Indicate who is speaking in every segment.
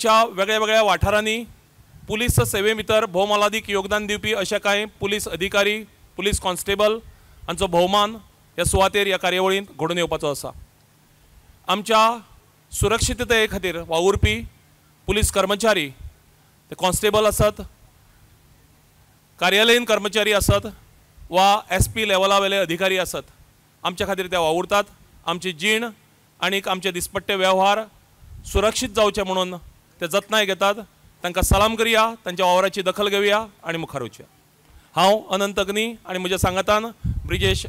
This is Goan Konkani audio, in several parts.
Speaker 1: गोंयच्या वेगळ्या वेगळ्या वाठारांनी पुलीस सेवे भितर भोवमोलादीक योगदान दिवपी अशे कांय पुलीस अधिकारी, पुलीस कॉन्स्टेबल हांचो भोवमान ह्या सुवातेर ह्या कार्यावळींत घडोवन येवपाचो आसा. आमच्या सुरक्षितताये खातीर वावुरपी पुलीस कर्मचारी, ते कॉन्स्टेबल आसत, कार्यालयीन कर्मचारी आसत वा एस पी लेवला वेले अधिकारी आसत, आमच्या खातीर ते वावुरतात. आमची जीण आनी आमचे दिसपट्टे वेव्हार सुरक्षीत जावचे म्हणून ते जतनाय घेतात. तांकां सलाम करया, तांच्या वावराची दखल घेवया आनी मुखार वचया. हांव अनंत अग्नी आनी म्हज्या सांगातान ब्रिजेश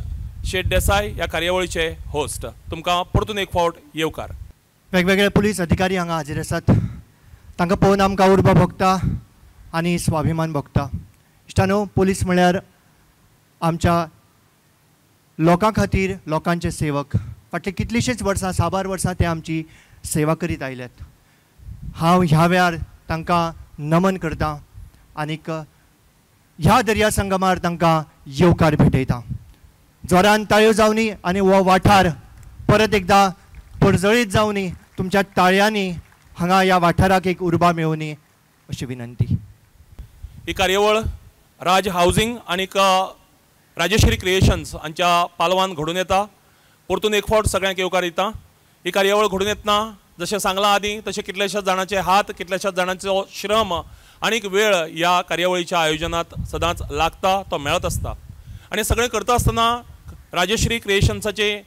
Speaker 1: शेट देसाय ह्या कार्यावळीचे होस्ट. तुमकां परतून एक फावट येवकार.
Speaker 2: वेगवेगळे पुलीस अधिकारी हांगा हाजीर आसात. तांकां पळोवन आमकां उर्बा भोगता आनी स्वाभिमान भोगता. इश्टानो, पुलीस म्हळ्यार आमच्या लोकां खातीर लोकांचे सेवक. फाटलीं कितलींशींच वर्सां, साबार वर्सां ते आमची सेवा करीत आयल्यात. हांव ह्या वेळार तांकां नमन करतां आनीक ह्या दर्या संगमार तांकां येवकार भेटयतां. जोरान ताळयो जावनी आनी हो वाठार परत एकदां परजळीत जावनी. तुमच्या ताळयांनी हांगा ह्या वाठाराक एक उर्बा मेळोवनी अशी विनंती.
Speaker 1: ही कार्यावळ राज हावजींग आनीक राजेश्री क्रिएशन्स हांच्या पालवान घडून येता. परतून एक फावट सगळ्यांक येवकार दिता. ही कार्यावळ घडून येतना जशें सांगलां आदीं तशें कितल्याशाच जाणांचे हात, कितल्याशाच जाणांचो श्रम आनीक वेळ ह्या कार्यावळीच्या आयोजनांत सदांच लागता, तो मेळत आसता. आनी सगळें करता आसतना राजेश्री क्रिएशन्साचे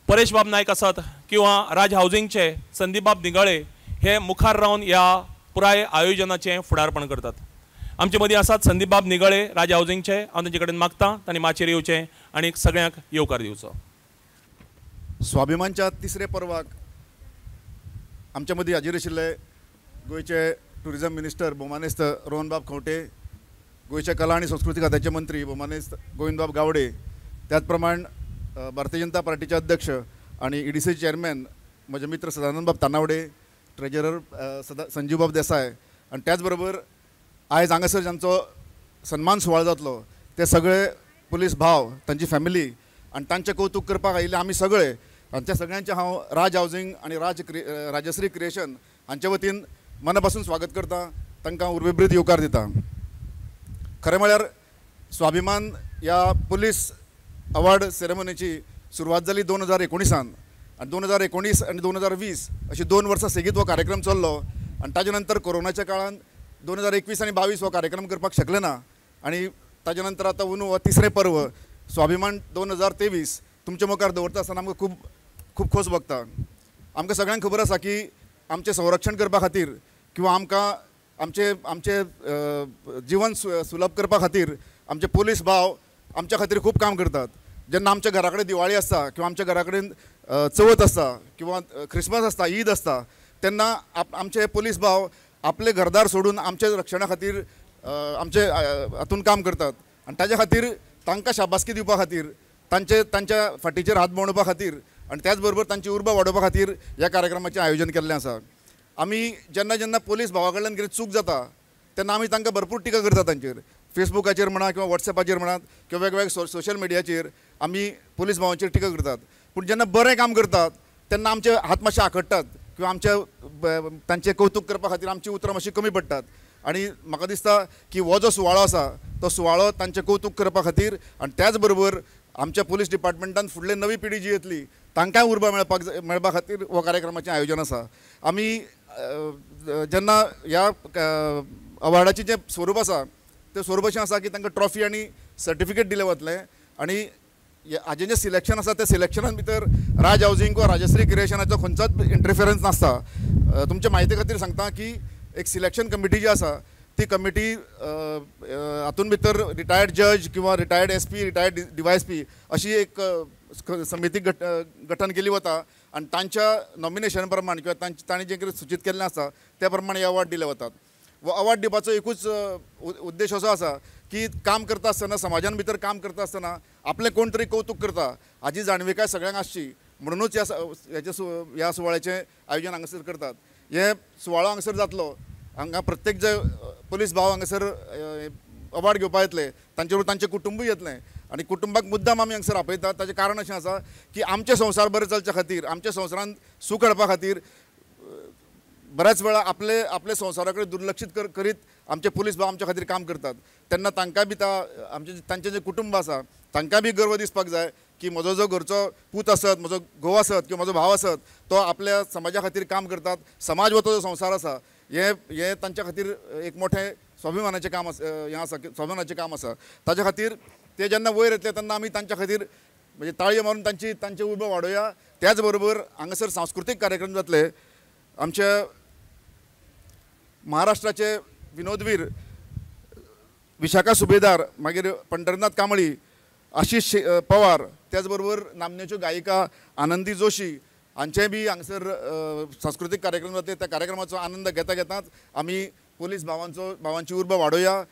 Speaker 1: परेश बाब नायक आसात किंवा राज हावजींगचे संदीपबाब निगळे हे मुखार रावन ह्या पुराय आयोजनाचें फुडारपण करतात. आमचे मदीं आसात संदीपबाब निगळे राज हावजींगचे. हांव तांचे कडेन मागतां तांणी माचयेर येवचें आनी सगळ्यांक येवकार दिवचो.
Speaker 3: स्वाभिमानच्या तिसऱ्या पर्वाक आमच्या मदीं हाजीर आशिल्ले गोंयचे टुरिजम मिनिस्टर भोवमानेस्त रोहनबाब खंवटे, गोंयच्या कला आनी संस्कृती खात्याचे मंत्री भोवमानेस्त गोविंदबाब गावडे, त्याच प्रमाण भारतीय जनता पार्टीचे अध्यक्ष आनी ईडीसी चेअरमॅन म्हजे मित्र सदानंदबाब तानावडे, ट्रेजरर संजीवबाब देसाय आनी त्याच बरोबर आयज हांगासर जांचो सन्मान सुवाळो जातलो ते सगळे पुलीस भाव, तांची फॅमिली आनी तांचें कौतूक करपाक आयिल्ले आमी सगळे, तांच्या सगळ्यांचें हांव राज हावजींग आनी राजश्री क्रिएशन हांचे वतीन मना पासून स्वागत करता, तांकां उर्बेभरीत येवकार दिता. खरें म्हळ्यार स्वाभिमान ह्या पुलीस अवॉर्ड सेरेमनीची सुरवात जाली 2019 आनी 2019 आनी 2020 अशी 2 वर्सां सेगीत हो कार्यक्रम चल्लो आनी ताजे नंतर कोरोनाच्या काळान 2021 आनी 22 हो कार्यक्रम करपाक शकले ना आनी ताजे नंतर आतां अंदू हो तिसरें पर्व स्वाभिमान 2023 तुमच्या मुखार दवरता आसतना आमकां खूब खूब खोस भोगता. आमकां सगळ्यांक खबर आसा की आमचें संरक्षण करपा खातीर किंवा आमकां आमचें आमचें जिवन सुलभ करपा खातीर आमचे पुलीस भाव आमच्या खातीर खूब काम करतात. जेन्ना आमच्या घरा कडेन दिवाळी आसता किंवा आमच्या घरा कडेन चवथ आसता किंवा क्रिसमस आसता, ईद आसता, तेन्ना आमचे पुलीस भाव आपले घरदार सोडून आमच्या रक्षणा खातीर आमचे हातून काम करतात आनी ताज्या खातीर तांकां शाबासकी दिवपा खातीर, तांचे तांच्या फाटीचेर हात भोंवडोवपा खातीर आनी त्याच बरोबर तांची उर्बा वाडोवपा खातीर ह्या कार्यक्रमाचें आयोजन केल्लें आसा. आमी जेन्ना जेन्ना पुलीस भावा कडल्यान कितें चूक जाता तेन्ना आमी तांकां भरपूर टिका करता तांचेर, फेसबुकाचेर म्हणा किंवा वॉट्सएपाचेर म्हणात किंवा वेगवेगळ्या सोशल मिडियाचेर आमी पुलीस भावांचेर टिका करतात. पूण जेन्ना बरें काम करतात तेन्ना आमचे हात मातशे आखडटात किंवा आमच्या तांचें कौतूक करपा खातीर आमचीं उतरां मातशीं कमी पडटात आनी म्हाका दिसता की हो जो सुवाळो आसा तो सुवाळो तांचें कौतूक करपा खातीर आनी त्याच बरोबर आमच्या पुलीस डिपार्टमेंटान फुडले नवी पिढी जी येतली तांकांय उर्बा मेळपा खातीर हो कार्यक्रमाचें आयोजन आसा. आमी जेन्ना ह्या अवॉर्डाचें जें स्वरूप आसा तें स्वरूप अशें आसा की तांकां ट्रॉफी आनी सर्टिफिकेट दिलें वतलें आनी हाजें जें सिलेक्शन आसा त्या सिलेक्शनान भितर राज हावजींग वा राजश्री क्रिएशनाचो खंयचोच इंटरफिरन्स नासता. तुमच्या म्हायती खातीर सांगता की एक सिलेक्शन कमिटी जी आसा ती कमिटी हातून भितर रिटायर्ड जज किंवा retired S P, retired DYSP अशी एक समिती गठन केली वता आनी तांच्या नॉमिनेशन प्रमाण किंवा तांणी जें कितें सुचीत केल्लें आसा त्या प्रमाण हे अवॉर्ड दिले वतात. हो अवॉर्ड दिवपाचो एकूच उद्देश असो आसा की काम करता आसतना, समाजान भितर काम करता आसतना आपलें कोण तरी कौतूक करता हाजी जाणविकाय सगळ्यांक आसची म्हणुनूच ह्या सुवाळ्याचें आयोजन हांगासर करतात. हे सुवाळो हांगासर जातलो, हांगा प्रत्येक जे पुलीस भाव हांगासर अवॉर्ड घेवपाक येतले, तांचे बरोबर तांचें कुटुंबूय येतलें आनी कुटुंबाक मुद्दाम आमी हांगासर आपयतात. ताचें कारण अशें आसा की आमचें संवसार बरें चलच्या खातीर, आमच्या संवसारांत सूख हाडपा खातीर बऱ्याच वेळा आपले आपले संवसारा कडेन दुर्लक्षीत करीत आमचे पुलीस भाव आमच्या खातीर काम करतात तेन्ना तांकां बी आमचे तांचें जें कुटुंब आसा तांकां बी गर्व दिसपाक जाय की म्हजो जो घरचो पूत आसत, म्हजो घोव आसत किंवा म्हजो भाव आसत तो आपल्या समाजा खातीर काम करतात। समाज हो तो संवसार आसा हें हें तांच्या खातीर एक मोठें स्वाभिमानाचें काम आसा, हें आसा स्वाभिमानाचें काम आसा। ताच्या खातीर ते जेन्ना वयर येतले तेन्ना आमी तांच्या खातीर म्हणजे ताळयो मारून तांची तांचे उर्बा वाडोवया। त्याच बरोबर हांगासर सांस्कृतीक कार्यक्रम जातले। आमच्या महाराष्ट्राचे विनोदवीर विशाखा सुभेदार, मागीर पंढरनाथ कांबळी, आशिष पवार, त्याचबरोबर नामनेच्यो गायिका आनंदी जोशी हांचेय बी हांगासर सांस्कृतीक कार्यक्रम जातले। त्या कार्यक्रमाचो आनंद घेता घेताच आमी पुलीस भावांचो भावांची उर्बा वाडोवया।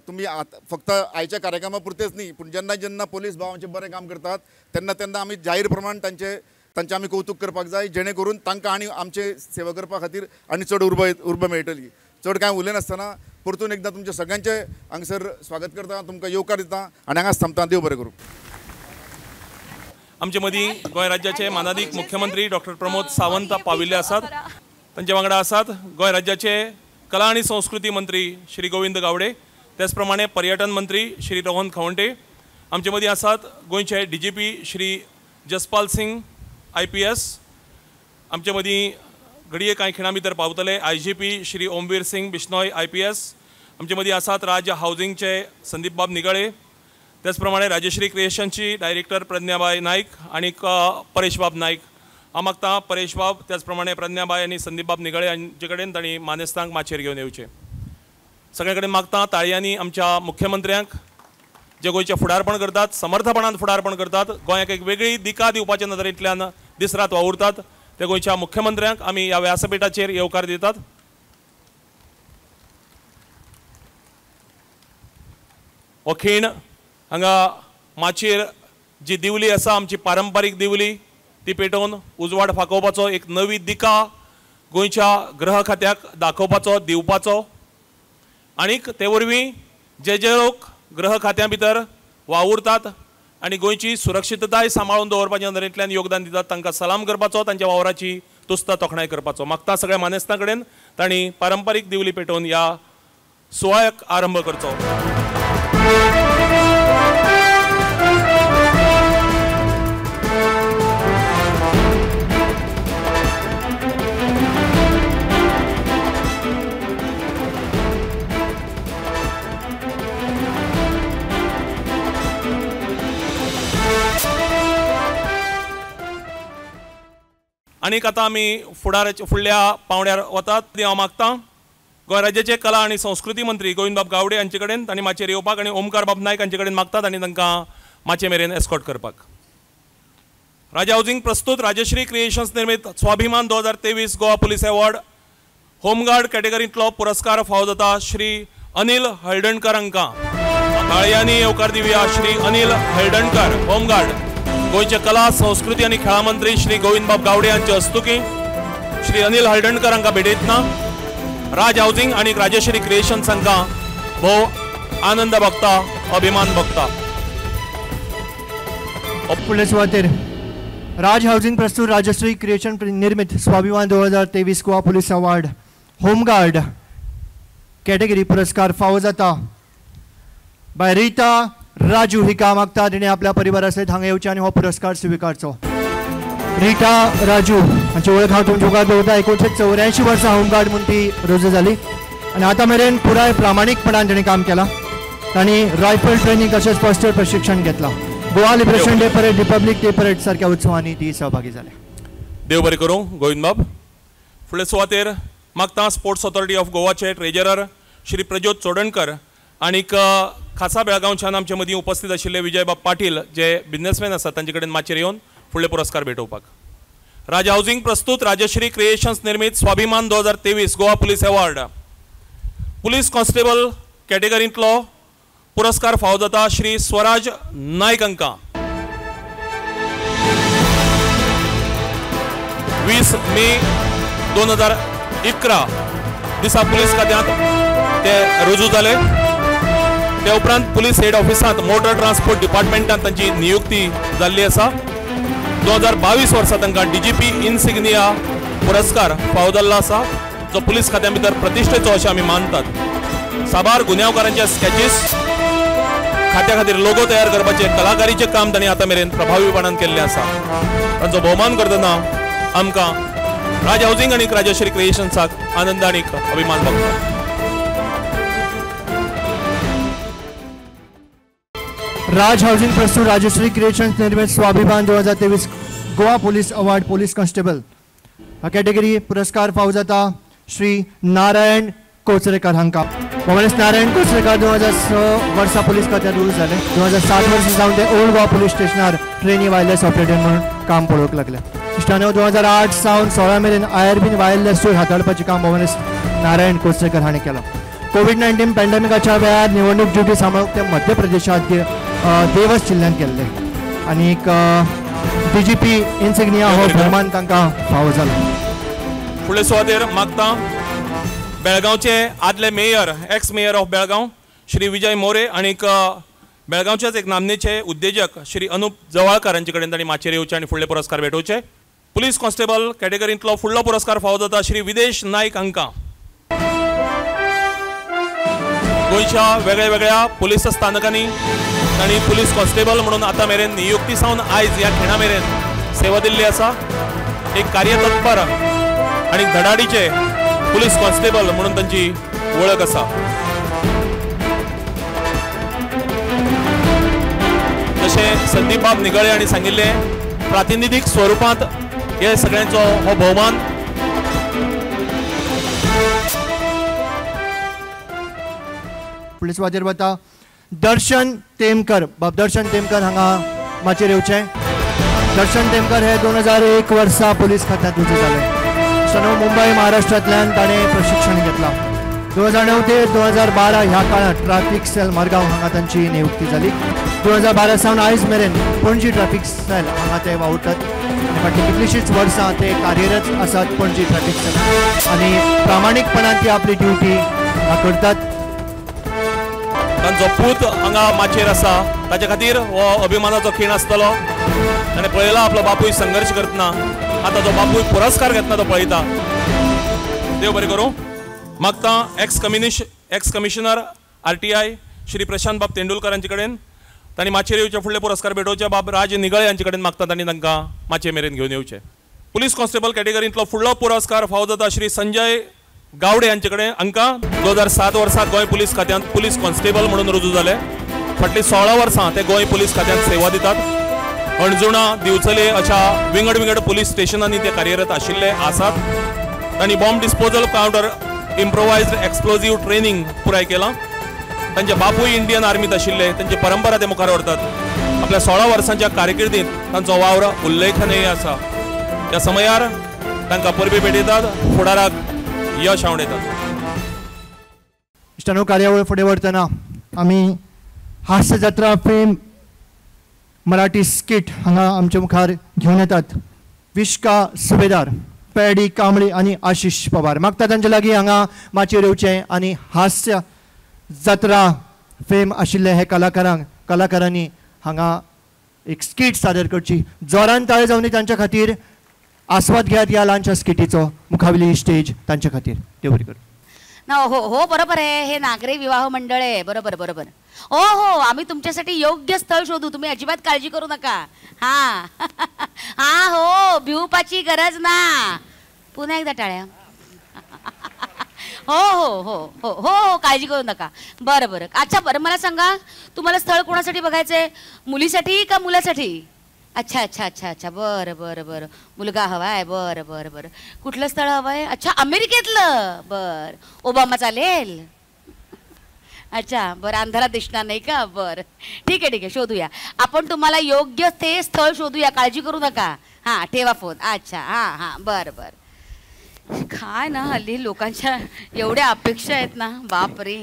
Speaker 3: तुमी फक्त आयच्या कार्यक्रमा पुरतेच न्ही पूण जेन्ना जेन्ना पुलीस भाव आमचें बरें काम करतात तेन्ना तेन्ना आमी जाहीर प्रमाण तांचें तांचें आमी कौतूक करपाक जाय जेणे करून तांकां आनी आमचे सेवा करपा खातीर आनी चड उर्बा उर्बा मेळटली। चड कांय उलयनासतना परतून एकदां तुमचें सगळ्यांचें हांगासर स्वागत करता, तुमकां येवकार दिता आनी हांगाच थांबता। देव बरें करूं।
Speaker 1: आमचे मदीं गोंय राज्याचे मानादीक मुख्यमंत्री डॉक्टर प्रमोद सावंत पाविल्ले आसात। तांचे वांगडा आसात गोंय राज्याचे कला आनी संस्कृती मंत्री श्री गोविंद गावडे, त्याच प्रमाणे पर्यटन मंत्री श्री रोहन खवंटे, आमचे मदीं आसात गोंयचे DGP Shri Jaspal Singh IPS, आमचे मदीं घडये कांय खिणां भितर पावतले IGP Shri Omveer Singh Bishnoi IPS, आमचे मदीं आसात राज्य हावजिंगचे संदीपबाब निगळे, त्याच प्रमाणे राजश्री क्रिएशनची डायरेक्टर प्रज्ञाबाय नायक आनी परेशबाब नायक। हांव मागता परेशबाब त्याच प्रमाणे प्रज्ञाबाय आनी संदीपबाब निगळे हांचे कडेन तांणी मानेस्तांक माचयेर घेवन येवचें। सगळे कडेन मागता ताळयांनी आमच्या मुख्यमंत्र्यांक जे गोंयचें फुडारपण करतात, समर्थपणान फुडारपण करतात, गोंयाक एक वेगळी दिका दिवपाच्या नदरेंतल्यान दीस रात वावुरतात, ते गोंयच्या मुख्यमंत्र्यांक आमी ह्या व्यासपीठाचेर येवकार दितात। हो खीण हांगा माचयेर जी दिवली आसा आमची पारंपारीक दिवली ती पेटोवन उजवाड फाकोवपाचो, एक नवी दिका गोंयच्या गृह खात्याक दाखोवपाचो, दिवपाचो आनीक ते वरवीं जे जे लोक गृह खात्या भितर वावुरतात आनी गोंयची सुरक्षितताय सांबाळून दवरपाच्या नदरेंतल्यान योगदान दितात तांकां सलाम करपाचो, तांच्या वावराची तुस्त तोखणाय करपाचो। मागता सगळ्या मानेस्तां कडेन तांणी पारंपारीक दिवली पेटोवन ह्या सुवाळ्याक आरंभ करचो। आनीक आतां आमी फुडाराच्या फुडल्या पावंड्यार वतात। हांव मागता गोंय राज्याचे कला आनी संस्कृती मंत्री गोविंदबाब गावडे हांचे कडेन तांणी माचयेर येवपाक आनी ओमकारबाब नायक हांचे कडेन मागतात आनी तांकां माचये मेरेन एस्कॉर्ट करपाक। राजा हावजिंग प्रस्तुत राजश्री क्रिएशन्स निर्मित स्वाभिमान 2023 गोवा पुलीस अवॉर्ड होमगार्ड कॅटेगरींतलो पुरस्कार फावो जाता श्री अनिल हळदणकर हांकां। ताळयांनी येवकार दिवया श्री अनिल हळदणकर होमगार्ड। गोंयचे कला संस्कृती आनी खेळां मंत्री श्री गोविंदबाब गावडे हांचे हस्तुकीं श्री अनिल हळदणकर हांकां भेटयतना राज हावजिंग आनी राजश्री क्रिएशन्स हांकां भोव आनंद भोगता, अभिमान भोगता।
Speaker 2: फुडले सुवातेर राज हावजिंग प्रस्तुत राजश्री क्रिएशन निर्मित Swabhiman 2023 Goa police award home guard category पुरस्कार फावो जाता बाय रिता राजू हिका मागता तिणें आपल्या परिवारा सयत हांगा येवचें आनी हो पुरस्कार स्विकारचो। रिटा राजू हांची वळख हांव तुमच्या मुखार दवरता। 1984 वर्सां होमगार्ड म्हूण ती रुजू जाली आनी आतां मेरेन पुराय प्रामाणीकपणान तिणें काम केलां। तांणी रायफल ट्रेनिंग तशेंच फर्स्ट एड प्रशिक्षण घेतलां। Goa liberation day parade, republic day parade सारक्या उत्सवांनी ती सहभागी जाल्या।
Speaker 1: देव बरें करूं गोविंदबाब। फुडले सुवातेर मागता स्पोर्ट्स ऑथॉरिटी ऑफ गोवाचे ट्रेजरर श्री प्रज्योत चोडणकर आनीक खासा बेळगांवच्यान आमचे मदीं उपस्थित आशिल्ले विजयबाब पाटील जे बिजनेसमॅन आसात तांचे कडेन माचयेर येवन फुडले पुरस्कार भेटोवपाक। राज हावजिंग प्रस्तुत राजश्री क्रिएशन्स निर्मित Swabhiman 2023 Goa police award police constable कॅटेगरींतलो पुरस्कार फावो जाता श्री स्वराज नायक हांकां। 20 मे 2011 दिसा पुलीस खात्यांत ते रुजू जाले। त्या उपरांत पुलीस हेड ऑफिसांत मोटर ट्रान्सपोर्ट डिपार्टमेंटांत तांची नियुक्ती जाल्ली आसा। 2022 वर्सा तांकां DGP insignia पुरस्कार फावो जाल्लो आसा। जो पुलीस खात्या भितर प्रतिश्ठेचो अशें आमी मानतात. साबार गुन्यांवकारांचे स्कॅचीस खात्या खातीर लोगो तयार करपाचे कलाकारीचें काम तांणी आतां मेरेन प्रभावीपणान केल्लें आसा. तांचो भोवमान करतना आमकां राज हावजींग आनी राजश्री क्रिएशन्साक आनंद आनी अभिमान भोगता.
Speaker 2: राज हावजींग प्रस्तुत राजश्री क्रिएशन्स निर्मित Swabhiman 2023 Goa police award police constable ह्या कॅटेगरी पुरस्कार फावो जाता श्री नारायण कोचरेकर हांकां. मोमनेस नारायण कोचरेकर 2006 वर्सा पुलीस खात्यांत रुजू जाले. 2007 वर्सा सावन ते ओल्ड गोवा पुलीस स्टेशनार ट्रेनी वायरलेस ऑपरेटर म्हणून काम पळोवंक लागले. इश्टानो 2008 सावन 16 मेरेन आयआरबीन वायरलेस चोर हाताळपाचें काम मोमनेस नारायण कोचरेकर हाणें केलां. कोवीड-19 पॅन्डेमिकाच्या वेळार निवडणूक ड्युटी सांबाळूंक ते मध्य प्रदेशांत देवस जिल्ल्यांत गेल्ले आनी डीजीपी इन्सिग्निया हो भोवमान तांकां फावो जालो.
Speaker 1: फुडले सुवातेर मागता बेळगांवचे आदले mayor, ex mayor of Belgaum Shri Vijay More आनीक बेळगांवचेच एक नामनेचे उद्देजक श्री अनुप जवाळकर हांचे कडेन तांणी माचयेर येवचे आनी फुडले पुरस्कार भेटोवचे. पुलीस कॉन्स्टेबल कॅटेगरींतलो फुडलो पुरस्कार फावो जाता श्री विदेश नायक हांकां. गोंयच्या वेगळ्या वेगळ्या पुलीस स्थानकांनी तांणी पुलीस कॉन्स्टेबल म्हणून आतां मेरेन नियुक्ती सावन आयज ह्या खिणा मेरेन सेवा दिल्ली आसा. एक कार्यतत्पर आनी धडाडीचे पुलीस कॉन्स्टेबल म्हणून तांची वळख आसा. जशें संदीप बाब निगळे हांणी सांगिल्लें, प्रातिनिधीक स्वरुपांत हे सगळ्यांचो हो भोवमान.
Speaker 2: पुलीस वाजेर वता दर्शन तेमकर. बाब दर्शन तेमकर हांगा माचयेर येवचें. दर्शन तेमकर हे 2001 वर्सा पुलीस खात्यांत रुजू जाले. सनो मुंबय महाराष्ट्रांतल्यान ताणें प्रशिक्षण घेतलां. 2009 ते 2012 ह्या काळांत ट्राफीक सेल मडगांव हांगा तांची नियुक्ती जाली. 2012 सावन आयज मेरेन पणजी ट्राफीक सेल हांगा ते वावुरतात आनी फाटलीं कितलींशींच वर्सां ते कार्यरत आसात पणजी ट्राफीक सेल आनी प्रामाणीकपणान ती आपली ड्युटी हांगा करतात.
Speaker 1: तांचो पूत हांगा माचयेर आसा, ताचे खातीर हो अभिमानाचो खीण आसतलो. ताणें पळयला आपलो बापूय संघर्श करतना, आतां तो बापूय पुरस्कार घेतना तो पळयता. देव बरें करूं. मागता ex commissioner RTI Shri Prashant बाब तेंडुलकर हांचे कडेन तांणी माचयेर येवचे, फुडले पुरस्कार भेटोवचे. बाब राज निगळे हांचे कडेन मागता तांणी तांकां माचये मेरेन घेवन येवचे. पुलीस कॉन्स्टेबल कॅटेगरींतलो फुडलो पुरस्कार फावो जाता श्री संजय गावडे हांचे कडेन. हांकां 2007 वर्सा गोंय पुलीस खात्यांत पुलीस कॉन्स्टेबल म्हणून रुजू जाले. फाटलीं 16 वर्सां ते गोंय पुलीस खात्यांत सेवा दितात. हणजुणा, दिवचले अशा विंगड विंगड पुलीस स्टेशनांनी ते कार्यरत आशिल्ले आसात. तांणी bomb disposal counter improvised explosive training पुराय केलां. तांचे बापूय इंडियन आर्मीत आशिल्ले, तांची परंपरा ते मुखार व्हरतात. आपल्या 16 वर्सांच्या कारकिर्दींत तांचो वावर उल्लेखनीय आसा. त्या समयार तांकां परबी भेटयतात, फुडाराक यश आंवडेतात.
Speaker 2: इश्टानो, कार्यावळ फुडें व्हरतना आमी हास्य जात्रा फेम मराठी स्किट हांगा आमच्या मुखार घेवन येतात. विश्का सुबेदार, पेडी कांबळी आनी आशिष पवार मागता तांचे लागीं हांगा माचयेर येवचें आनी हास्य जात्रा फेम आशिल्ले हे कलाकारांनी हांगा एक स्किट सादर करची. जोरान ताळे जावनी तांच्या खातीर. आस्वाद घेयात ह्या ल्हानशा स्किटीचो. मुखावेली स्टेज तांच्या खातीर. देव बरें करूं.
Speaker 4: ना हो हो बरोबर आहे. हे नागरी विवाह मंडळ आहे. बरोबर बरोबर. हो हो, आम्ही तुमच्यासाठी योग्य स्थळ शोधू, तुम्ही अजिबात काळजी करू नका. हां हां हो, भिवपाची गरज ना. पुन्हा एकदा टाळ्या. हो हो हो हो हो हो, काळजी करू नका. बरं बरं. अच्छा बरं, मला सांगा तुम्हाला स्थळ कोणासाठी बघायचं आहे, मुलीसाठी का मुलासाठी? अच्छा अच्छा अच्छा अच्छा, बरं बरं बरं, मुलगा हवा आहे. बरं बरं बरं, कुठलं स्थळ हवं आहे? अच्छा अमेरिकेतलं. बरं, ओबामा चालेल? अच्छा बरं, अंधारात दिसणार नाही का? बरं ठीक आहे ठीक आहे, शोधूया आपण तुम्हाला योग्य ते स्थळ शोधूया, काळजी करू नका. हां ठेवा फोन. अच्छा हां हां बरं बरं. काय ना हल्ली लोकांच्या एवढ्या अपेक्षा आहेत ना, बापरे.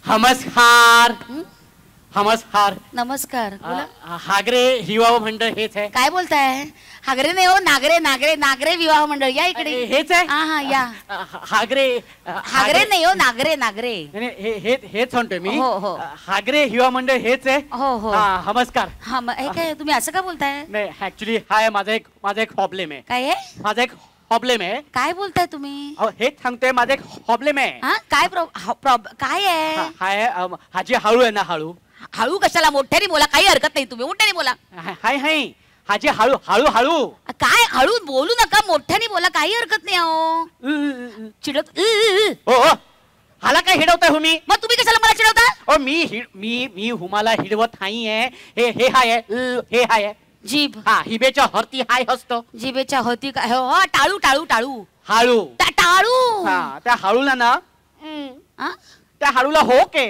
Speaker 5: नमस्कार. नमस्कार.
Speaker 4: नमस्कार.
Speaker 5: हागरे विवाह मंडळ हेच आहे?
Speaker 4: काय बोलताय? हागरे नाही हो, नागरे नागरे नागरे विवाह मंडळ. या इकडे.
Speaker 5: हेच आहे?
Speaker 4: हा हा या.
Speaker 5: हागरे
Speaker 4: हागरे नाही हो, नागरे नागरे.
Speaker 5: हेच म्हणतोय मी.
Speaker 4: हो हो,
Speaker 5: हागरे विवाह मंडळ हेच आहे.
Speaker 4: हो हो.
Speaker 5: नमस्कार.
Speaker 4: हा हे काय तुम्ही असं का बोलताय?
Speaker 5: नाही ऍक्च्युली हाय माझा एक प्रॉब्लेम आहे.
Speaker 4: काय आहे?
Speaker 5: माझा एक प्रॉब्लेम आहे.
Speaker 4: काय बोलताय तुम्ही?
Speaker 5: हेच सांगतोय, माझा एक प्रॉब्लेम आहे.
Speaker 4: काय काय आहे?
Speaker 5: हाय हाजी हळू आहे ना, हळू
Speaker 4: हळू कशाला, मोठ्याने बोला, काही हरकत नाही, तुम्ही मोठ्याने बोला.
Speaker 5: हाय हाय हाजी हळू हळू हळू.
Speaker 4: काय हळू बोलू नका, मोठ्याने बोला, काही हरकत नाही. अहो चिडत
Speaker 5: हो, हाला काय हिडवताय हो मी?
Speaker 4: मग तुम्ही कशाला मला चिडवता?
Speaker 5: ओ मी मी मी हुमाला हिडवत नाही आहे. हे हे हाय हे हाय
Speaker 4: जीभ.
Speaker 5: हा हिबेच्या हरती हाय हसतो.
Speaker 4: जिभेच्या हरती काय? हो टाळू टाळू टाळू
Speaker 5: हळू
Speaker 4: टाळू.
Speaker 5: हा त्या हळूला ना, त्या हळूला हो के,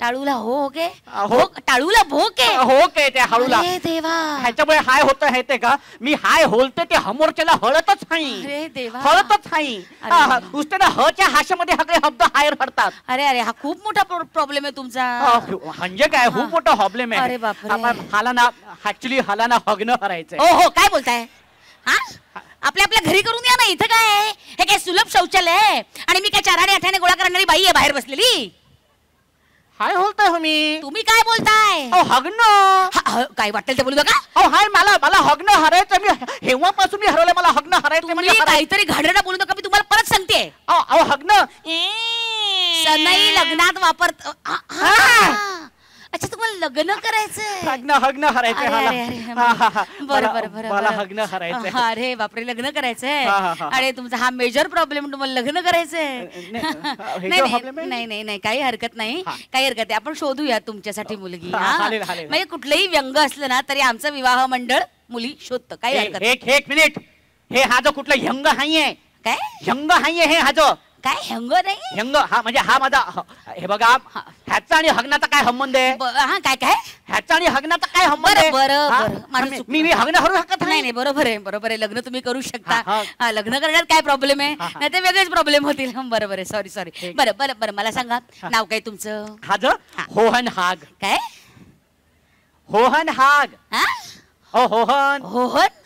Speaker 4: टाळूला हो के, हो टाळूला भो के,
Speaker 5: हो के त्या हळूला.
Speaker 4: अरे देवा,
Speaker 5: ह्याच्यामुळे हाय होत आहे ते का? मी हाय होलते ते हमोरच्याला हळतच नाही.
Speaker 4: अरे देवा,
Speaker 5: हळतच नाही. उसते ना हच्या हाशामध्ये सगळे शब्द हायर हरतात.
Speaker 4: अरे अरे हा खूप मोठा प्रॉब्लेम आहे तुमचा.
Speaker 5: म्हणजे काय खूप मोठा प्रॉब्लेम आहे.
Speaker 4: अरे बापरे,
Speaker 5: हाला ना ऍक्च्युली हाला ना हग्न हरायचंय.
Speaker 4: हो हो काय बोलताय? हा आपल्या आपल्या घरी करून या ना, इथं काय हे काय सुलभ शौचालय आहे? आणि मी काय 4 आणि 8 गोळा करणारी बाई आहे बाहेर बसलेली?
Speaker 5: हाय बोलताय हो मी.
Speaker 4: तुम्ही काय बोलताय?
Speaker 5: अहो हग्न.
Speaker 4: काय वाटेल ते बोलू नका.
Speaker 5: अहो हाय मला मला हग्न हरायचं. मी हेव्हापासून मी हरवलं, मला हग्न हरायचं.
Speaker 4: म्हणजे काहीतरी घाणेरडं बोलू नका, मी तुम्हाला परत सांगते.
Speaker 5: अहो हग्न
Speaker 4: सनई लग्नात वापरत. अच्छा तुम्हाला लग्न करायचंय?
Speaker 5: हग्न हग्न हरायचंय.
Speaker 4: बरं बरं बरं,
Speaker 5: मला हग्न हरायचंय.
Speaker 4: अरे बापरे लग्न करायचंय. अरे तुमचा हा मेजर प्रॉब्लेम, तुम्हाला लग्न करायचंय. नाही नाही नाही काही हरकत नाही, काही हरकत नाही. आपण शोधूया तुमच्यासाठी मुलगी. म्हणजे कुठलंही व्यंग असलं ना तरी आमचं विवाह मंडळ मुली शोधतं, काही हरकत नाही.
Speaker 5: एक मिनिट, हे हा जो कुठला यंग हाय
Speaker 4: काय
Speaker 5: यंग हाय हे हा जो
Speaker 4: काय हंग नाही
Speaker 5: हंग हा म्हणजे हा माझा. हे बघा ह्याचा आणि हगनाचा काय संबंध आहे?
Speaker 4: हा काय काय
Speaker 5: ह्याचा आणि हगनाचा काय संबंध आहे?
Speaker 4: बरं बरं
Speaker 5: मी मी हग्न हरू शकत
Speaker 4: नाही. नाही बरोबर आहे, बरोबर आहे. लग्न तुम्ही करू शकता, लग्न करण्यात काय प्रॉब्लेम आहे? नाही ते वेगळेच प्रॉब्लेम होतील. बरोबर आहे, सॉरी सॉरी. बरं बरं बरं मला सांगा नाव काय तुमचं?
Speaker 5: हाज होहन हाग.
Speaker 4: काय
Speaker 5: होहन हाग? हो होहन
Speaker 4: होहन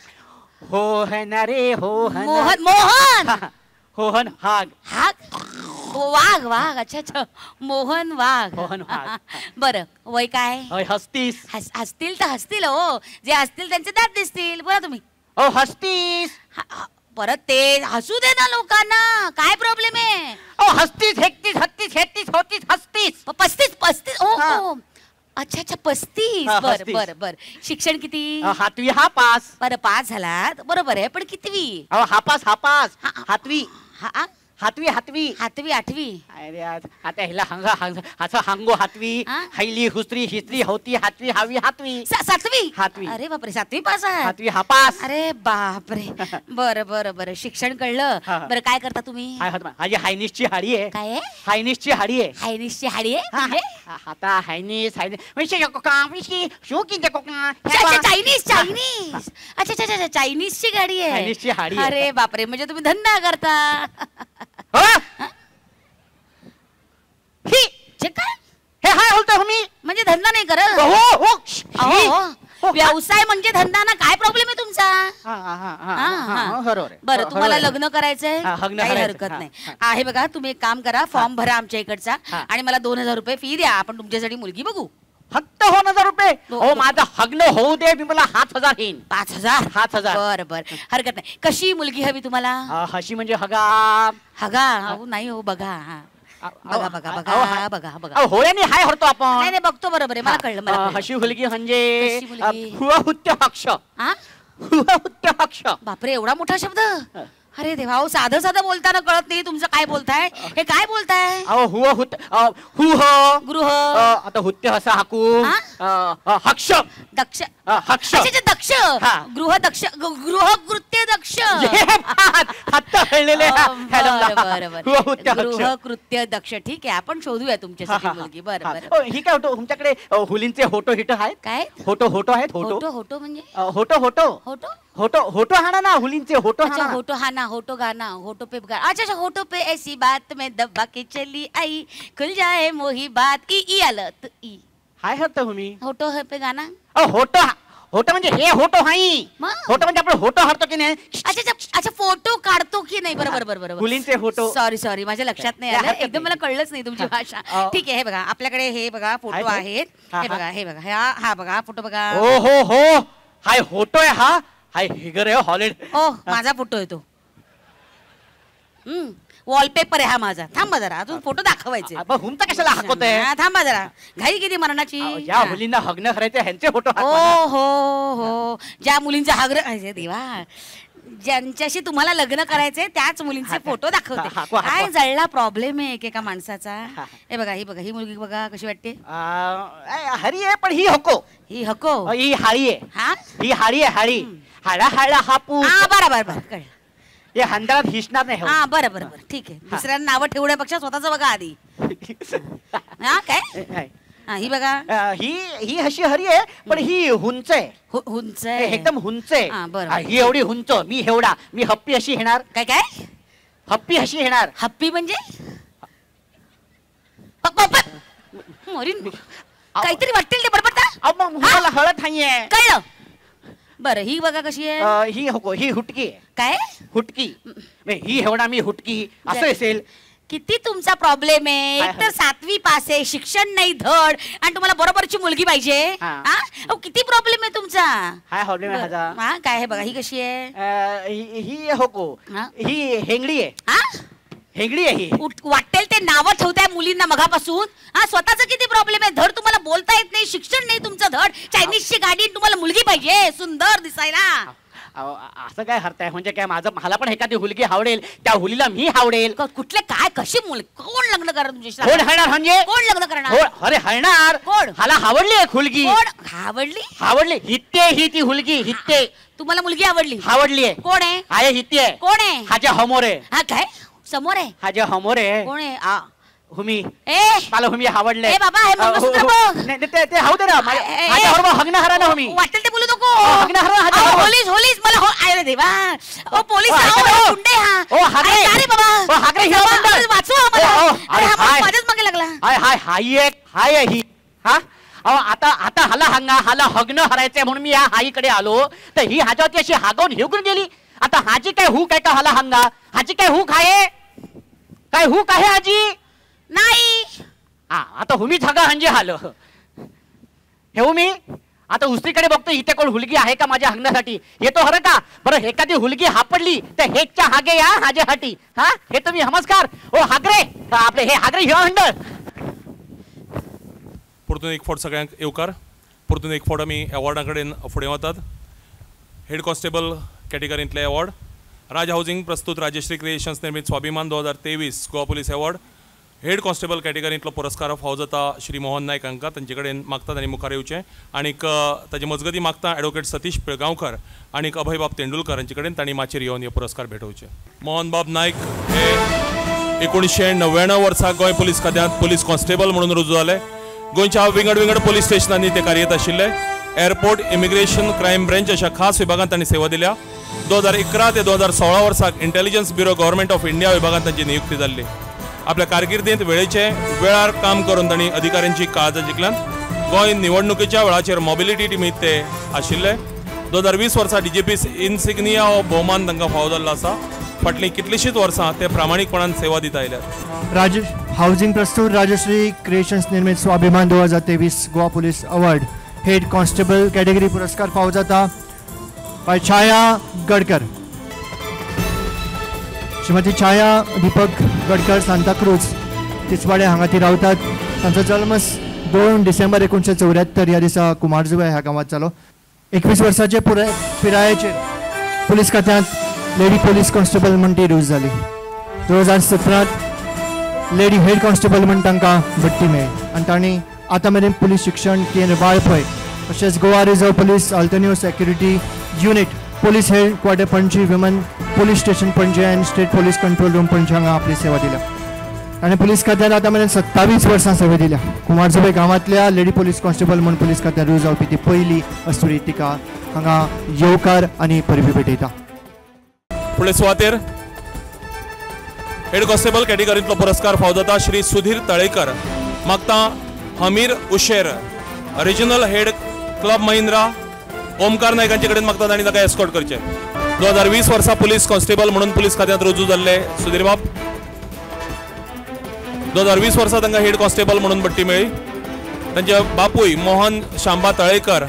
Speaker 5: होहन रे होहन
Speaker 4: मोहन मोहन
Speaker 5: होहन हाग
Speaker 4: हाग वाघ वाघ. अच्छा अच्छा मोहन वाघ
Speaker 5: मोहन वाघ.
Speaker 4: बरं वय काय?
Speaker 5: हस्तीस.
Speaker 4: हसतील तर हसतील हो, जे हसतील त्यांचे दात दिसतील. बोला तुम्ही.
Speaker 5: हो हस्तीस.
Speaker 4: परत ते हसू दे ना लोकांना, काय प्रॉब्लेम आहे?
Speaker 5: ओ हस्तीस 31 36 37 होतीस हस्तीस
Speaker 4: 35 35. ओ हो अच्छा अच्छा 35. बर बर बर. शिक्षण किती?
Speaker 5: 7वी हा पास.
Speaker 4: बरं पास झाला बरोबर आहे, पण कितवी?
Speaker 5: हा पास हा पास 7वी हातवी हातवी
Speaker 4: हातवी आठवी.
Speaker 5: अरे आता हिला हंगा हंग हांगो हातवी हैली हुसरी हिसरी होती हातवी हावी हातवी
Speaker 4: सातवी
Speaker 5: हातवी.
Speaker 4: अरे बापरे 7वी पास आहे.
Speaker 5: 7वी हा पास.
Speaker 4: अरे बापरे बरं बरं बरं शिक्षण कळलं. बरं काय करता तुम्ही?
Speaker 5: हाजी हायनिसची हाडी आहे.
Speaker 4: काय
Speaker 5: हायनिसची हाडी आहे?
Speaker 4: हायनिसची हाडी आहे.
Speaker 5: आता हायनिस हायनिस
Speaker 4: चायनीज चायनीज. अच्छा अच्छा अच्छा चायनीजची गाडी आहे.
Speaker 5: हायनिसची हाडी.
Speaker 4: अरे बापरे म्हणजे तुम्ही धंदा करता.
Speaker 5: हे हाय बोलतोय मी
Speaker 4: म्हणजे धंदा नाही करत?
Speaker 5: हो
Speaker 4: व्यवसाय म्हणजे धंदा ना, काय प्रॉब्लेम आहे तुमचा? बरं तुम्हाला लग्न करायचंय, काही हरकत नाही आहे. बघा तुम्ही एक काम करा, फॉर्म भरा आमच्या इकडचा आणि मला 2000 रुपये फी द्या, आपण तुमच्यासाठी मुलगी बघू.
Speaker 5: फक्त 2000 रुपये? हो माझं हग्न होऊ दे, मी मला 5000 येईन.
Speaker 4: 5000?
Speaker 5: 5000.
Speaker 4: बरं बरं हरकत नाही. कशी मुलगी हवी तुम्हाला?
Speaker 5: हशी म्हणजे हगा
Speaker 4: हगा? हो नाही हो बघा बघा बघा बघा बघा बघा.
Speaker 5: होळ्याने हाय हरतो आपण.
Speaker 4: नाही नाही बघतो बरोबर आहे, मला कळलं मला.
Speaker 5: हशी मुलगी म्हणजे हुत्य हक्ष. हुत्य हक्ष.
Speaker 4: बापरे एवढा मोठा शब्द. अरे देवा, अहो साधं साधं बोलताना कळत नाही तुमचं काय बोलताय, हे काय बोलताय?
Speaker 5: अहो हुव हुत हुह
Speaker 4: गृह
Speaker 5: आता हुत्य हसा हाकू हक्ष
Speaker 4: दक्ष
Speaker 5: हक्ष.
Speaker 4: अच्छा दक्ष गृह दक्ष गृह कृत्य दक्ष. गृह कृत्य दक्ष. ठीक आहे आपण शोधूया तुमच्यासाठी मुलगी. बरं बरं
Speaker 5: ही काय होतो तुमच्याकडे हुलींचे होटो हिटो आहेत
Speaker 4: काय?
Speaker 5: होटो होटो आहेत. होटो
Speaker 4: होटो म्हणजे
Speaker 5: होटो होटो
Speaker 4: होटो
Speaker 5: होटो होटो हाना ना हुलींचे होटो.
Speaker 4: अच्छा होटो हाना होटो गाना होटो पे गाना. अच्छा अच्छा होटो पे ऐसी बात में दबा के चली आई खुल जाए मोही बात. ई ई आलं ई
Speaker 5: हाय हरतो मी.
Speaker 4: होटो है पे गाना.
Speaker 5: होटो होटो म्हणजे हे होटो हाई. होटो म्हणजे आपण होटो हरतो की नाही.
Speaker 4: अच्छा अच्छा, फोटो काढतो की नाही. बरोबर बरोबर बरोबर,
Speaker 5: मुलींचे फोटो.
Speaker 4: सॉरी सॉरी, माझ्या लक्षात नाही आलं एकदम, मला कळलंच नाही तुमची भाषा. ठीक आहे, हे बघा आपल्याकडे हे बघा फोटो आहेत. हे बघा, हे बघा, हा बघा हा फोटो बघा.
Speaker 5: हो हो हो, हाय फोटो आहे हा. हाय हिगर आहे हॉलेड.
Speaker 4: ओ माझा फोटो आहे तो. वॉलपेपर आहे हा माझा. थांबा जरा, अजून फोटो दाखवायचे.
Speaker 5: हुमता कशाला हाकवतोय?
Speaker 4: थांबा जरा, घाई किती मरणाची.
Speaker 5: ज्या मुलींना हगणं करायचं ह्यांचे फोटो.
Speaker 4: हो हो हो, ज्या मुलींचा हगर देवा, ज्यांच्याशी तुम्हाला लग्न करायचंय त्याच मुलींचे फोटो दाखवते. काय जळला प्रॉब्लेम आहे एकेका माणसाचा. हे बघा, ही बघा, ही मुलगी बघा कशी वाटते.
Speaker 5: हरी आहे पण ही हको.
Speaker 4: ही हको,
Speaker 5: ही हाळी आहे.
Speaker 4: हा
Speaker 5: ही हाळी आहे, हाळी. हाडा हाडा हापू.
Speaker 4: बरोबर बरोबर, कळलं.
Speaker 5: हे हंडाळात हिसणार नाही.
Speaker 4: हा बरं बरं बरं, ठीक आहे. दुसऱ्यांना नावं ठेवण्यापेक्षा स्वतःच बघा आधी. हा काय, ही बघा,
Speaker 5: ही ही अशी हरी आहे पण ही हुंच आहे.
Speaker 4: हुंच आहे,
Speaker 5: एकदम हुंच आहे. बरं, ही एवढी हुंच, मी एवढा, मी हप्पी अशी येणार.
Speaker 4: काय काय
Speaker 5: हप्पी अशी येणार?
Speaker 4: हप्पी म्हणजे काहीतरी वाटेल ते बरोबर.
Speaker 5: मला हळद नाहीये.
Speaker 4: कळलं. बरं, ही बघा कशी आहे.
Speaker 5: ही हो, ही हुटकी आहे.
Speaker 4: काय
Speaker 5: हुटकी? ही एवढा मी हुटकी असं असेल.
Speaker 4: किती तुमचा प्रॉब्लेम आहे. एक तर 7वी पास आहे, शिक्षण नाही धड, आणि तुम्हाला बरोबरची मुलगी पाहिजे. किती प्रॉब्लेम आहे तुमचा.
Speaker 5: हाय प्रॉब्लेम आहे हा.
Speaker 4: काय हे बघा, ही कशी आहे.
Speaker 5: ही होको, ही हेंगडी आहे.
Speaker 4: हा
Speaker 5: हेंगडी आहे.
Speaker 4: वाटेल ते नावं ठेवताय मुलींना मगापासून. हा स्वतःचा किती प्रॉब्लेम आहे. धड तुम्हाला बोलता येत नाही, शिक्षण नाही तुमचं धड, चायनीजची गाडी, तुम्हाला मुलगी पाहिजे सुंदर दिसायला.
Speaker 5: असं काय हरताय म्हणजे काय? माझं मला पण एखादी हुलगी आवडेल, त्या हुलीला मी आवडेल.
Speaker 4: कुठले काय कशी मुल, कोण लग्न करणार तुमच्याशी?
Speaker 5: कोण हळणार म्हणजे?
Speaker 4: कोण लग्न करणार?
Speaker 5: अरे हळणार
Speaker 4: कोण?
Speaker 5: मला आवडली एक हुलगी.
Speaker 4: कोण आवडली?
Speaker 5: आवडली हित्ते, ही ती हुलगी हित्ते.
Speaker 4: तुम्हाला मुलगी आवडली?
Speaker 5: आवडली आहे.
Speaker 4: कोण आहे?
Speaker 5: आहे हित्ते आहे.
Speaker 4: कोण आहे?
Speaker 5: हाच्या हमोर आहे.
Speaker 4: हा काय समोर आहे?
Speaker 5: हाच्या हमोर आहे.
Speaker 4: कोण आहे?
Speaker 5: हुमी.
Speaker 4: ए
Speaker 5: मला हुमी आवडले.
Speaker 4: ए बाबा, हे मंगळसूत्र बघ.
Speaker 5: नाही ते हाऊ दे ना. माझ्या बरोबर हगणं हरा ना हुमी.
Speaker 4: वाटेल ते बोलू नको.
Speaker 5: हगणं हरा.
Speaker 4: पोलीस पोलीस मला हो. अरे देवा, ओ पोलीस, गुंडे हा.
Speaker 5: ओ हागरे,
Speaker 4: अरे बाबा,
Speaker 5: ओ हागरे, हिरो गुंड
Speaker 4: वाचवा मला. अरे हा माझ्याच मागे लागला.
Speaker 5: हाय हाय हाय एक हाय ही. हा अहो आता आता हाला हंगा हाला हगणं हरायचंय म्हणून मी या हाईकडे आलो, तर ही हाजावती अशी हागवून हिवून गेली. आता हाजी काय हूक आहे का हाला हंगा? हाजी काय हूक आहे? काय हूक आहे हाजी?
Speaker 4: नाही.
Speaker 5: हा आता हुमी झागा हंजे हाल हे हुमी. आता दुसरीकडे बघतो इथे कोण हुलगी आहे का माझ्या हंगण्यासाठी. हे तो हर का बरं, एखादी हुलगी हापडली तर हेच्या हागे या हाजेसाठी. हा हे तुम्ही नमस्कार. ओ हागरे, आपले हे हागरे हिवा हंडळ.
Speaker 1: परतून एक फावट सगळ्यांक येवकार. परतून एक फावट आमी अवॉर्डा कडेन फुडें वतात. हेड कॉन्स्टेबल कॅटेगरींतले अवॉर्ड राज हावजिंग प्रस्तुत राजश्री क्रिएशन्स निर्मित Swabhiman 2023 Goa police award head constable कॅटेगरींतलो पुरस्कार फावो जाता श्री मोहन नायक हांकां. तांचे कडेन मागतात आनी मुखार येवचें. आनीक ताजे मजगती मागता एडवोकेट सतीश पिळगांवकर आनीक अभयबाब तेंडुलकर हांचे कडेन तांणी माचयेर येवन हे पुरस्कार भेटोवचे. मोहनबाब नायक हे 1999 वर्सा गोंय पोलीस खात्यांत पोलीस कॉन्स्टेबल म्हणून रुजू जाले. गोंयच्या विंगड विंगड पोलीस स्टेशनांनी ते कार्यरत आशिल्ले. एअरपोर्ट इमिग्रेशन क्रायम ब्रँच अशा खास विभागांत तांणी सेवा दिल्या. 2011 ते 2016 वर्साक intelligence bureau government of India विभागांत तांची नियुक्ती जाल्ली. आपल्या कारकिर्दींत वेळेचे वेळार काम करून तांणी अधिकाऱ्यांची काळजां जिखल्यात. गोंय निवडणुकीच्या वेळाचेर मोबिलिटी टिमींत ते आशिल्ले. 2020 वर्सा डीजीपी इन्सिग्निया हो भोवमान तांकां फावो जाल्लो आसा. फाटलीं कितलींशींच वर्सां ते प्रामाणीकपणान सेवा दिता आयल्यात.
Speaker 2: राज हावजिंग प्रस्तुत राजश्री क्रिएशन्स निर्मित Swabhiman 2023 Goa police award head constable category पुरस्कार फावो जाता बाय छाया गडकर. श्रीमती छाया दीपक गडकर सांताक्रूज तिसवाडे हांगा ती रावतात. तांचो जल्म 2 डिसेंबर 1974 ह्या दिसा कुमारजुवे ह्या गांवांत जालो. 21 वर्साचे पिरायेचेर पुलीस खात्यांत लेडी पोलीस कॉन्स्टेबल म्हण ती रुजू जाली. 2017 लेडी हेड कॉन्स्टेबल म्हण तांकां बडटी मेळ्ळी आनी तांणी आतां मेरेन पुलीस शिक्षण केंद्र वाळपय तशेंच Goa reserve police alternative security unit police headquarter Panaji, women police station Panaji आनी state police control room Panaji हांगा आपली सेवा दिल्या. ताणें पुलीस खात्यान आतां मेरेन 27 वर्सां सेवा दिल्या. कुमारजुवे गांवांतल्या लेडी पोलीस कॉन्स्टेबल म्हूण पुलीस खात्यान रुजू जावपी ती पयली अस्तुरी. तिका हांगा येवकार आनी परबी भेटयता.
Speaker 1: फुडले सुवातेर हेड कॉन्स्टेबल कॅटेगरींतलो पुरस्कार फावो जाता श्री सुधीर तळेकर. मागता Hamir उशेर. Regional head club Mahindra Omkar Naik हांचे कडेन मागतात आनी ताका एस्कॉर्ट करचें. 2020 वर्सा पुलीस कॉन्स्टेबल म्हणून पुलीस खात्यांत रुजू जाल्ले सुधीरबाब 2020 वर्सा तांकां हेड कॉन्स्टेबल म्हणून बडटी मेळ्ळी. तांचे बापूय मोहन शांबा तळेकर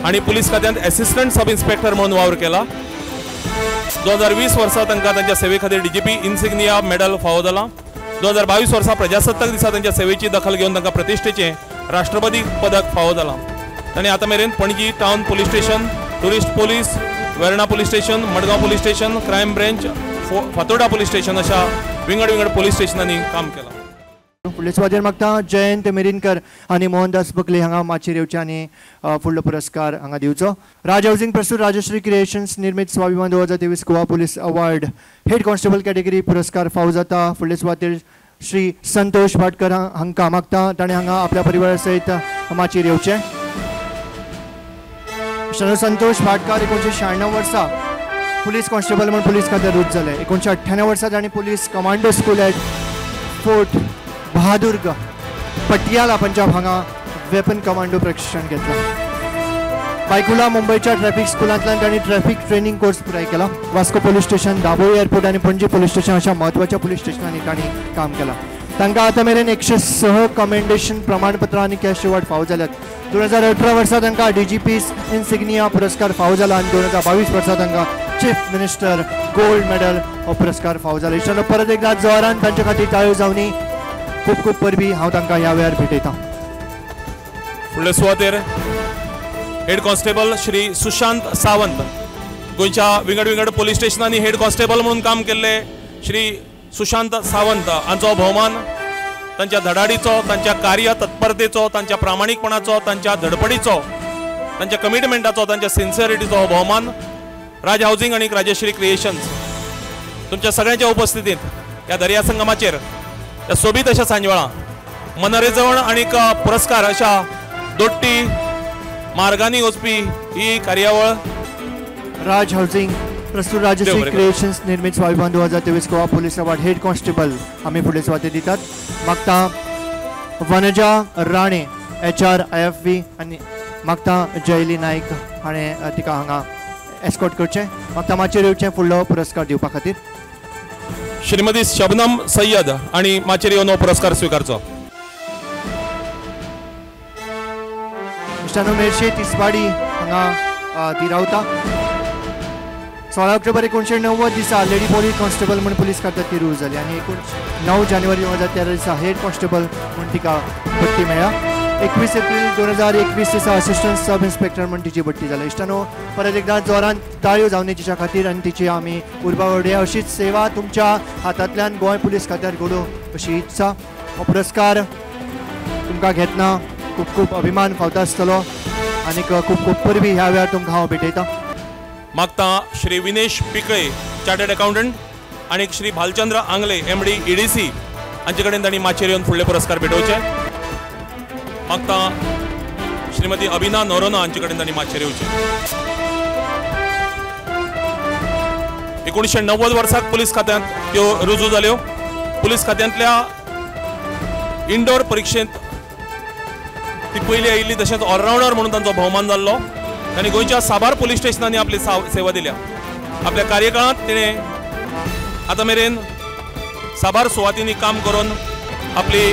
Speaker 1: आनी पुलीस खात्यांत एसिस्टंट सब इन्स्पेक्टर म्हणून वावर केला. 2020 वर्सा तांकां तांच्या सेवे खातीर डीजीपी इन्सिग्निया मेडल फावो जाला. 2022 वर्सा प्रजासत्ताक दिसा तांच्या सेवेची दखल घेवन तांकां प्रतिश्ठेचें राष्ट्रपती पदक फावो जालां. तांणी आतां मेरेन Panaji town police station, tourist police, Verna police station, Madgaon police station, crime branch, Fatorda police station अशा विंगड विंगड पोलीस स्टेशनांनी काम केलां.
Speaker 2: फुडले सुवातेर मागता जयंत मिरीनकर आनी मोहनदास बकले हांगा माचयेर येवचे आनी फुडलो पुरस्कार हांगा दिवचो. राज हाऊसिंग प्रस्तुत राजश्री क्रिएशन्स निर्मित Swabhiman 2023 Goa police award head constable category पुरस्कार फावो जाता. फुडले सुवातेर श्री संतोष भाटकर हांकां मागता, ताणें हांगा आपल्या परिवारा सयत माचयेर येवचें. संतोष भाटकार 1996 वर्सा पुलीस कॉन्स्टेबल म्हूण पुलीस खात्यात रुजू जाले. 1998 वर्सा ताणें police commando school at fort Bahadurgarh Patiala Punjab हांगा वेपन कमांडो प्रशिक्षण घेतला. बायकुला मुंबयच्या ट्रॅफिक स्कुलांतल्यान तांणी ट्रॅफिक ट्रेनिंग कोर्स पुराय केला. Vasco police station, Dabolim airport आनी पणजी पोलीस स्टेशन अशा म्हत्वाच्या पोलीस स्टेशनांनी तांणी काम केलां. तांकां आतां मेरेन 106 कमेंडेशन प्रमाणपत्रां आनी कॅश रिवॉर्ड फावो जाल्यात. 2018 वर्सा तांकां डीजीपी इन्सिग्निया पुरस्कार फावो जाला आनी 2022 वर्सा तांकां चीफ मिनिस्टर गोल्ड मेडल हो पुरस्कार फावो जाला. इश्टांनो, परत एकदा जोरान तांचे खातीर टाळयो जावनी. खूब खूब परबी हांव तांकां ह्या वेळार भेटयतां.
Speaker 1: फुडले सुवातेर हेड कॉन्स्टेबल श्री सुशांत सावंत, गोंयच्या विंगड विंगड पोलीस स्टेशनांनी हेड कॉन्स्टेबल म्हणून काम केल्ले श्री सुशांत सावंत हांचो भोवमान तांच्या धडाडीचो, तांच्या कार्य तत्परतेचो, तांच्या प्रामाणीकपणाचो, तांच्या धडपडीचो, तांच्या कमिटमेंटाचो, तांच्या सिन्सियरिटीचो हो भोवमान राज हाऊसिंग आनी राजश्री क्रिएशन्स तुमच्या सगळ्यांच्या उपस्थितींत ह्या दर्या संगमाचेर ह्या सोबीत अशा सांजवेळा मनरिजवण आनी पुरस्कार अशा दोट्टी मार्गांनी वचपी ही कार्यावळ
Speaker 2: राज हाऊसिंग प्रस्तुत राजश्री क्रिएशन्स निर्मित Swabhiman 2023 Goa police award head constable आमी फुडले सुवातेर दितात. मागता Vanaja Rane HR IFV आनी मागता जयली नायक हाणें तिका हांगा एस्कॉर्ट करचें. मागता माचयेर येवचें फुडलो पुरस्कार दिवपा खातीर.
Speaker 1: श्रीमती शबनम सय्यद आनी माचयेर येवन हो पुरस्कार स्विकारचो.
Speaker 2: इश्टानो, मेरशे तिसवाडी हांगा ती रावता. 16 ऑक्टोबर 1990 दिसा लेडी पोलीस कॉन्स्टेबल म्हूण पुलीस खात्यात ती रुजू जाली आनी 9 जानेवारी 2013 दिसा हेड कॉन्स्टेबल म्हूण तिका बडटी मेळ्ळ्या. 21 एप्रील 2021 दिसा असिस्टंट सब इन्स्पेक्टर म्हूण तिची बडटी जाली. इश्टानो, परत एकदा जोरान टाळयो जावनी तिच्या खातीर आनी तिची आमी उर्बा वडया. अशीच सेवा तुमच्या हातांतल्यान गोंय पुलीस खात्यार घडोवं अशी इत्सा. हो पुरस्कार तुमकां घेतना खूब खूब अभिमान फावता आसतलो आनी खूब खूब परबी ह्या वेळार तुमकां हांव भेटयतां.
Speaker 1: मागता श्री विनेश पिकळे चार्टर्ड अकाउंटंट आनी श्री भालचंद्र आंगले MD EDC हांचे कडेन तांणी माचयेर येवन फुडले पुरस्कार भेटोवचे. मागता श्रीमती अभिना नोरोना हांचे कडेन तांणी माचयेर येवचे. 1990 वर्साक पुलीस खात्यांत त्यो रुजू जाल्यो. पुलीस खात्यांतल्या इंडोर परिक्षेंत ती पयली आयिल्ली, तशेंच ऑलरावंडर म्हणून तांचो भोवमान जाल्लो. आनी गोंयच्या साबार पोलीस स्टेशनांनी आपली सेवा दिल्या. आपल्या कार्यकाळांत तिणें आतां मेरेन साबार सुवातींनी काम करून आपली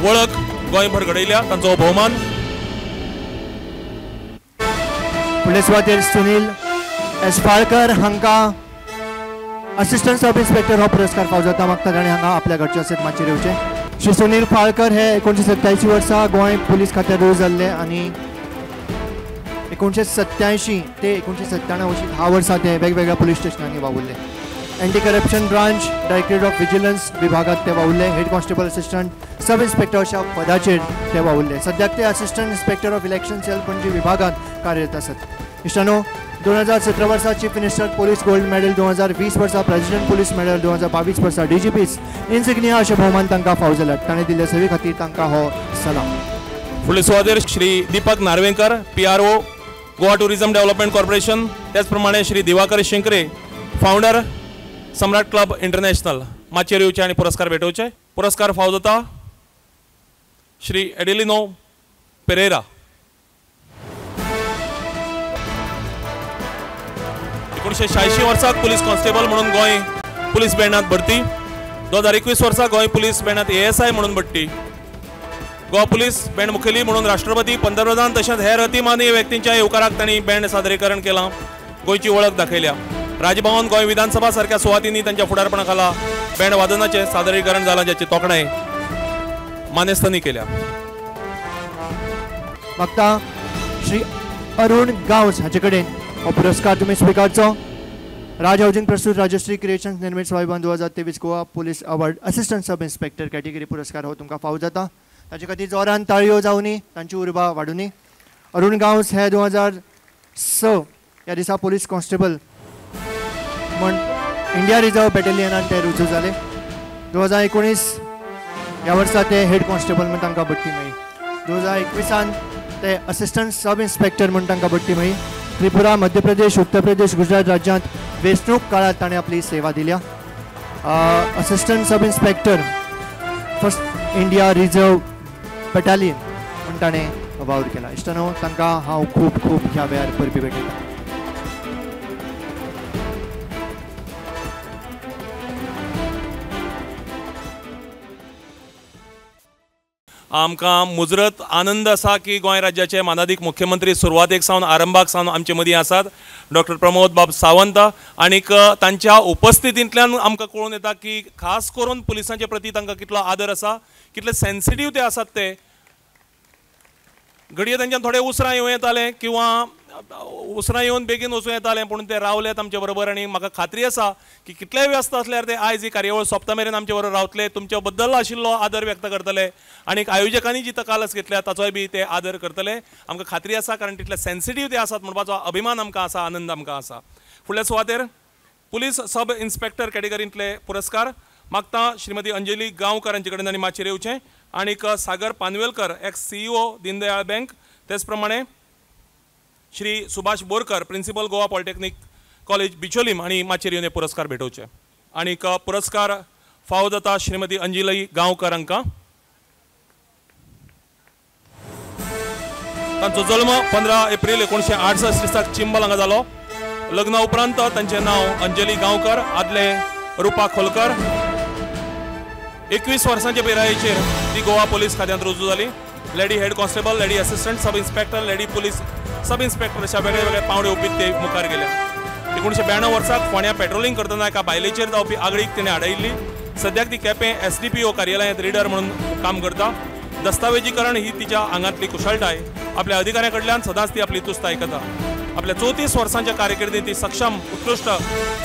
Speaker 1: वळख गोंयभर घडयल्या. तांचो भोवमान.
Speaker 2: फुडले सुवातेर सुनील एस फाळकर हांकां असिस्टंट सब इन्स्पेक्टर हो पुरस्कार फावो जाता. मागता ताणें हांगा आपल्या घरच्या सयत माचयेर येवचें. श्री सुनील फाळकर हे 1987 वर्सा गोंय पुलीस खात्यात रुजू जाल्ले आनी 1987 ते 1997 अशी 10 वर्सां ते वेगवेगळ्या police स्टेशनांनी वावुरले. Anti corruption branch, directorate of vigilance विभागात ते वावुरले. Head constable, assistant sub inspector अशा पदाचेर ते वावुरले. सद्याक ते assistant inspector of election cell Panaji विभागात कार्यरत आसात. इश्टानो, 2017 वर्सा chief minister police gold medal, 2020 वर्सा प्रेसिडेंट पोलीस मेडल, 2022 वर्सा डीजीपी इन्सिग्निया अशे भोवमान तांकां फावो जाल्यात. ताणें दिल्ले सेवे खातीर तांकां हो सलाम.
Speaker 1: फुडले सुवातेर Shri Deepak Narvenkar PRO Goa tourism development corporation, त्याचप्रमाणे Shri Diwakar Shinkre founder Samrat club international माचयेर येवचे आनी पुरस्कार भेटोवचे. पुरस्कार फावो जाता श्री एडेलिनो पेरेरा. 1986 वर्साक पुलीस कॉन्स्टेबल म्हणून गोंय पुलीस बँडांत भरती. 2021 वर्सा गोंय पुलीस बँडांत ASI म्हणून बडटी. गोवा पुलीस बँड मुखेली म्हणून राष्ट्रपती, पंतप्रधान तशेंच हेर अतिमाननीय व्यक्तींच्या येवकाराक तांणी बँड सादरीकरण केलां. गोंयची वळख दाखयल्या. राजभवन, गोंय विधानसभा सारक्या सुवातींनी तांच्या फुडारपणा खाला बँड वादनाचें सादरीकरण जालां, जाची तोखणाय मानेस्तांनी केल्या.
Speaker 2: मागता श्री अरुण गांवस हाचे कडेन हो पुरस्कार तुमी स्विकारचो. राज हाऊसिंग प्रस्तुत राजश्री क्रिएशन्स निर्मित स्वाभिमान 2023 Goa police award assistant sub inspector category पुरस्कार हो तुमकां फावो जाता. ताचे खातीर जोरान ताळयो जावनी, तांची उर्बा वाडुनी. अरुण गांवस हे 2006 ह्या दिसा पुलीस कॉन्स्टेबल म्हण इंडिया रिजर्व बॅटेलियनान ते रुजू जाले. 2019 ह्या वर्सा ते हेड कॉन्स्टेबल म्हूण तांकां बडटी मेळ्ळी. 2021 ते असिस्टंट सब इन्स्पेक्टर म्हूण तांकां बडटी मेळ्ळी. त्रिपुरा, मध्य प्रदेश, उत्तर प्रदेश, गुजरात राज्यांत वेंचणूक काळांत ताणें आपली सेवा दिल्या. Assistant sub inspector first India reserve battalion म्हूण ताणें वावर केला. इश्टानो, तांकां हांव खूब खूब ह्या वेळार परबीं भेटयतां.
Speaker 1: आमकां मुजरत आनंद आसा की गोंय राज्याचे मानादीक मुख्यमंत्री सुरवातेक सावन आरंभाक सावन आमचे मदीं आसात, डॉक्टर प्रमोद बाब सावंत. आनीक तांच्या उपस्थितींतल्यान आमकां कळून येता की खास करून पुलिसांचे प्रती तांकां कितलो आदर आसा, कितले सेन्सिटीव ते आसात. ते घडये तांच्यान थोडे उसरां येवं येतालें किंवा उसरां येवन बेगीन वचूं येतालें, पूण ते रावलेत आमचे बरोबर. आनी म्हाका खात्री आसा की कितलेय व्यस्त आसल्यार ते आयज ही कार्यावळ सोंपता मेरेन आमचे बरोबर रावतले, तुमच्या बद्दल आशिल्लो आदर व्यक्त करतले आनी आयोजकांनी जी तकालस घेतल्या ताचोय बी ते आदर करतले. आमकां खात्री आसा, कारण तितले सेन्सिटीव ते आसात म्हणपाचो अभिमान आमकां आसा, आनंद आमकां आसा. फुडल्या सुवातेर पुलीस सब इन्स्पेक्टर कॅटेगरींतले पुरस्कार मागता श्रीमती अंजली गांवकर हांचे कडेन आनी माचयेर येवचें. आनीक Sagar Panvelkar, ex CEO Deendayal bank, तेच प्रमाणे Shri Subhash Borkar, principal Goa polytechnic college Bicholim हांणी माचयेर येवन हे पुरस्कार भेटोवचे. आनीक पुरस्कार फावो जाता श्रीमती अंजली गांवकर हांकां. तांचो जल्म 15 एप्रील 1968 दिसाक चिंबल हांगा जालो. लग्ना उपरांत तांचें नांव अंजली गांवकर, आदलें रुपा खोलकर. 21 वर्सांचे पिरायेचेर ती गोवा पोलीस खात्यांत रुजू जाली. Lady head constable, lady assistant sub inspector, lady police sub inspector अशा वेगळे वेगळे पावंडे ओपीत ते मुखार गेले. 1992 वर्साक फोंड्या पेट्रोलिंग करतना एका बायलेचेर जावपी आगळीक तिणें आडायिल्ली. सद्याक ती केपें SDPO कार्यालयांत रिडर म्हणून काम करता. दस्तावेजीकरण ही तिच्या आंगांतली कुशळटाय. आपल्या अधिकाऱ्यां कडल्यान सदांच ती आपली तुस्त आयकता. आपल्या 34 वर्सांच्या कारकिर्दींत ती सक्षम, उत्कृश्ट,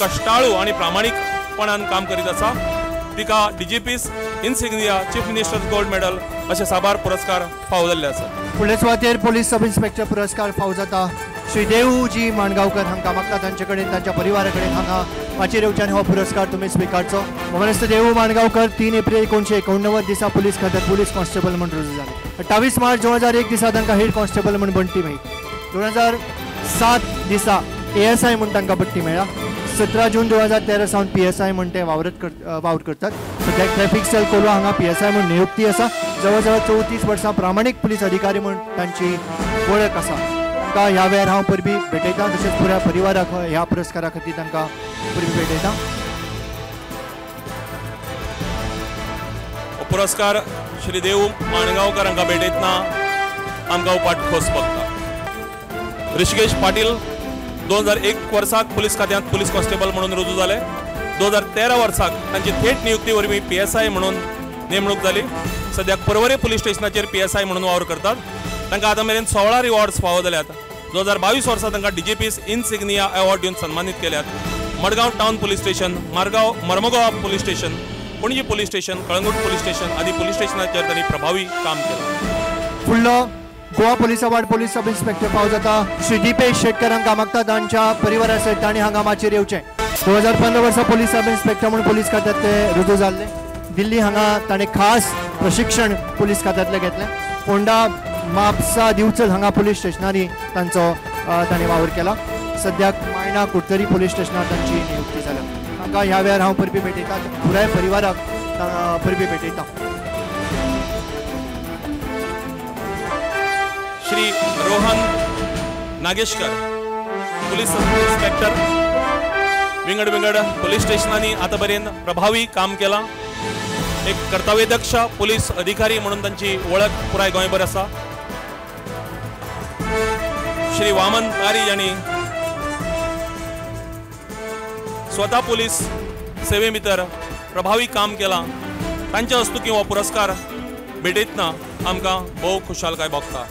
Speaker 1: कश्टाळू आनी प्रामाणीकपणान काम करीत आसा. तिका DGP's insignia, chief minister's gold medal अशे साबार पुरस्कार फावो जाल्ले आसात.
Speaker 2: फुडले सुवातेर पोलीस सब इन्स्पेक्टर पुरस्कार फावो जाता श्री देवजी माणगांवकर हांकां. मागता तांचे कडेन, तांच्या परिवारा कडेन हांगा माचयेर येवच्यान हो पुरस्कार तुमी स्विकारचो. मोमानेस्त देवू माणगांवकर 3 एप्रील 1989 दिसा पुलीस खात्यात पुलीस कॉन्स्टेबल म्हूण रुजू जाले. 28 मार्च 2001 दिसा तांकां हेड कॉन्स्टेबल म्हूण बडटी मेळ्ळी. 2007 दिसा ASI म्हूण तांकां बडटी मेळ्ळा. 17 जून 2013 सावन PSI म्हूण ते वावर करतात. सद्याक ट्रॅफिक सेल कोलवा हांगा PSI म्हूण नियुक्ती आसा. जवळ जवळ 34 वर्सां प्रामाणीक पुलीस अधिकारी म्हूण तांची वळख आसा. तांकां ह्या वेळार हांव परबीं भेटयतां, तशेंच पुराय परिवाराक ह्या पुरस्कारा खातीर तांकां परबीं भेटयतां.
Speaker 1: पुरस्कार श्री देव माणगांवकर हांकां भेटयतना आमकां उपाट खोस भोगता. ऋषिकेश पाटील 2001 वर्साक पुलीस खात्यांत पुलीस कॉन्स्टेबल म्हणून रुजू जाले. 2013 वर्साक तांची थेट नियुक्ती वरवीं PSI म्हणून नेमणूक जाली. सद्याक पर्वरे पुलीस स्टेशनाचेर PSI म्हणून वावर करतात. तांकां आतां मेरेन 16 रिवॉर्ड्स फावो जाल्यात. 2022 वर्सा तांकां DGP's insignia award दिवन सन्मानीत केल्यात. Madgaon town police station, Marmagoa police station, Panaji police station, Calangute police station आदी पुलीस स्टेशनाचेर तांणी प्रभावी काम केलां.
Speaker 2: फुडलो Goa police award police sub inspector फावो जाता श्री दीपेश शेटकर हांकां. मागता तांच्या परिवारा सयत तांणी हांगा माचयेर येवचें. 2015 वर्सा पुलीस सब इन्स्पेक्टर म्हूण पुलीस खात्यांत ते रुजू जाल्ले. दिल्ली हांगा ताणें खास प्रशिक्षण पुलीस खात्यांतलें घेतलें. फोंडा, म्हापसा, दिवचल हांगा पुलीस स्टेशनांनी तांचो ताणें वावर केला. सद्याक मायणा कुडतरी पुलीस स्टेशनार तांची नियुक्ती जाल्या. तांकां ह्या वेळार हांव परबीं भेटयतां, पुराय परिवाराक परबीं भेटयतां.
Speaker 1: Shri Rohan Nageshkar, police sub inspector, विंगड विंगड पोलीस स्टेशनांनी आतां पर्यंत प्रभावी काम केलां. एक कर्तव्यदक्ष पोलीस अधिकारी म्हणून तांची वळख पुराय गोंयभर आसा. श्री वामन तारी यांनी स्वता पोलीस सेवे भितर प्रभावी काम केलां. तांच्या हस्तुकीं हो पुरस्कार भेटयतना आमकां भोव खुशालकाय भोगता.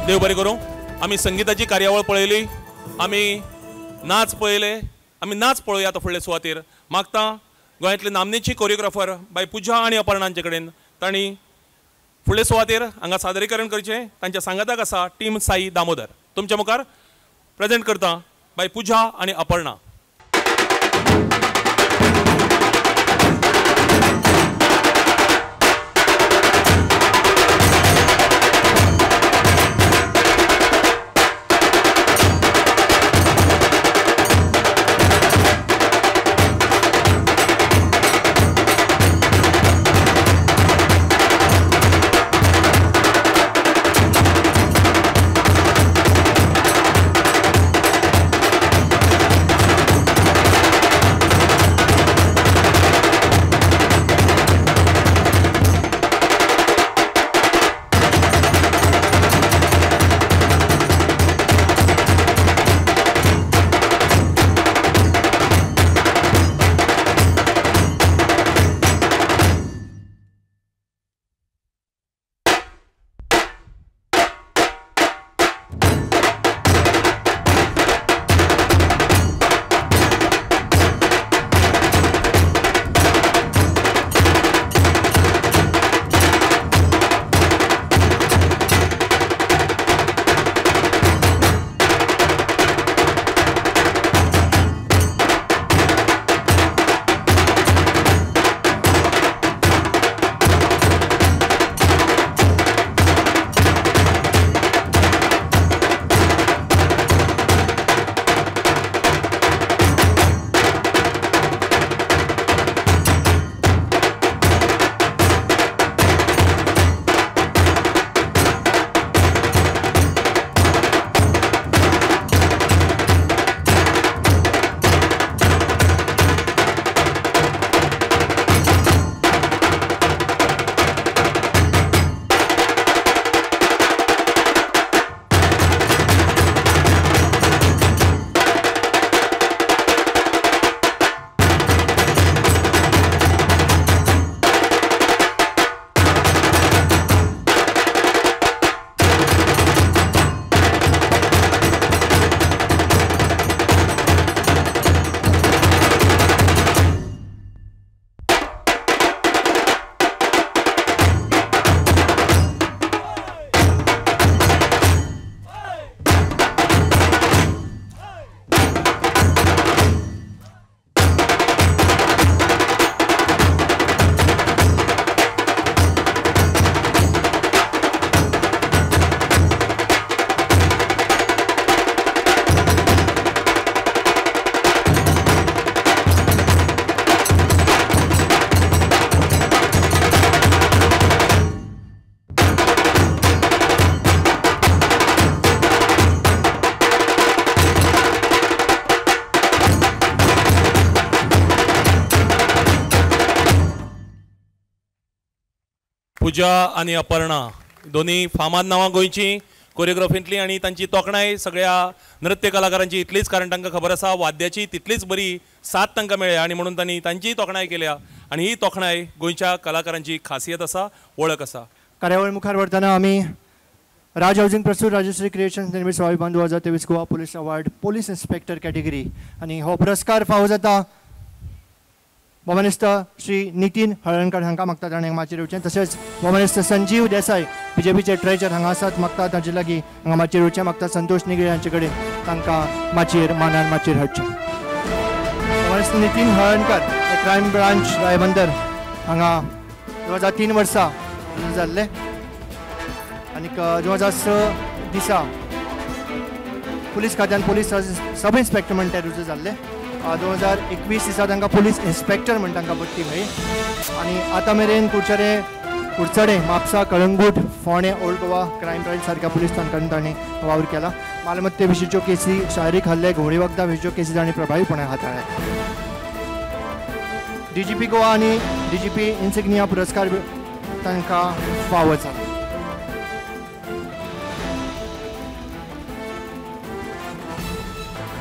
Speaker 1: देव बरें करूं. आमी संगीताची कार्यावळ पळयली, आमी नाच पळयले, आमी नाच पळोवया आतां फुडले सुवातेर. मागता गोंयांतले नामनेची कोरियोग्राफर बाय पुजा आनी अपर्णा हांचे कडेन तांणी फुडले सुवातेर हांगा सादरीकरण करचें. तांच्या सांगाताक आसा टीम साई दामोदर. तुमच्या मुखार प्रेजेंट करता बाय पुजा आनी अपर्णा. पुजा आनी अपर्णा दोन्ही फामाद नांवां गोंयची कोरियोग्राफींतली आनी तांची तोखणाय सगळ्या नृत्य कलाकारांची इतलीच, कारण तांकां खबर आसा वाद्याची तितलीच बरी साथ तांकां मेळ्ळ्या आनी म्हणून तांणी तांचीय तोखणाय केल्या आनी ही तोखणाय गोंयच्या कलाकारांची खासियत आसा, वळख आसा.
Speaker 2: कार्यावळ मुखार व्हरतना आमी राज हावजींग प्रस्तूत राजश्री क्रिएशन्स निर्मित स्वाभिमान 2023 Goa police award police inspector category आनी हो पुरस्कार फावो जाता भोवमानेस्त श्री नितीन हळर्णकर हांकां मागतात ताणें माचयेर येवचें. तशेंच भोवमानेस्त संजीव देसाय बीजेपीचे ट्रेजर हांगा आसात, मागतात तांचे लागीं हांगा माचयेर येवचें. मागतात संतोष निगळे हांचे कडेन तांकां माचयेर मानान माचयेर हाडचें. भोवमानेस्त नितीन हळर्णकर क्रायम ब्रांच रायबंदर हांगा 2003 वर्सा जाल्ले आनीक 2006 दिसा पुलीस खात्यान पुलीस सब इन्स्पेक्टर म्हण ते रुजू जाल्ले. 2021 दिसा तांकां पोलीस इन्स्पेक्टर म्हूण तांकां बडटी मेळ्ळी आनी आतां मेरेन Curchorem, Mapusa, Calangute, Ponda, old Goa crime branch सारक्या पुलीस स्थानकांनी तांणी वावर केला. मालमत्ते विशींच्यो केसी, शारिरीक हल्ले, घुंवळी वखदां विशींच्यो केसी तांणी प्रभावीपणान हाताळ्ळ्या. डीजीपी गोवा आनी डीजीपी इन्सिग्निया पुरस्कार तांकां फावो जाला.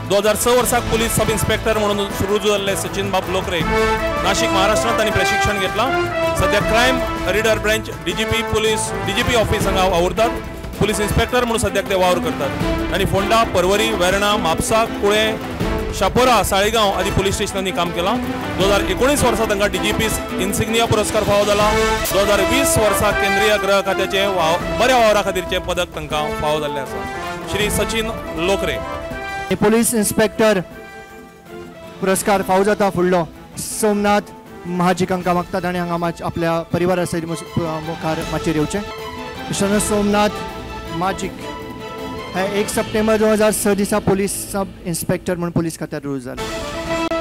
Speaker 1: दोन हजार 6 वर्साक पुलीस सब इन्स्पेक्टर म्हणून सुरू जाल्ले सचिन बाब लोकरे नाशिक महाराष्ट्रांत तांणी प्रशिक्षण घेतलां. सध्या crime reader branch DGP police DGP office हांगा वावुरतात. पुलीस इन्स्पेक्टर म्हणून सद्याक ते वावर करतात आनी फोंडा, परवरी, वेर्णा, म्हापसा, कुळें, शापोरा, साळेगांव आदी पुलीस स्टेशनांनी काम केलां. 2019 वर्सा तांकां डीजीपी इन्सिग्निया पुरस्कार फावो जाला. 2020 वर्सा केंद्रीय गृह खात्याचें बऱ्या वावरा खातीरचें पदक तांकां फावो जाल्लें आसा. श्री सचिन लोकरे.
Speaker 2: पोलीस इन्स्पेक्टर पुरस्कार फावो जाता फुडलो सोमनाथ महाजीक हांकां मागता. ताणें हांगा आपल्या परिवारा सयत मुखार माचयेर येवचें. मिस्टर सोमनाथ माजीक हे 1 सप्टेंबर 2006 दिसा पोलीस सब इन्स्पेक्टर म्हूण पोलीस खात्यात रुजू जाले.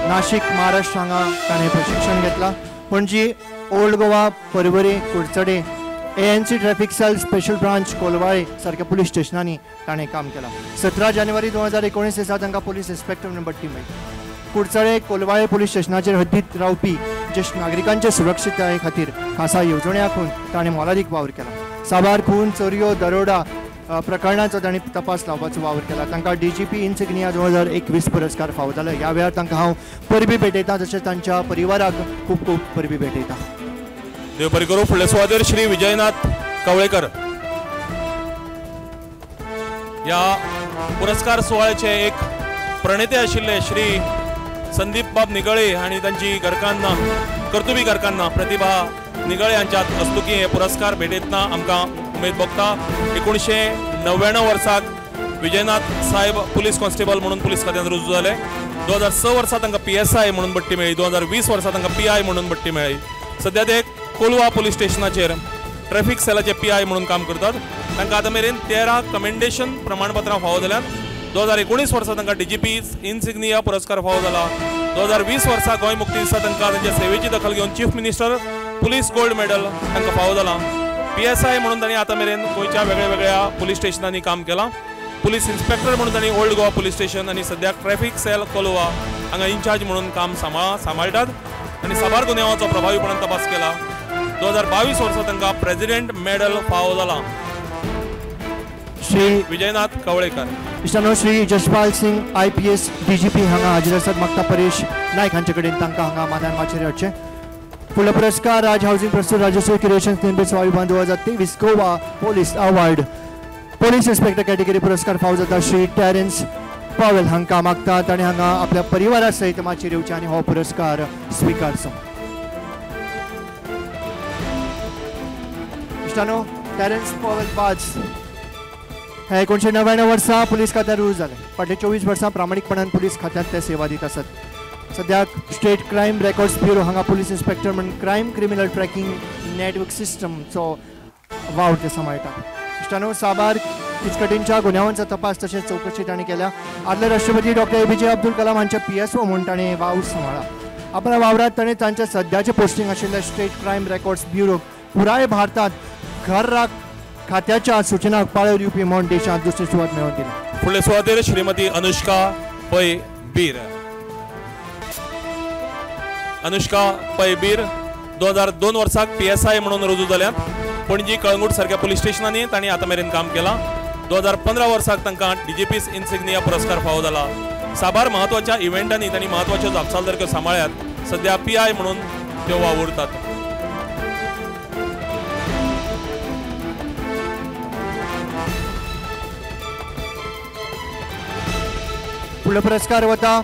Speaker 2: नाशिक महाराष्ट्र हांगा ताणें प्रशिक्षण घेतलां. Panaji, old Goa, Porvorim, Curchorem, ANC traffic cell, special branch, Colvale सारक्या पुलीस स्टेशनांनी ताणें काम केलां. 17 जानेवारी 2019 दिसा तांकां पोलीस इन्स्पेक्टर म्हणून बडटी मेळ्ळी. कुडचडे, कोलवाळे पुलीस स्टेशनाचेर हद्दीत रावपी ज्येश्ठ नागरिकांचे सुरक्षितताये खातीर खासा येवजण्यो आंखून ताणें मोलादीक वावर केला. साबार खून, चोरयो, दरोडा प्रकरणाचो तांणी तपास लावपाचो वावर केला. तांकां डीजीपी इन्सिग्निया 2021 पुरस्कार फावो जालो. ह्या वेळार तांकां हांव परबी भेटयतां, तशेंच तांच्या परिवाराक खूब खूब परबी भेटयतां.
Speaker 1: देव बरें करूं. फुडले सुवातेर श्री विजयनाथ कवळेकर. ह्या पुरस्कार सुवाळ्याचे एक प्रणेते आशिल्ले श्री संदीप बाब निगळे आनी तांची घरकान्न कर्तुबी घरकान्न प्रतिभा निगळे हांच्या हस्तुकी हे पुरस्कार भेटयतना आमकां उमेद भोगता. 1999 वर्साक विजयनाथ साहेब पुलीस कॉन्स्टेबल म्हणून पुलीस खात्यांत रुजू जाले. 2006 वर्सा तांकां PSI म्हणून बडटी मेळ्ळी. 2020 वर्सा तांकां PI म्हणून बडटी मेळ्ळी. सद्या ते कोलवा पुलीस स्टेशनाचेर ट्रॅफिक सेलाचे PI म्हणून काम करतात. तांकां आतां मेरेन 13 कमेंडेशन प्रमाणपत्रां फावो जाल्यात. 2019 वर्सा तांकां डीजीपी इन्सिग्निया पुरस्कार फावो जाला. 2020 वर्सा गोंय मुक्ती दिसा तांकां तांच्या सेवेची दखल घेवन chief minister police gold medal तांकां फावो जाला. PSI म्हणून तांणी आतां मेरेन गोंयच्या वेगळ्या पुलीस स्टेशनांनी काम केलां. पुलीस इन्स्पेक्टर म्हणून तांणी ओल्ड गोवा पुलीस स्टेशन आनी सद्याक ट्रॅफिक सेल कोलवा हांगा इन्चार्ज म्हणून काम सांबाळटात आनी साबार गुन्यांवाचो प्रभावीपणान तपास केला. 2022 वर्सा तांकां प्रेसिडेंट मेडल फावो जाला.
Speaker 2: श्री
Speaker 1: विजयनाथ कवळेकर.
Speaker 2: इश्टानो, श्री जशपाल सिंग IPS DGP हांगा हाजीर आसात. मागता परेश नायक हांचे कडेन तांकां हांगा मानान माचयेर हाडचें. फुडलो पुरस्कार राज हावसिंग प्रस्तुत राजेश्वरी क्रिएशन्स निर्मित Swabhiman 2023 Goa police award police inspector category पुरस्कार फावो जाता श्री टेरेन्स पॉवेल हांकां मागतात आनी हांगा आपल्या परिवारा सयत माचयेर येवचें आनी हो पुरस्कार स्विकारचो. इश्टानो, टेरेन्स पॉवेल बाज हे 1999 वर्सा पुलीस खात्यात रुजू जाले. फाटले 24 वर्सां प्रामाणीकपणान पुलीस खात्यांत ते सेवा दीत आसात. सद्याक स्टेट क्रायम रेकॉर्ड्स ब्युरो हांगा पुलीस इन्स्पेक्टर म्हूण क्रायम क्रिमिनल ट्रॅकिंग नेटवर्क सिस्टमचो वावर ते सांबाळटात. इश्टानो, साबार किचकटींच्या गुन्यांवांचो तपास तशेंच चवकशी तांणी केल्या. आदले राष्ट्रपती डॉक्टर APJ Abdul Kalam हांच्या PSO म्हूण ताणें वावर सांबाळ्ळा. आपल्या वावरांत ताणें तांच्या सद्याचें पोस्टिंग आशिल्ल्या स्टेट क्रायम रेकॉर्ड्स ब्युरो पुराय भारतांत घर राख खात्याच्या सूचनाक पाळो दिवपी म्हूण देशांत दुसरी सुवात मेळोवन दिली.
Speaker 1: फुडले सुवातेर श्रीमती अनुष्का पै बीर. अनुष्का पै बीर 2002 वर्साक PSI म्हणून रुजू जाल्यात. पणजी, कळंगूट सारक्या पुलीस स्टेशनांनी तांणी आतां मेरेन काम केलां. 2015 वर्साक तांकां डीजीपी इन्सिग्निया पुरस्कार फावो जाला. साबार म्हत्वाच्या इव्हेंटांनी तांणी म्हत्वाच्यो जापसालदारक्यो सांबाळ्यात. सद्या PI म्हणून त्यो वावुरतात.
Speaker 2: फुडलो पुरस्कार वता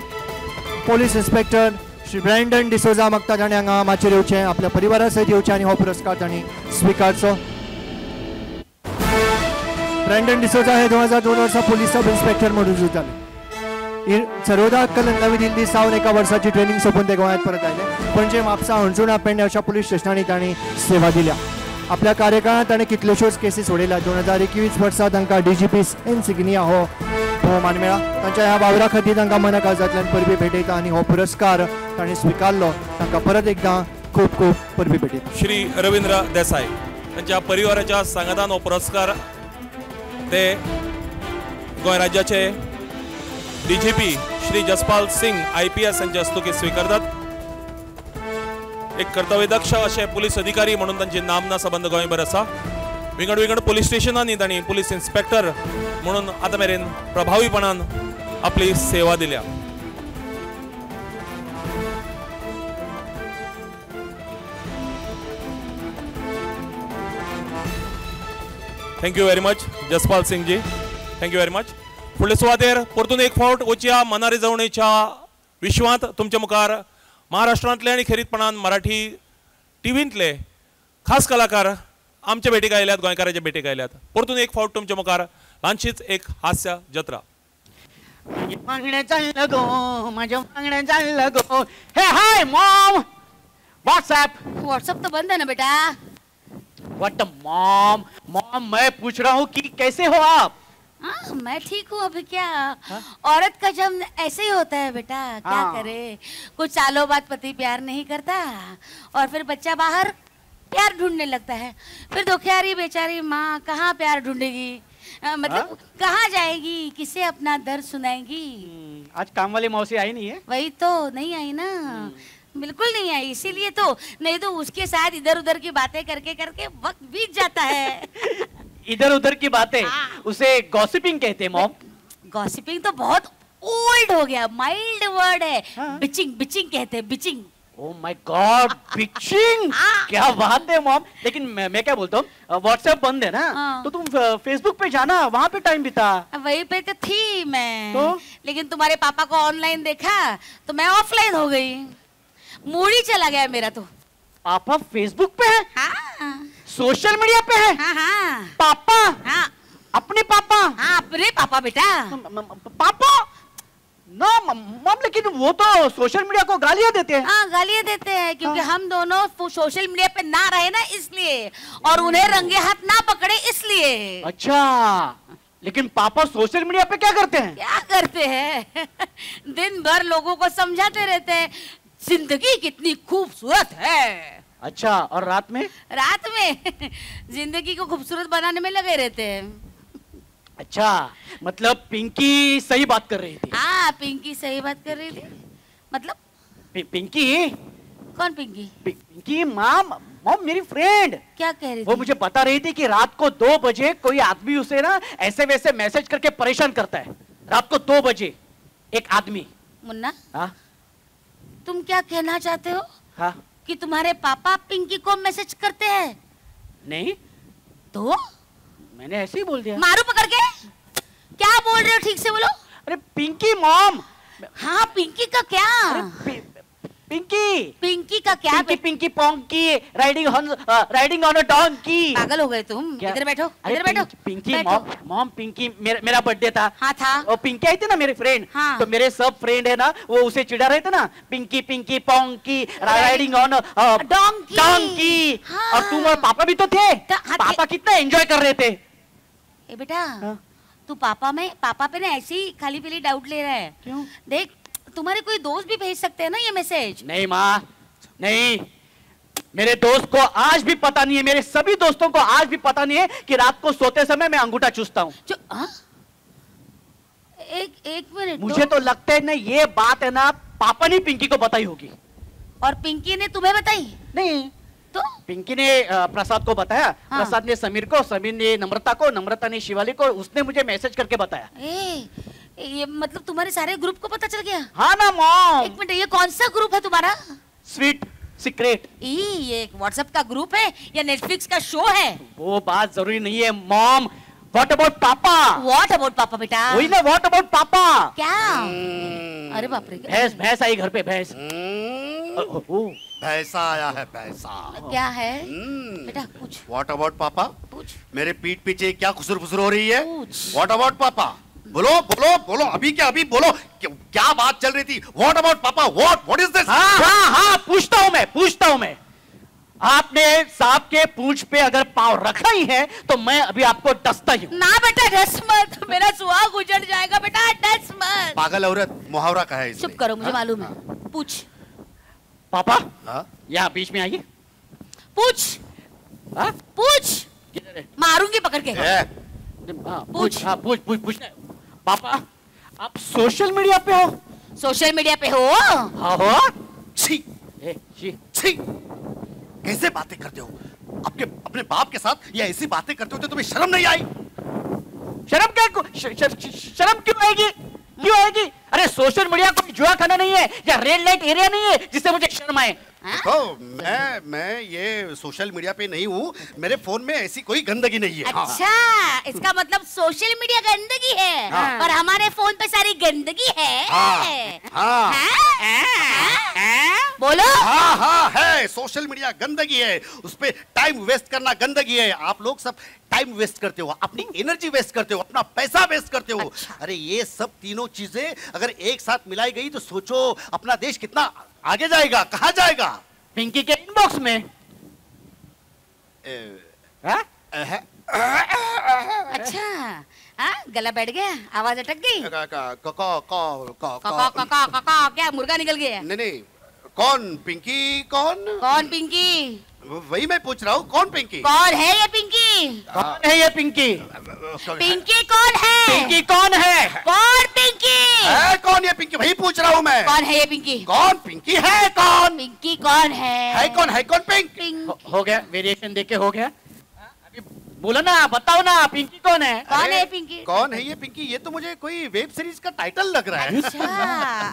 Speaker 2: police inspector Shri Brandon D'Souza मागता. ताणें हांगा माचयेर येवचें, आपल्या परिवारा सयत येवचें आनी हो पुरस्कार तांणी स्विकारचो. ब्रँडन डिसोजा हे 2002 वर्सा पोलीस सब इन्स्पेक्टर म्हणून रुजू जाले. सरोदा कलन नवी दिल्ली सावन एका वर्साची ट्रेनिंग सोंपून ते गोंयांत परत आयले. पणजे, म्हापसा, हणजुणा, पेडणे अशा पुलीस स्टेशनांनी तांणी सेवा दिल्या. आपल्या कार्यकाळांत ताणें कितल्योश्योच केसी सोडयल्या. 2021 वर्सा तांकां डीजीपी इन्सिग्निया हो भोवमान मेळ्ळा. तांच्या ह्या वावरा खातीर तांकां मना काळजांतल्यान परबी भेटयता आनी हो पुरस्कार तांणी स्विकारलो. तांकां परत एकदां खूब खूब परबी भेटयता.
Speaker 1: श्री रवींद्र देसाय तांच्या परिवाराच्या सांगातान हो पुरस्कार ते गोंय राज्याचे DGP Shri Jaspal Singh IPS हांचे हस्तुकीं स्विकारतात. एक कर्तव्यदक्ष अशे पुलीस अधिकारी म्हणून तांची नामना सबंद गोंयभर आसा. विंगड विंगड पुलीस स्टेशनांनी तांणी पुलीस इन्स्पेक्टर म्हणून आतां मेरेन प्रभावीपणान आपली सेवा दिल्या. Thank you very much Jaspal Singh ji, thank you very much. फुडले सुवातेर परतून एक फावट वचया मनारिजवणेच्या विश्वांत. तुमच्या मुखार महाराष्ट्रांतले आनी खेरीतपणान मराठी टिवींतले खास कलाकार आमच्या भेटीक आयल्यात, गोंयकाराच्या भेटीक आयल्यात. परतून एक फावट तुमच्या मुखार ल्हानशीच एक हास्य जत्रा.
Speaker 5: मागणें चाललं गो, माझ्या मागणें चाललं गो. हे हाय मॉम, व्हाट्सएप.
Speaker 4: व्हाट्सएप तो बंद है ना बेटा.
Speaker 5: What mom, mom मैं पूछ रहा हूँ कि कैसे हो आप?
Speaker 4: हाँ मैं ठीक हूँ. अभी क्या, औरत का जन्म ऐसे ही होता है बेटा. क्या करे, कुछ सालों बाद पति प्यार नहीं करता और फिर बच्चा बाहर प्यार ढूंढने लगता है. फिर दुखियारी बेचारी माँ कहाँ प्यार ढूंढेगी, मतलब कहाँ जाएगी, किसे अपना दर्द सुनाएगी.
Speaker 5: आज काम वाली मौसी आई नहीं है?
Speaker 4: वही तो नहीं आई ना, बिल्कुल नहीं आई, इसीलिए तो. नहीं तो उसके साथ इधर उधर की बातें करके करके वक्त बीत जाता है.
Speaker 5: इधर उधर की बातें, उसे गॉसिपिंग कहते हैं मॉम.
Speaker 4: गॉसिपिंग तो बहुत ओल्ड हो गया, माइल्ड वर्ड है. बिचिंग, बिचिंग कहते हैं, bitching.
Speaker 5: Oh my God, bitching, क्या बात है मॉम. लेकिन मैं क्या बोलता हूँ, व्हाट्सएप बंद है ना, तो तुम फेसबुक पे जाना, वहाँ पे टाइम बिता.
Speaker 4: वहीं पे तो थी मैं तो? लेकिन तुम्हारे पापा को ऑनलाइन देखा तो मैं ऑफलाइन हो गई, मूड ही चला गया मेरा. तो
Speaker 5: पापा फेसबुक पे है?
Speaker 4: हाँ.
Speaker 5: सोशल मीडिया पे है?
Speaker 4: हाँ हाँ.
Speaker 5: पापा?
Speaker 4: हाँ.
Speaker 5: अपने पापा?
Speaker 4: हाँ अपने पापा बेटा.
Speaker 5: पापा ना मॉम, लेकिन वो तो सोशल मीडिया को गालियां देते हैं.
Speaker 4: हाँ गालियां देते हैं क्योंकि हम दोनों सोशल मीडिया पे ना रहे ना इसलिए, और उन्हें रंगे हाथ ना पकड़े इसलिए.
Speaker 5: अच्छा, लेकिन पापा सोशल मीडिया पे क्या करते हैं?
Speaker 4: क्या करते हैं, दिन भर लोगों को समझाते रहते हैं जिंदगी कितनी खूबसूरत है.
Speaker 5: अच्छा, और रात में?
Speaker 4: रात में जिंदगी को खूबसूरत बनाने में लगे रहते हैं.
Speaker 5: अच्छा, मतलब पिंकी सही बात कर रही थी.
Speaker 4: हाँ पिंकी सही बात कर रही थी. मतलब
Speaker 5: पिंकी?
Speaker 4: कौन पिंकी?
Speaker 5: पिंकी माम, मॉम मेरी फ्रेंड.
Speaker 4: क्या कह रही थी?
Speaker 5: वो मुझे बता रही थी कि रात को 2 बजे कोई आदमी उसे ना ऐसे वैसे मैसेज करके परेशान करता है. रात को 2 बजे एक आदमी.
Speaker 4: मुन्ना,
Speaker 5: हाँ?
Speaker 4: तुम क्या कहना चाहते हो?
Speaker 5: हाँ?
Speaker 4: कि तुम्हारे पापा पिंकी को मैसेज करते हैं?
Speaker 5: नहीं
Speaker 4: तो
Speaker 5: मैंने ऐसे ही बोल दिया.
Speaker 4: मारू पकड़ के? क्या बोल रहे हो, ठीक से बोलो.
Speaker 5: अरे पिंकी मॉम.
Speaker 4: हाँ पिंकी का क्या?
Speaker 5: अरे पिंकी,
Speaker 4: पिंकी का क्या?
Speaker 5: Pinky Pinky Ponky riding on a donkey.
Speaker 4: पागल हो गए तुम. इधर बैठो, इधर बैठो.
Speaker 5: पिंकी मॉम, मॉम पिंकी मेरा बर्थडे था.
Speaker 4: हाँ था.
Speaker 5: और पिंकी आई थी ना मेरे फ्रेंड.
Speaker 4: हाँ.
Speaker 5: तो मेरे सब फ्रेंड है ना, वो उसे चिढ़ा रहे थे ना, Pinky Pinky Ponky riding on
Speaker 4: donkey
Speaker 5: donkey. और तुम और पापा भी तो थे. पापा कितना एंजॉय कर रहे थे.
Speaker 4: ए बेटा, तू पापा में पापा पे ना ऐसी ही खाली पीली डाउट ले रहा है.
Speaker 5: क्यों?
Speaker 4: देख तुम्हारे कोई दोस्त भी भेज सकते हैं ना ये मैसेज.
Speaker 5: नहीं माँ, नहीं, मेरे दोस्त को आज भी पता नहीं है, मेरे सभी दोस्तों को आज भी पता नहीं है कि रात को सोते समय मैं अंगूठा चूसता हूँ.
Speaker 4: एक मिनट,
Speaker 5: मुझे तो लगता है ना ये बात है ना पापा ने पिंकी को बताई होगी.
Speaker 4: और पिंकी ने तुम्हें बताई?
Speaker 5: नहीं
Speaker 4: तो
Speaker 5: पिंकी ने प्रसाद को बताया.
Speaker 4: हाँ।
Speaker 5: प्रसाद ने समीर को, समीर ने नम्रता को, नम्रता ने शिवाली को, उसने मुझे मैसेज करके बताया.
Speaker 4: ये मतलब तुम्हारे सारे ग्रुप को पता चल गया?
Speaker 5: हाँ ना मॉम.
Speaker 4: एक मिनट, ये कौन सा ग्रुप है तुम्हारा?
Speaker 5: Sweet secret.
Speaker 4: ये व्हाट्सएप का ग्रुप है या नेटफ्लिक्स का शो है?
Speaker 5: वो बात जरूरी नहीं है मॉम. What about पापा?
Speaker 4: What about पापा बेटा?
Speaker 5: वही ना, what about पापा?
Speaker 4: क्या? अरे बाप रे,
Speaker 5: भैंस भैंस आई घर पे, भैंस.
Speaker 6: भैंसा आया है, भैंसा.
Speaker 4: क्या है बेटा? पूछ.
Speaker 6: What about पापा?
Speaker 4: पूछ.
Speaker 6: मेरे पीठ पीछे क्या खुसर फुसर हो रही है? What about पापा? बोलो बोलो बोलो, अभी क्या अभी बोलो, क्या बात चल रही थी? What about पापा? What what is this?
Speaker 5: हाँ हाँ हाँ, पूछता हूँ मैं, पूछता हूँ मैं. आपने सांप के पूंछ पे अगर पाँव रखा ही है तो मैं अभी आपको डसता ही हूँ।
Speaker 4: ना बेटा डस मत, मेरा सुहाग उजड़ जाएगा बेटा, डस मत।
Speaker 6: पागल औरत, मुहावरा कहा है।
Speaker 4: चुप करो, मुझे मालूम है। पूछ।
Speaker 5: पापा यहाँ बीच में आइए।
Speaker 4: पूछ। पूछ, मारूंगी पकड़ के।
Speaker 5: पूछ। हाँ, पूछ पूछ पूछ। पापा आप सोशल मीडिया पे हो?
Speaker 4: सोशल मीडिया पे हो?
Speaker 5: हाँ हो।
Speaker 6: छी छी, कैसे बातें करते हो आपके अपने बाप के साथ, या ऐसी बातें करते हो तो तुम्हें शर्म नहीं आई?
Speaker 5: शर्म क्या, शर्म क्यों आएगी, क्यों आएगी? अरे सोशल मीडिया कोई जुआ खाना नहीं है या रेड लाइट एरिया नहीं है जिससे मुझे शर्म आए।
Speaker 6: देखो मैं ये सोशल मीडिया पे नहीं हूँ, मेरे फोन में ऐसी कोई गंदगी नहीं है।
Speaker 4: अच्छा, इसका मतलब सोशल मीडिया गंदगी है। हाँ। और हमारे फोन पे सारी गंदगी है। हाँ। हाँ। हाँ। बोलो।
Speaker 6: हाँ हाँ है, सोशल मीडिया गंदगी है, उस पे टाइम वेस्ट करना गंदगी है। आप लोग सब टाइम वेस्ट करते हो, अपनी एनर्जी वेस्ट करते हो, अपना पैसा वेस्ट करते हो। अच्छा। अरे ये सब तीनों चीजें अगर एक साथ मिलाई गई तो सोचो अपना देश कितना आगे जाएगा, कहाँ जाएगा?
Speaker 5: पिंकी के इनबॉक्स में।
Speaker 4: अच्छा, हाँ गला बैठ गया, आवाज अटक गई। क्या मुर्गा निकल गया?
Speaker 6: नहीं नहीं, कौन पिंकी? कौन कौन पिंकी? वही मैं पूछ रहा हूँ, कौन पिंकी?
Speaker 4: कौन है ये पिंकी?
Speaker 5: कौन है ये पिंकी?
Speaker 4: पिंकी कौन है?
Speaker 5: पिंकी कौन है?
Speaker 4: कौन पिंकी
Speaker 6: है? कौन ये पिंकी? वही पूछ रहा हूँ मैं।
Speaker 4: कौन है ये पिंकी?
Speaker 6: कौन पिंकी है? कौन
Speaker 4: पिंकी कौन है?
Speaker 6: है कौन? है कौन पिंकी?
Speaker 5: हो गया वेरिएशन देके हो गया। अभी बोलो ना, बताओ ना, पिंकी कौन है?
Speaker 4: कौन है पिंकी?
Speaker 6: कौन है ये पिंकी? ये तो मुझे कोई वेब सीरीज का टाइटल लग रहा है।
Speaker 4: अच्छा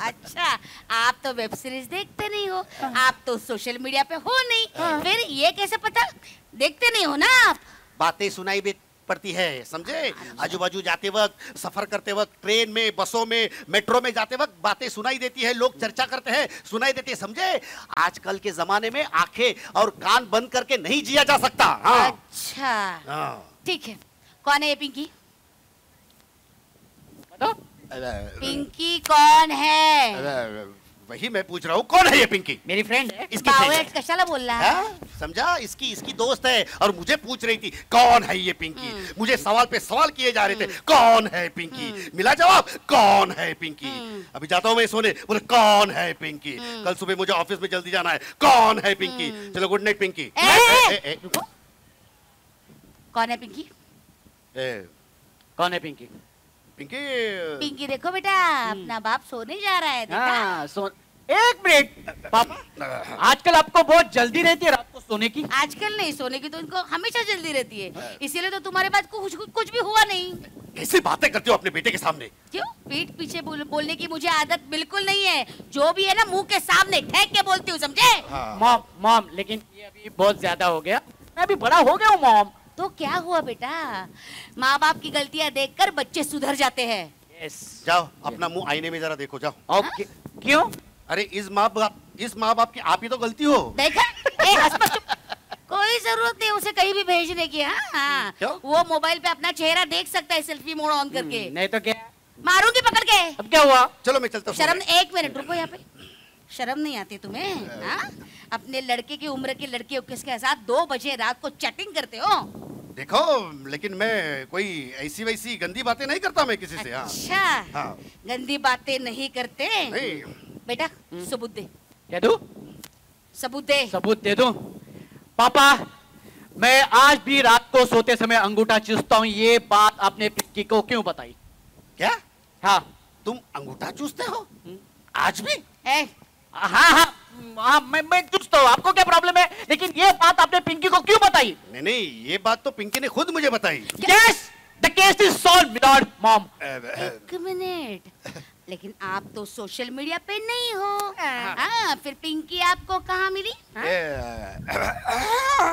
Speaker 4: अच्छा, आप तो वेब सीरीज देखते नहीं हो, आप तो सोशल मीडिया पे हो नहीं, फिर ये कैसे पता? देखते नहीं हो ना आप?
Speaker 6: बातें सुनाई भी पड़ती है, समझे? आजू बाजू जाते वक्त, सफर करते वक्त, ट्रेन में, बसों में, मेट्रो में जाते वक्त बातें सुनाई देती है, लोग चर्चा करते हैं, सुनाई देती है, समझे? आजकल के जमाने में आंखें और कान बंद करके नहीं जिया जा सकता। हाँ।
Speaker 4: अच्छा ठीक है, कौन है ये पिंकी? पिंकी कौन है?
Speaker 6: वही मैं पूछ रहा हूँ, कौन है ये पिंकी?
Speaker 5: मेरी फ्रेंड है।
Speaker 6: इसकी फ्रेंड है।
Speaker 4: कशाला बोल रहा है?
Speaker 6: समझा, इसकी इसकी दोस्त है और मुझे पूछ रही थी कौन है ये पिंकी। मुझे सवाल पे सवाल किए जा रहे थे, कौन है पिंकी? मिला जवाब, कौन है पिंकी? अभी जाता हूँ मैं सोने, बोले कौन है पिंकी? कल सुबह मुझे ऑफिस में जल्दी जाना है, कौन है पिंकी? चलो गुड नाइट पिंकी।
Speaker 4: कौन है पिंकी?
Speaker 5: कौन है पिंकी?
Speaker 6: पिंकी,
Speaker 4: पिंकी देखो बेटा, अपना बाप सोने जा रहा है। देखा?
Speaker 5: एक मिनट पापा, आजकल आपको बहुत जल्दी रहती है रात को सोने की?
Speaker 4: आजकल नहीं, सोने की तो इनको हमेशा जल्दी रहती है, इसीलिए तो तुम्हारे पास कुछ कुछ भी हुआ नहीं।
Speaker 6: कैसी बातें करते हो अपने बेटे के सामने?
Speaker 4: क्यों? पीठ पीछे बोलने की मुझे आदत बिल्कुल नहीं है, जो भी है ना मुँह के सामने ठेक के बोलती हूँ, समझे?
Speaker 5: मॉम मॉम, लेकिन ये अभी बहुत ज्यादा हो गया, मैं अभी बड़ा हो गया हूँ मॉम।
Speaker 4: तो क्या हुआ बेटा, माँ बाप की गलतियाँ देखकर बच्चे सुधर जाते हैं।
Speaker 5: यस।
Speaker 6: जाओ अपना मुंह आईने में जरा देखो, जाओ।
Speaker 5: ओके। क्यों?
Speaker 6: अरे इस माँ बाप की आप ही तो गलती हो।
Speaker 4: देखा? ए, हंस मत, चुप। कोई जरूरत नहीं उसे कहीं भी भेजने की। हाँ, वो मोबाइल पे अपना चेहरा देख सकता है सेल्फी मोड ऑन करके।
Speaker 5: नहीं तो क्या,
Speaker 4: मारूंगी पकड़ के।
Speaker 5: अब क्या हुआ?
Speaker 6: चलो मैं चलता हूँ।
Speaker 4: शर्म, एक मिनट रुको, यहाँ पे शर्म नहीं आती तुम्हें? हाँ? अपने लड़के की उम्र के लड़के के साथ 2 बजे रात को चैटिंग करते हो?
Speaker 6: देखो, लेकिन मैं कोई ऐसी वैसी गंदी बातें नहीं करता मैं किसी से।
Speaker 4: अच्छा। हाँ। गंदी बातें नहीं करते?
Speaker 6: नहीं।
Speaker 4: बेटा सबूत दे।
Speaker 5: क्या दूं?
Speaker 4: सबूत दे।
Speaker 5: सबूत दे दूं? पापा मैं आज भी रात को सोते समय अंगूठा चूसता हूँ, ये बात आपने पिंकी को क्यों बताई?
Speaker 6: क्या?
Speaker 5: हाँ।
Speaker 6: तुम अंगूठा चूसते हो आज भी?
Speaker 5: हाँ हाँ हाँ, मैं चूसता हूँ, आपको क्या प्रॉब्लम है? लेकिन ये बात आपने पिंकी को क्यों बताई?
Speaker 6: नहीं नहीं, ये बात तो पिंकी ने खुद मुझे बताई।
Speaker 5: Yes, the case is solved milord mom.
Speaker 4: एक मिनट, लेकिन आप तो सोशल मीडिया पे नहीं हो। हाँ, फिर पिंकी आपको कहाँ मिली?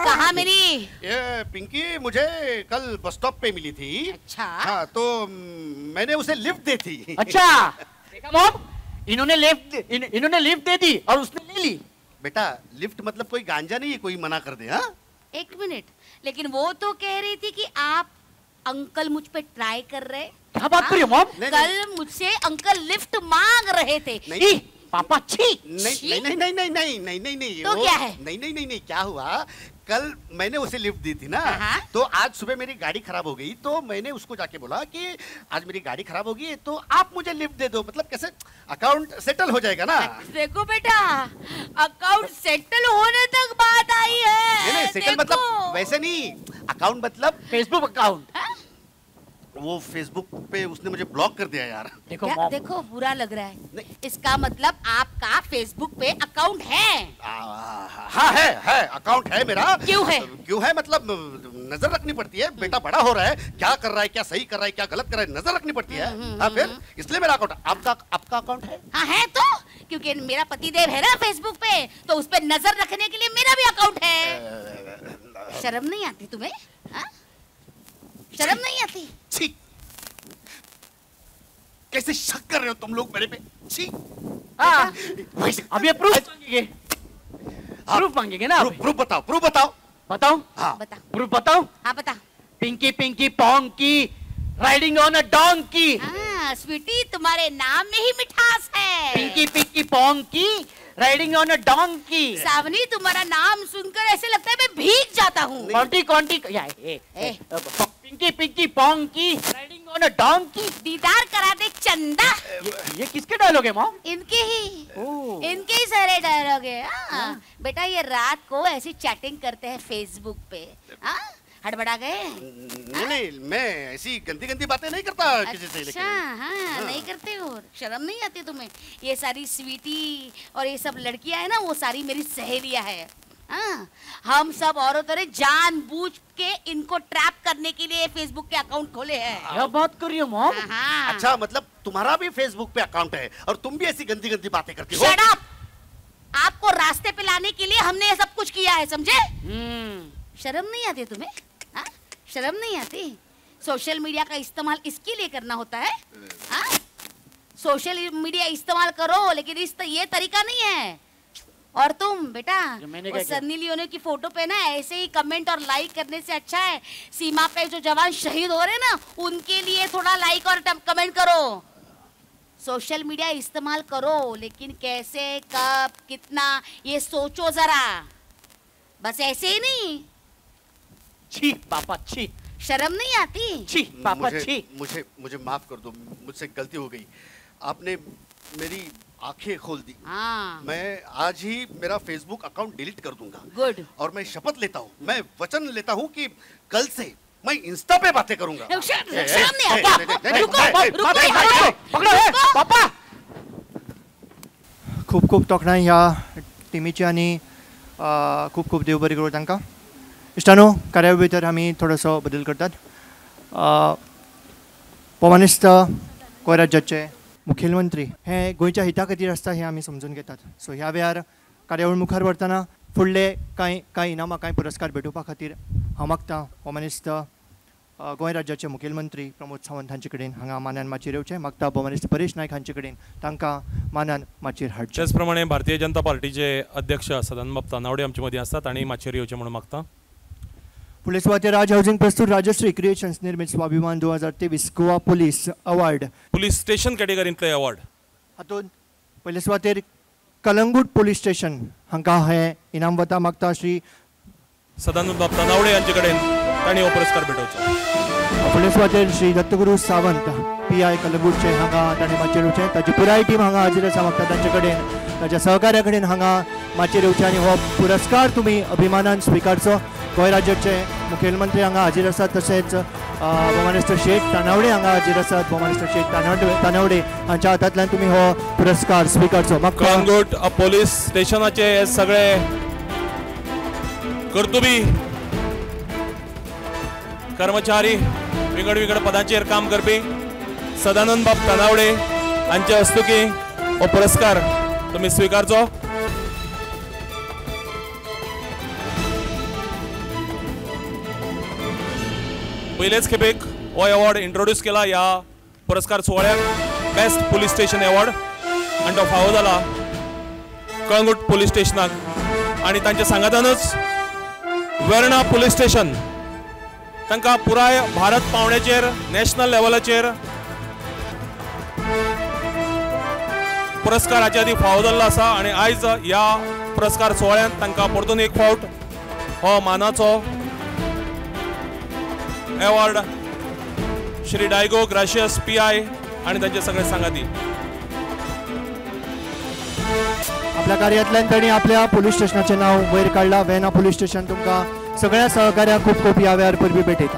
Speaker 4: कहाँ मिली?
Speaker 6: ये पिंकी मुझे कल बस स्टॉप पे मिली थी।
Speaker 4: अच्छा।
Speaker 6: हाँ, तो मैंने उसे लिफ्ट दे थी।
Speaker 5: अच्छा, देखा मॉम, इन्होंने लिफ्ट दे दी और उसने ले ली।
Speaker 6: बेटा लिफ्ट मतलब कोई गांजा नहीं है, कोई मना कर दे। हाँ
Speaker 4: एक मिनट, लेकिन वो तो कह रही थी कि आप अंकल मुझ पे ट्राई कर रहे।
Speaker 5: क्या बात कर रही हो मॉम?
Speaker 4: कल मुझसे अंकल लिफ्ट मांग रहे थे।
Speaker 6: नहीं।
Speaker 5: पापा छी।
Speaker 6: नहीं नहीं नहीं नहीं नहीं नहीं नहीं नहीं,
Speaker 4: तो क्या है?
Speaker 6: नहीं नहीं नहीं नहीं, क्या हुआ, कल मैंने उसे लिफ्ट दी थी ना, तो आज सुबह मेरी गाड़ी खराब हो गई, तो मैंने उसको जाके बोला कि आज मेरी गाड़ी खराब हो गई तो आप मुझे लिफ्ट दे दो, मतलब कैसे अकाउंट सेटल हो जाएगा ना।
Speaker 4: देखो बेटा, अकाउंट सेटल होने तक बात आई है।
Speaker 6: नहीं नहीं, सेटल मतलब वैसे नहीं, अकाउंट मतलब
Speaker 5: फेसबुक अकाउंट।
Speaker 6: वो फेसबुक पे उसने मुझे ब्लॉक कर दिया यार।
Speaker 5: देखो
Speaker 4: देखो, बुरा लग रहा है। इसका मतलब आपका फेसबुक पे अकाउंट है?
Speaker 6: हाँ है, अकाउंट है मेरा।
Speaker 4: क्यों है?
Speaker 6: क्यों है मतलब नजर रखनी पड़ती है, बेटा बड़ा हो रहा है, क्या कर रहा है, क्या सही कर रहा है, क्या गलत कर रहा है, नजर रखनी पड़ती है। हाँ फिर इसलिए मेरा अकाउंट। आपका अकाउंट है?
Speaker 4: हाँ है तो, क्योंकि मेरा पतिदेव है ना फेसबुक पे, तो उस पर नजर रखने के लिए मेरा भी अकाउंट है। शर्म नहीं आती तुम्हें? शर्म नहीं आती?
Speaker 6: छी, कैसे शक कर रहे हो तुम लोग मेरे पे? छी।
Speaker 5: अब ये प्रूफ मांगेंगे, प्रूफ मांगेंगे ना।
Speaker 6: प्रूफ बताओ, प्रूफ बताओ।
Speaker 5: बताओ?
Speaker 6: हाँ
Speaker 4: बता।
Speaker 5: प्रूफ बताओ?
Speaker 4: हाँ बता।
Speaker 5: Pinky pinky ponky riding on a donkey.
Speaker 4: हाँ स्वीटी, तुम्हारे नाम में ही मिठास है।
Speaker 5: Pinky pinky ponky riding on a donkey.
Speaker 4: Savani, तुम्हारा नाम सुनकर ऐसे लगता है मैं भीग जाता हूँ।
Speaker 5: कॉन्टी कॉन्टी pinky pinky ponky riding on a donkey.
Speaker 4: दीदार करा दे चंदा।
Speaker 5: ये किसके डायलॉग है मॉम?
Speaker 4: इनके ही, इनके ही सारे डायलॉग है। हाँ बेटा, ये रात को ऐसी चैटिंग करते हैं फेसबुक पे। हाँ हड़बड़ा गए?
Speaker 6: नहीं नहीं, मैं ऐसी गंदी गंदी बातें नहीं करता किसी से।
Speaker 4: अच्छा हाँ, नहीं करते हो, शर्म नहीं आती तुम्हें? ये सारी स्वीटी और ये सब लड़कियां है ना, वो सारी मेरी सहेलियां है। हाँ, हम सब औरतों ने जानबूझ के इनको ट्रैप करने के लिए फेसबुक के अकाउंट खोले हैं।
Speaker 5: क्या बात कर रही हो मॉम?
Speaker 4: हाँ।
Speaker 6: अच्छा मतलब तुम्हारा भी फेसबुक पे अकाउंट है और तुम भी ऐसी गंदी गंदी बातें करती हो?
Speaker 4: Shut up! आपको रास्ते पे लाने के लिए हमने ये सब कुछ किया है, समझे? शर्म नहीं आती तुम्हें? हाँ? शर्म नहीं आती? सोशल मीडिया का इस्तेमाल इसके लिए करना होता है? हाँ? सोशल मीडिया इस्तेमाल करो, लेकिन इस ये तरीका नहीं है। और तुम बेटा, वो सन्नी लियोनी की फोटो पे ना ऐसे ही कमेंट और लाइक करने से अच्छा है सीमा पे जो जवान शहीद हो रहे हैं ना, उनके लिए थोड़ा लाइक और कमेंट करो। सोशल मीडिया इस्तेमाल करो, लेकिन कैसे, कब, कितना, ये सोचो जरा, बस ऐसे ही नहीं।
Speaker 5: छी पापा छी।
Speaker 4: शर्म नहीं आती?
Speaker 5: छी पापा छी।
Speaker 6: मुझे मुझे माफ कर दो, मुझसे गलती हो गई, आपने मेरी आंखें खोल दी।
Speaker 4: हाँ।
Speaker 6: मैं आज ही मेरा फेसबुक अकाउंट डिलीट कर दूंगा।
Speaker 4: गुड।
Speaker 6: और मैं शपथ लेता हूँ, मैं वचन लेता हूँ कि कल से मैं इंस्टा पे बातें करूंगा।
Speaker 4: शर्म नहीं आती? रुको रुको
Speaker 5: पापा।
Speaker 2: खूब खूब तोखणाय ह्या टिमीची आनी खूब खूब देव बरें करूं तांकां। इश्टानो, कार्यावळी भितर आमी थोडोसो बदल करतात। पवनिस्त गोंय राज्याचे मुखेलमंत्री हे गोंयच्या हिता खातीर आसता हें आमी समजून घेतात। सो ह्या वेळार कार्यावळ मुखार व्हरतना फुडले कांय कांय इनामां, कांय पुरस्कार भेटोवपा खातीर हांव मागता भोवमानेस्त गोंय राज्याचे मुखेलमंत्री प्रमोद सावंत हांचे कडेन हांगा मानान माचयेर येवचें। मागता भोवमानेस्त परेश नायक हांचे कडेन तांकां मानान माचयेर हाडचें।
Speaker 1: त्याच प्रमाणे भारतीय जनता पार्टीचे अध्यक्ष सदानंद तानावडे आमचे मदीं आसात आनी माचयेर येवचें म्हणून मागता।
Speaker 2: फुडले सुवातेर राज हावजींग प्रस्तुत राजश्री क्रिएशन्स निर्मित Swabhiman 2023 Goa police award,
Speaker 1: police station कॅटेगरींतले award.
Speaker 2: हातूंत पयले सुवातेर कलंगूट पोलीस स्टेशन हांकां हें इनाम वता। मागता श्री
Speaker 1: सदानंद तानावडे हांचे कडेन तांणी हो पुरस्कार भेटोवचो।
Speaker 2: फुडले सुवातेर श्री दत्तगुरू सावंत PI कलंगूटचे हांगा तांणी माचयेर येवचें। ताची पुराय टीम हांगा हाजीर आसा। मागता तांचे कडेन, ताच्या सहकार्या कडेन हांगा माचयेर येवचें आनी हो पुरस्कार तुमी अभिमानान स्विकारचो। गोंय राज्याचे मुखेलमंत्री हांगा हाजीर आसात, तशेंच भोवमानेस्त शेठ तानावडे हांगा हाजीर आसात। भोवमानेस्त शेठ तानावडे हांच्या हातांतल्यान तुमी हो पुरस्कार स्विकारचो।
Speaker 1: कलंगूट पोलीस स्टेशनाचे सगळे कर्तुबी कर्मचारी, विंगड विंगड पदांचेर काम करपी सदानंद बाब तानावडे हांचे हस्तुकी हो पुरस्कार तुमी स्विकारचो। पयलेच खेपेक हो अवॉर्ड इंट्रोड्यूस केला ह्या पुरस्कार सुवाळ्याक, बेस्ट पोलीस स्टेशन अवॉर्ड, आनी तो फावो जाला कळंगूट पोलीस स्टेशनाक आनी तांच्या सांगातानूच वेर्णा पोलीस स्टेशन तांकां पुराय भारत पावंड्याचेर नॅशनल लेवलाचेर पुरस्कार हाच्या आदी फावो जाल्लो आसा आनी आयज ह्या पुरस्कार सुवाळ्यांत तांकां परतून एक फावट हो मानाचो award Shri Diogo Gracias PI आनी तांचे सगळे सांगाती.
Speaker 2: आपल्या कार्यांतल्यान तांणी आपल्या पोलीस स्टेशनाचें नांव वयर काडलां. वेर्णा पोलीस स्टेशन तुमकां सगळ्या सहकार्यांक खूब खूब ह्या वेळार परबीं भेटयता.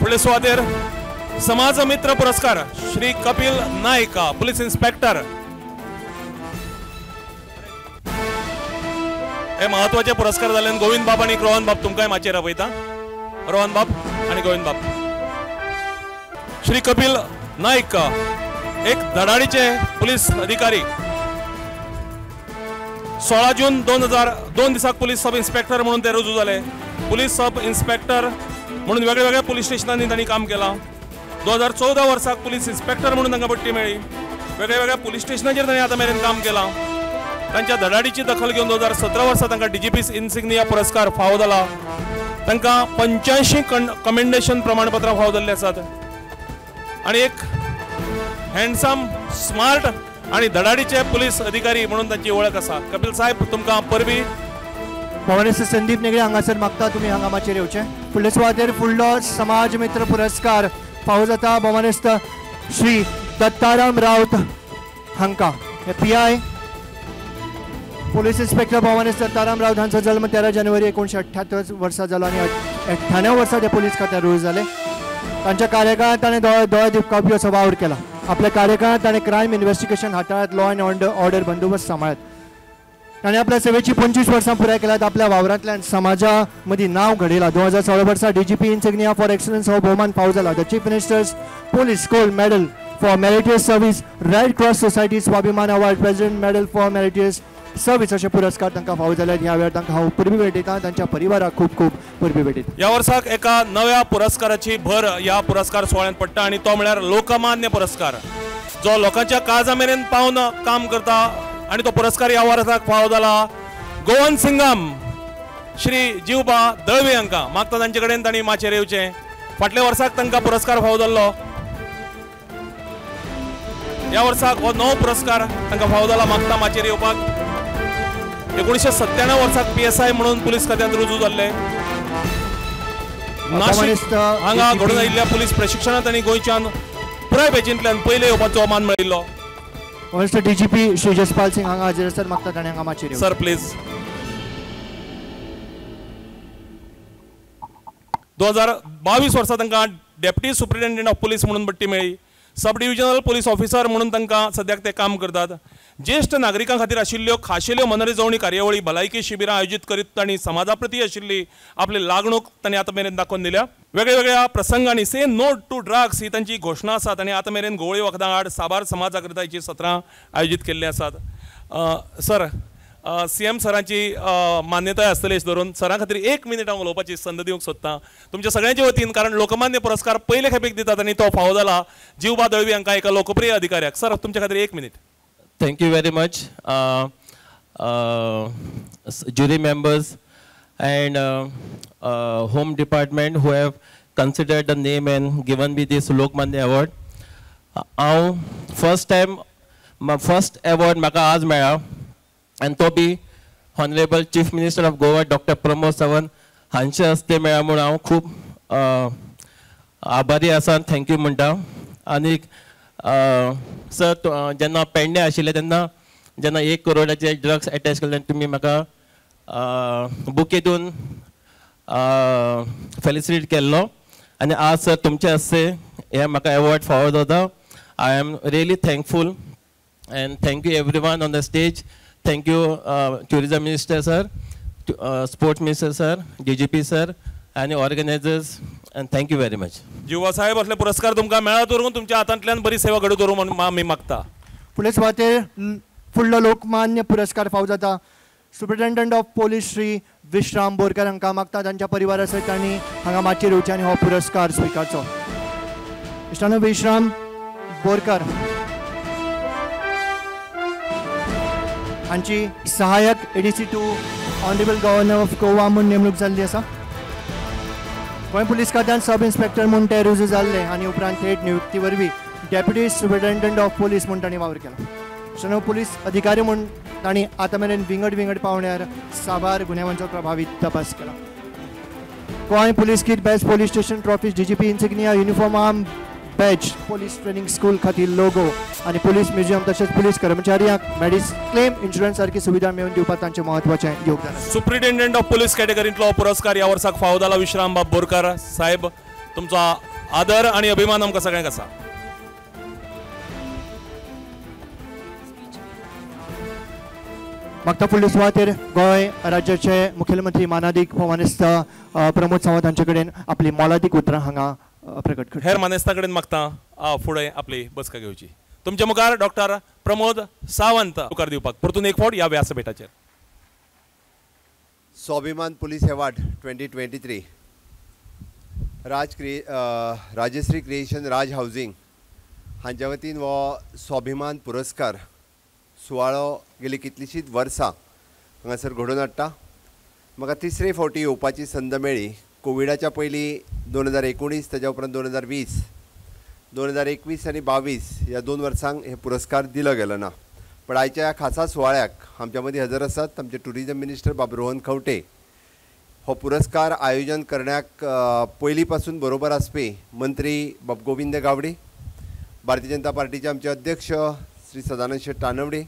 Speaker 1: फुडले सुवातेर समाज मित्र पुरस्कार श्री कपिल नायक पुलीस इन्स्पेक्टर. हे महत्वाचे पुरस्कार जाल्ल्यान गोविंद बाब आनी रोहन बाब तुमकांय माचयेर आपयता. रोहन बाब आनी गोविंद बाब. श्री कपिल नायक एक धडाडीचे पुलीस अधिकारी. 16 जून 2002 दिसाक पुलीस सब इन्स्पेक्टर म्हणून ते रुजू जाले. पुलीस सब इन्स्पेक्टर म्हणून वेगळ्या वेगळ्या पुलीस स्टेशनांनी तांणी काम केलां. 2014 वर्साक पुलीस इन्स्पेक्टर म्हणून तांकां बडटी मेळ्ळी. वेगळ्या वेगळ्या पुलीस स्टेशनाचेर तांणी आतां मेरेन काम केलां. तांच्या धडाडीची दखल घेवन 2017 वर्सा तांकां DGP insignia पुरस्कार फावो जाला. तांकां 85 कमेंडेशन प्रमाणपत्रां फावो जाल्लीं आसात आनी एक हँडसम, स्मार्ट आनी धडाडीचे पुलीस अधिकारी म्हणून तांची वळख आसा. कपिल साहेब, तुमकां परबीं.
Speaker 2: भवानेस्त संदीप नेगडे हांगासर मागता तुमी हांगा माचयेर येवचें. फुडले सुवातेर फुडलो समाज मित्र पुरस्कार फावो जाता भवानेस्त श्री दत्ताराम राऊत हांकां. हे PI police inspector भवानेस्त Dattaram Raut हांचो जल्म 13 जानेवारी 1978 वर्सा जालो आनी 98 वर्सा ते पोलीस खात्यात रुजू जाले. तांच्या कार्यकाळांत ताणें दोळे दिपकावपी असो वावर केला. आपल्या कार्यकाळांत ताणें क्रायम इन्व्हेस्टिगेशन हाताळत, लॉ एन्ड ऑर्डर बंदोबस्त सांबाळत. ताणें आपल्या सेवेची 25 वर्सां पुराय केल्यात. आपल्या वावरांतल्यान समाजा मदीं नांव घडयलां. 2016 वर्सा DGP insignia for excellence हो भोवमान फावो जाला. The chief minister's police gold medal for meritorious service, red cross society Swabhiman award, president medal for meritorious service अशे पुरस्कार तांकां फावो जाल्यात. ह्या वेळार तांकां हांव परबीं भेटयतां. तांच्या परिवाराक खूब खूब परबीं भेटयतां.
Speaker 1: ह्या वर्साक एका नव्या पुरस्काराची भर ह्या पुरस्कार सुवाळ्यांत पडटा आनी तो म्हळ्यार लोकमान्य पुरस्कार, जो लोकांच्या काळजा मेरेन पावन काम करता आनी तो पुरस्कार ह्या वर्साक फावो जाला गोवन सिंगम श्री जिवबा दळवी हांकां. मागता तांचे कडेन तांणी माचयेर येवचें. फाटल्या वर्साक तांकां पुरस्कार फावो जाल्लो. ह्या वर्साक हो नवो पुरस्कार तांकां फावो जाला. मागता माचयेर येवपाक. 1997 वर्साक PSI म्हणून पुलीस खात्यांत रुजू जाल्ले. नाशिक हांगा घडून आयिल्ल्या पुलीस प्रशिक्षणांत आनी गोंयच्यान पुराय बॅचींतल्यान पयले येवपाचो मान मेळिल्लो.
Speaker 2: DGP Shri Jaspal Singh हांगा हाजीर आसात. मागता ताणें हांगा माचयेर येवचें.
Speaker 1: Sir please. 2022 वर्सा तांकां डेप्युटी सुप्रिटेंडंट ऑफ पुलीस म्हणून बडटी मेळ्ळी. सब डिविजनल पुलीस ऑफिसर म्हणून तांकां सद्याक ते काम करतात. ज्येश्ठ नागरिकां खातीर आशिल्ल्यो खाशेल्यो मनरिजवणी कार्यावळी, भलायकी शिबिरां आयोजीत करीत तांणी समाजा प्रती आशिल्ली आपली लागणूक तांणी आतां मेरेन दाखोवन दिल्या. वेगळ्या प्रसंगांनी से नो टू ड्रग्स ही तांची घोशणा आसा. आनी आतां मेरेन घुंवळे वखदां आड साबार समाज जागृतायेची सत्रां आयोजीत केल्लीं आसात. सर, CM सरांची मान्यताय आसतली अशें धरून सरां खातीर एक मिनीट हांव उलोवपाची संद दिवंक सोदतां तुमच्या सगळ्यांचे वतीन, कारण लोकमान्य पुरस्कार पयले खेपेक दितात आनी तो फावो जाला जिवबा दळवी हांकां, एका लोकप्रिय अधिकाऱ्याक. सर, तुमच्या खातीर एक minute.
Speaker 7: Thank you very much, jury members and home department who have considered the name and given me this Lokmanya award. हांव फर्स्ट टायम फर्स्ट अवॉर्ड म्हाका आज मेळ्ळा आनी तो बी honourable chief minister of Goa doctor Pramod Sawant हांचे हस्ते मेळ्ळा म्हूण हांव खूब आभारी आसा आनी thank you म्हणटा. आनी सर, जेन्ना पेडणे आशिल्ले तेन्ना जेन्ना 1 करोडाचे ड्रग्स एटॅच केल्ले तुमी म्हाका बुके दिवन फेलिसिटेट केल्लो आनी आज सर तुमचे हस्ते हे म्हाका एवॉर्ड फावो जाता. I am really thankful and thank you everyone on the stage. Thank you tourism minister sir, sports minister sir, DGP sir आनी organisers, and thank you very much.
Speaker 1: Jiva साहेब, असले पुरस्कार तुमकां मेळत उरूं, तुमच्या हातांतल्यान बरी सेवा घडत उरूं म्हूण आमी मागता.
Speaker 2: फुडले सुवातेर फुडलो लोकमान्य पुरस्कार फावो जाता superintendent of police Shri Vishram Borkar हांकां. मागता तांच्या परिवारा सयत तांणी हांगा माचयेर येवचें आनी हो पुरस्कार स्विकारचो. इश्टानो, विश्राम बोरकर हांची सहायक ADC 2 honourable governor of Goa म्हूण नेमणूक जाल्ली आसा. गोंय पुलीस खात्यान सब इन्स्पेक्टर म्हूण ते रुजू जाल्ले आनी उपरांत थेट नियुक्ती वरवीं डेप्युटी सुपरिटेंडंट ऑफ पोलीस म्हूण तांणी वावर केला. इश्टांनो, पुलीस अधिकारी म्हूण तांणी आतां मेरेन विंगड विंगड पावंड्यार साबार गुन्यांवांचो प्रभावीत तपास केला. Goa police kit badge, police station trophies, DGP insignia, uniform arm badge, police training school खातीर लोगो आनी पोलीस म्युझियम तशेंच पुलीस कर्मचाऱ्यांक मेडिक्लेम इन्शुरन्स सारकी सुविधा मेळोवन दिवपाक तांचें म्हत्वाचें योगदान आसा.
Speaker 1: सुप्रिटेंडंट ऑफ पोलीस कॅटेगरींतलो पुरस्कार ह्या वर्साक फावो जाला विश्राम बाब बोरकार साहेब. तुमचो आदर आनी अभिमान आमकां सगळ्यांक आसा.
Speaker 2: मागता फुडले सुवातेर गोंय राज्याचे मुखेलमंत्री मानादीक भोवमानेस्त प्रमोद सावंत हांचे कडेन आपली मोलादीक उतरां हांगा प्रकट करता.
Speaker 1: हेर मानेस्ता कडेन मागता फुडें आपली बसका घेवची. तुमच्या मुखार डॉक्टर प्रमोद सावंत मुखार दिवपाक परतून एक फावट ह्या व्यासपीठाचेर.
Speaker 8: स्वाभिमान पुलीस अवॉर्ड 2023 राजश्री क्रिएशन राज हावजींग हांच्या वतीन हो स्वाभिमान पुरस्कार सुवाळो गेली कितलींशींच वर्सां हांगासर घडोवन हाडटा. म्हाका तिसरे फावटी येवपाची संद मेळ्ळी. कोविडाच्या पयलीं 2019, ताच्या उपरांत 2020, 2021 आनी 22 ह्या 2 वर्सांक हे पुरस्कार दिलो गेलो ना. पण आयच्या ह्या खासा सुवाळ्याक आमच्या मदीं हजर आसात आमचे टुरिजम मिनिस्टर बाब रोहन खंवटे. हो पुरस्कार आयोजन करण्याक पयलीं पासून बरोबर आसपी मंत्री बाब गोविंद गावडे, भारतीय जनता पार्टीचे आमचे अध्यक्ष श्री सदानंद शेट तानवडे,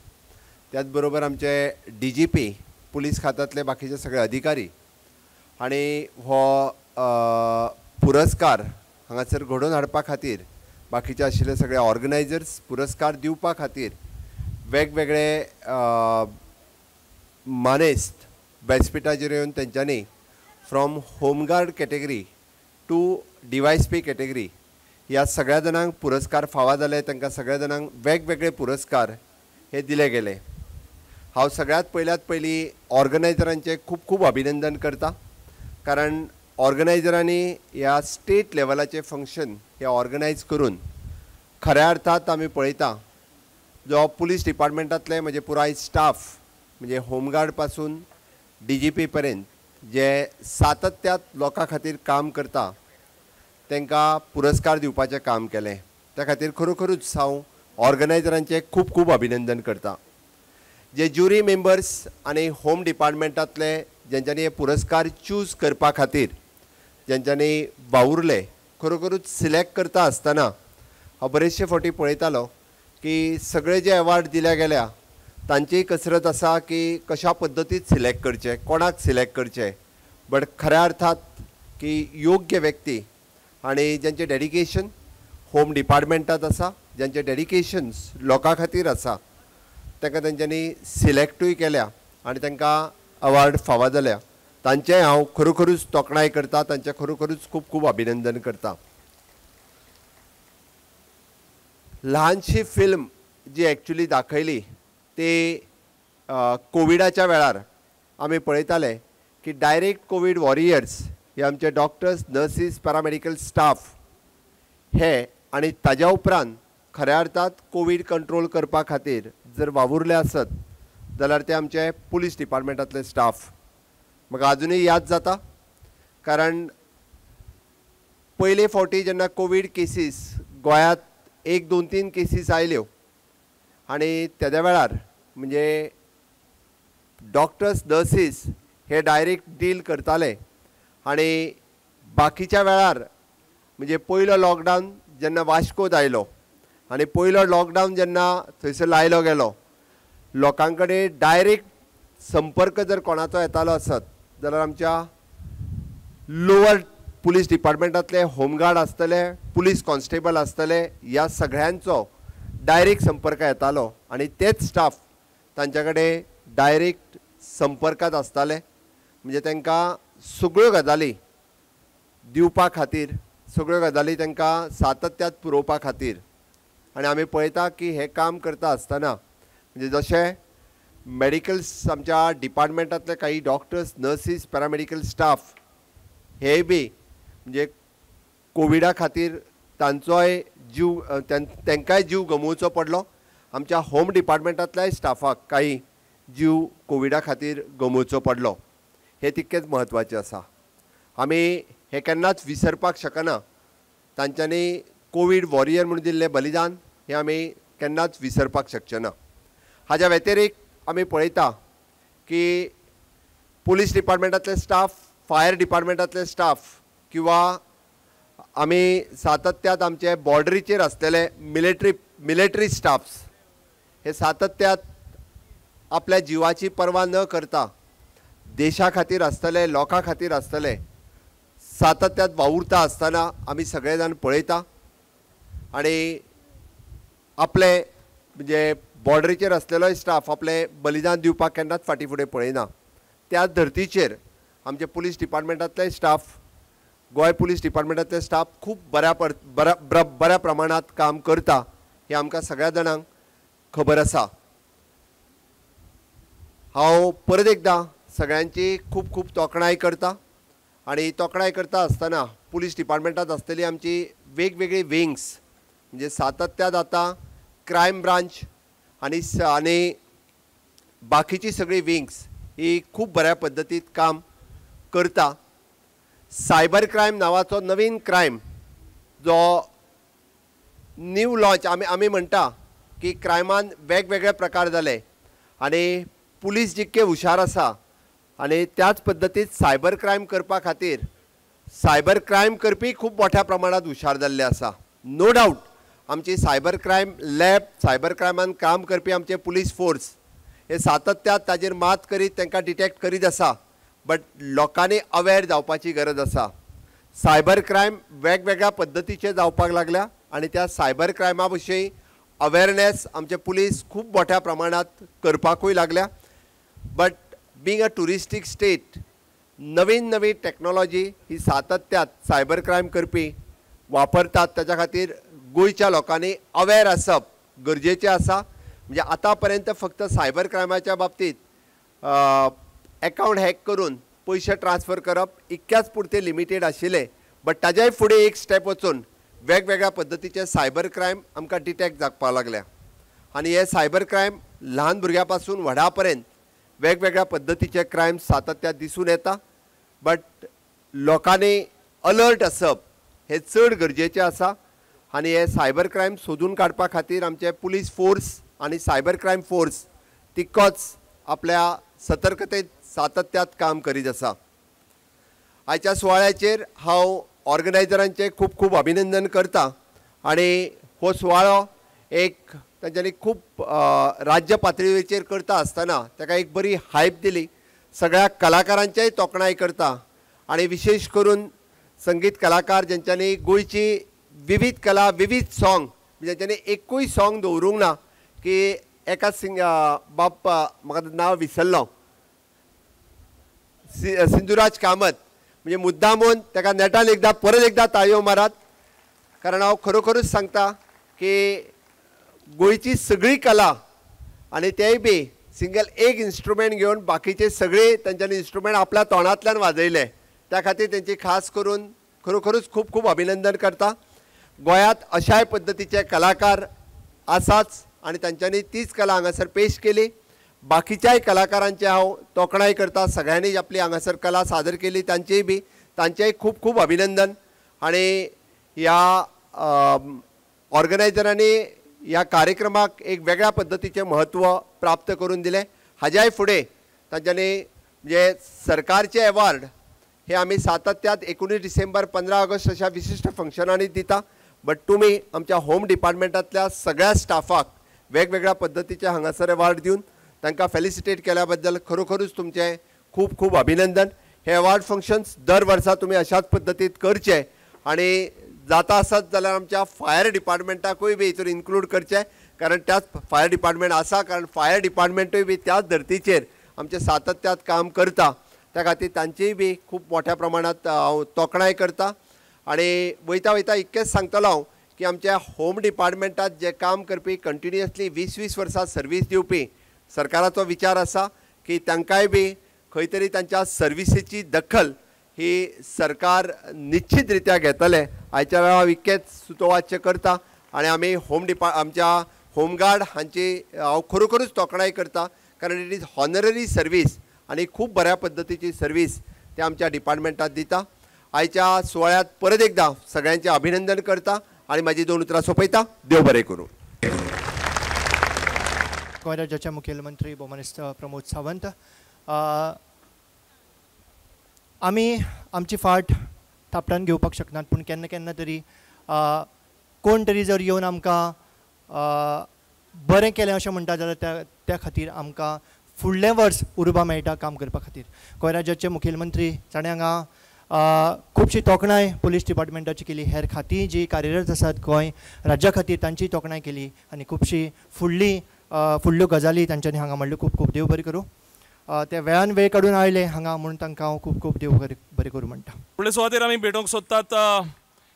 Speaker 8: त्याच बरोबर आमचे DGP, police खात्यांतले बाकीचे सगळे अधिकारी आनी हो पुरस्कार हांगासर घडोवन हाडपा खातीर बाकीचे आशिल्ले सगळे ऑर्गनायजर्स, पुरस्कार दिवपा खातीर वेगवेगळे मानेस्त व्यासपिठाचेर येवन तेंच्यांनी from home guard category to DYSP category ह्या सगळ्या जाणांक पुरस्कार फावा जाले. तांकां सगळ्या जाणांक वेगवेगळे पुरस्कार हे दिले गेले. हांव सगळ्यांत पयल्यात पयलीं ऑर्गनायजरांचें खूब खूब अभिनंदन करता, कारण ऑर्गनायजरांनी ह्या स्टेट लेवलाचें फंक्शन हे ऑर्गनायज करून खऱ्या अर्थात आमी पळयता जो पुलीस डिपार्टमेंटांतले म्हणजे पुराय स्टाफ म्हणजे होमगार्ड पासून DGP पर्यंत जे सातत्यात लोकां खातीर काम करता तांकां पुरस्कार दिवपाचें काम केलें. त्या खातीर खरोखरूच हांव ऑर्गनायजरांचें खूब खूब अभिनंदन करता. जे ज्युरी मेंबर्स आनी होम डिपार्टमेंटांतले जेंच्यांनी हे पुरस्कार चूज करपा खातीर जेंच्यांनी वावुरले, खरोखरूच सिलेक्ट करता आसतना हांव बरेचशे फावटी पळयतालो की सगळे जे अवॉर्ड दिल्या गेल्या तांचीय कसरत आसा की कशा पद्दतीन सिलेक्ट करचें, कोणाक सिलेक्ट करचें. बट खऱ्या अर्थात की योग्य व्यक्ती आनी ज्यांचें डेडिकेशन होम डिपार्टमेंटांत आसा, ज्यांचें डेडिकेशन्स लोकां खातीर आसा, तांकां तेंच्यांनी सिलेक्टूय केल्या आनी तांकां अवॉर्ड फावो जाल्या. तांचें हांव खरोखरूच तोखणाय करता, तांचें खरोखरूच खूब खूब अभिनंदन करता. ल्हानशी फिल्म जी एक्चुली दाखयली ती कोविडाच्या वेळार आमी पळयताले की डायरेक्ट कोवीड वॉरियर्स हे आमचे डॉक्टर्स, नर्सीस, पॅरामेडिकल स्टाफ हे आनी ताज्या उपरांत खऱ्या अर्थात कोवीड कंट्रोल करपा खातीर जर वावुरले आसत जाल्यार ते आमचे पुलीस डिपार्टमेंटांतले स्टाफ. म्हाका आजुनूय याद जाता, कारण पयले फावटी जेन्ना कोवीड केसीस गोंयांत 1, 2, 3 केसीस आयल्यो आनी तेद्या वेळार म्हणजे डॉक्टर्स, नर्सीस हे डायरेक्ट डील करताले आनी बाकीच्या वेळार म्हणजे पयलो लॉकडावन जेन्ना वास्कोत आयलो आनी पयलो लॉकडावन जेन्ना थंयसर लायलो गेलो, लोकां कडेन डायरेक्ट संपर्क जर कोणाचो येतालो आसत जाल्यार आमच्या लोअर पुलीस डिपार्टमेंटांतले होमगार्ड आसतले, पुलीस कॉन्स्टेबल आसतले, ह्या सगळ्यांचो डायरेक्ट संपर्क येतालो आनी तेच स्टाफ तांच्या कडेन डायरेक्ट संपर्कांत आसताले. म्हणजे तांकां सगळ्यो गजाली दिवपा खातीर, सगळ्यो गजाली तांकां सातत्यात पुरोवपा खातीर. आनी आमी पळयता की हें काम करता आसतना म्हणजे जशें मेडिकल्स आमच्या डिपार्टमेंटांतले काही डॉक्टर्स, नर्सीस, पॅरामेडिकल स्टाफ हे बी म्हणजे कोविडा खातीर तांचोय जीव, तांकांय जीव गमोवचो पडलो. आमच्या होम डिपार्टमेंटांतल्याय स्टाफाक काही जीव कोविडा खातीर गमोवचो पडलो. हें तितकेंच म्हत्वाचें आसा. आमी हें केन्नाच विसरपाक शकना. तांच्यांनी कोवीड वॉरियर म्हणून दिल्लें बलिदान हें आमी केन्नाच विसरपाक शकचे ना. हाज्या व्यतिरिक्त आमी पळयता की पुलीस डिपार्टमेंटांतले स्टाफ, फायर डिपार्टमेंटांतले स्टाफ किंवा आमी सातत्यात आमचे बॉर्डरीचेर आसलेले मिलिटरी स्टाफ्स हे सातत्यात आपल्या जिवाची पर्वा न करता देशा खातीर आसतले, लोकां खातीर आसतले, सातत्यात वावुरता आसतना आमी सगळे जाण पळयता. आनी आपले म्हणजे बॉर्डरीचेर आसलेलोय स्टाफ आपले बलिदान दिवपाक केन्नाच फाटीं फुडें पळयना. त्याच धर्तीचेर आमचे पुलीस डिपार्टमेंटांतले स्टाफ, गोंय पुलीस डिपार्टमेंटांतले स्टाफ खूब बऱ्या प्रमाणांत काम करता हें आमकां सगळ्या जाणांक खबर आसा. हांव परत एकदां सगळ्यांची खूब खूब तोखणाय करता आनी तोखणाय करता आसतना पुलीस डिपार्टमेंटांत आसतली आमची वेगवेगळी विंग्स म्हणजे सातत्यात आतां क्रायम ब्रांच आनी आनी बाकीची सगळी विंग्स ही खूब बऱ्या पद्दतीत काम करता. सायबर क्रायम नांवाचो नवीन क्रायम जो न्यू लॉन्च आमी म्हणटा की क्रायमान वेगवेगळे प्रकार जाले आनी पुलीस जितके हुशार आसा आनी त्याच पद्दतीत सायबर क्रायम करपा खातीर सायबर क्रायम करपी खूब मोठ्या प्रमाणांत हुशार जाल्ले आसा. नो डावट आमची सायबर क्रायम लॅब, सायबर क्रायमान काम करपी आमचे पुलीस फोर्स हे सातत्यात ताजेर मात करीत तांकां डिटेक्ट करीत आसा. बट लोकांनी अवेर जावपाची गरज आसा. सायबर क्रायम वेगवेगळ्या पद्दतीचे जावपाक लागल्या आनी त्या सायबर क्रायमा विशीं अवेरनेस आमचे पुलीस खूब मोठ्या प्रमाणांत करपाकूय लागल्या. But being a touristic state Naveen Naveen technology he सातत्यात cyber crime करपी वापरतात. ताच्या खातीर गोंयच्या लोकांनी अवेर आसप गरजेचें आसा. म्हणजे आतां पर्यंत फक्त सायबर क्रायमाच्या बाबतींत एकावंट हॅक करून पयशे ट्रान्सफर करप इतक्याच पुरते लिमिटेड आशिल्लें, बट ताज्याय फुडें एक स्टेप वचून वेगवेगळ्या पद्दतीचे सायबर क्रायम आमकां डिटेक्ट जावपाक लागल्या आनी हे सायबर क्रायम ल्हान भुरग्यां पासून व्हडा पर्यंत वेगवेगळ्या पद्दतीचे क्रायम सातत्यात दिसून येता. बट लोकांनी अलर्ट आसप हें चड गरजेचें आसा आनी हे सायबर क्रायम सोदून काडपा खातीर आमचे पुलीस फोर्स आनी सायबर क्रायम फोर्स तितकोच आपल्या सतर्कतेत सातत्यात काम करीत आसा. आयच्या सुवाळ्याचेर हांव ऑर्गनायझरांचें खूब खूब अभिनंदन करता आनी हो सुवाळो एक तांच्यांनी खूब राज्य पातळीचेर करता आसतना ताका एक बरी हायप दिली. सगळ्या कलाकारांचेय तोखणाय करता आनी विशेश करून संगीत कलाकार ज्यांच्यांनी गोंयची विविध कला, विविध सॉंग, ज्यांच्यांनी एकूय सॉंग दवरूंक ना की एका सिंग बाप्पा म्हाका नांव विसरलो, सिंधुराज कामत, म्हणजे मुद्दामून ताका नेटान एकदां परत एकदां ताळयो मारात, कारण हांव खरोखरूच सांगता की गोंयची सगळी कला आनी तेय बी सिंगल एक इन्स्ट्रुमेंट घेवन बाकीचे सगळे तांच्यांनी इन्स्ट्रुमेंट आपल्या तोंडांतल्यान वाजयले, त्या खातीर तेंची खास करून खरोखरूच खूब खूब अभिनंदन करता. गोंयांत अशाय पद्दतीचे कलाकार आसाच आनी तांच्यांनी तीच कला हांगासर पेश केली. बाकीच्याय कलाकारांचे हांव तोखणाय करता, सगळ्यांनी आपली हांगासर कला सादर केली, तांचेय बी तांचेय खूब खूब अभिनंदन. आनी ह्या ऑर्गनायझरांनी ह्या कार्यक्रमाक एक वेगळ्या पद्दतीचें म्हत्व प्राप्त करून दिलें. हाज्याय फुडें तांच्यांनी म्हणजे सरकारचे एवॉर्ड हे आमी सातत्यात 19 डिसेंबर 15 ऑगस्ट अशा विशिश्ट फंक्शनांनी दिता, बट तुमी आमच्या होम डिपार्टमेंटांतल्या सगळ्या स्टाफाक वेगवेगळ्या पद्दतीचे हांगासर एवॉर्ड दिवन तांकां फेलिसिटेट केल्या बद्दल खरोखरूच तुमचें खूब खूब अभिनंदन. हे एवॉर्ड फंक्शन्स दर वर्सा तुमी अशाच पद्दतीत करचे आनी जाता आसत जाल्यार आमच्या फायर डिपार्टमेंटाकूय बी हितून इन्क्लूड करचें, कारण त्याच फायर डिपार्टमेंट आसा, कारण फायर डिपार्टमेंटूय बी त्याच धर्तीचेर आमचें सातत्यात काम करता, त्या खातीर तांचीय बी खूब मोठ्या प्रमाणांत हांव तोखणाय करता. आनी वयता वयता इतकेंच सांगतलो हांव की आमच्या होम डिपार्टमेंटांत जे काम करपी कंटिन्युअसली 20-20 वर्सां सर्वीस दिवपी सरकाराचो विचार आसा की तांकांय बी खंय तरी तांच्या सर्विसीची दखल ही सरकार निश्चित रित्या घेतले. आयच्या वेळार हांव इतकेंच सुतोवाच्य करता आनी आमी होम आमच्या होमगार्ड हांची हांव खरोखरूच तोखणाय करता, कारण it is honorary service आनी खूब बऱ्या पद्दतीची सर्वीस ते आमच्या डिपार्टमेंटात दिता. आयच्या सुवाळ्यात परत एकदा सगळ्यांचे अभिनंदन करता आनी म्हाजी 2 उतरां सोंपयता. देव बरें करूं.
Speaker 2: गोंय राज्याचे मुखेलमंत्री भोवमानेस्त प्रमोद सावंत, आमी आमची फाट थापटान घेवपाक शकनात, पूण केन्ना केन्ना तरी कोण तरी जर येवन आमकां बरें केलें अशें म्हणटा जाल्यार त्या खातीर आमकां फुडलें वर्स उर्बा मेळटा काम करपा खातीर. गोंय राज्याचे मुखेलमंत्री ताणें हांगा खुबशी तोखणाय पुलीस डिपार्टमेंटाची केली, हेर खातीं जी कार्यरत आसात गोंय राज्या खातीर तांची तोखणाय केली आनी खुबशी फुडल्यो गजाली तांच्यांनी हांगा म्हणल्यो. खूब खूब देव बरें करूं. ते वेळान वेळ काडून आयले हांगा म्हणून तांकां हांव खूब खूब देव बरें करूं म्हणटा.
Speaker 1: फुडले सुवातेर आमी भेटोवंक सोदतात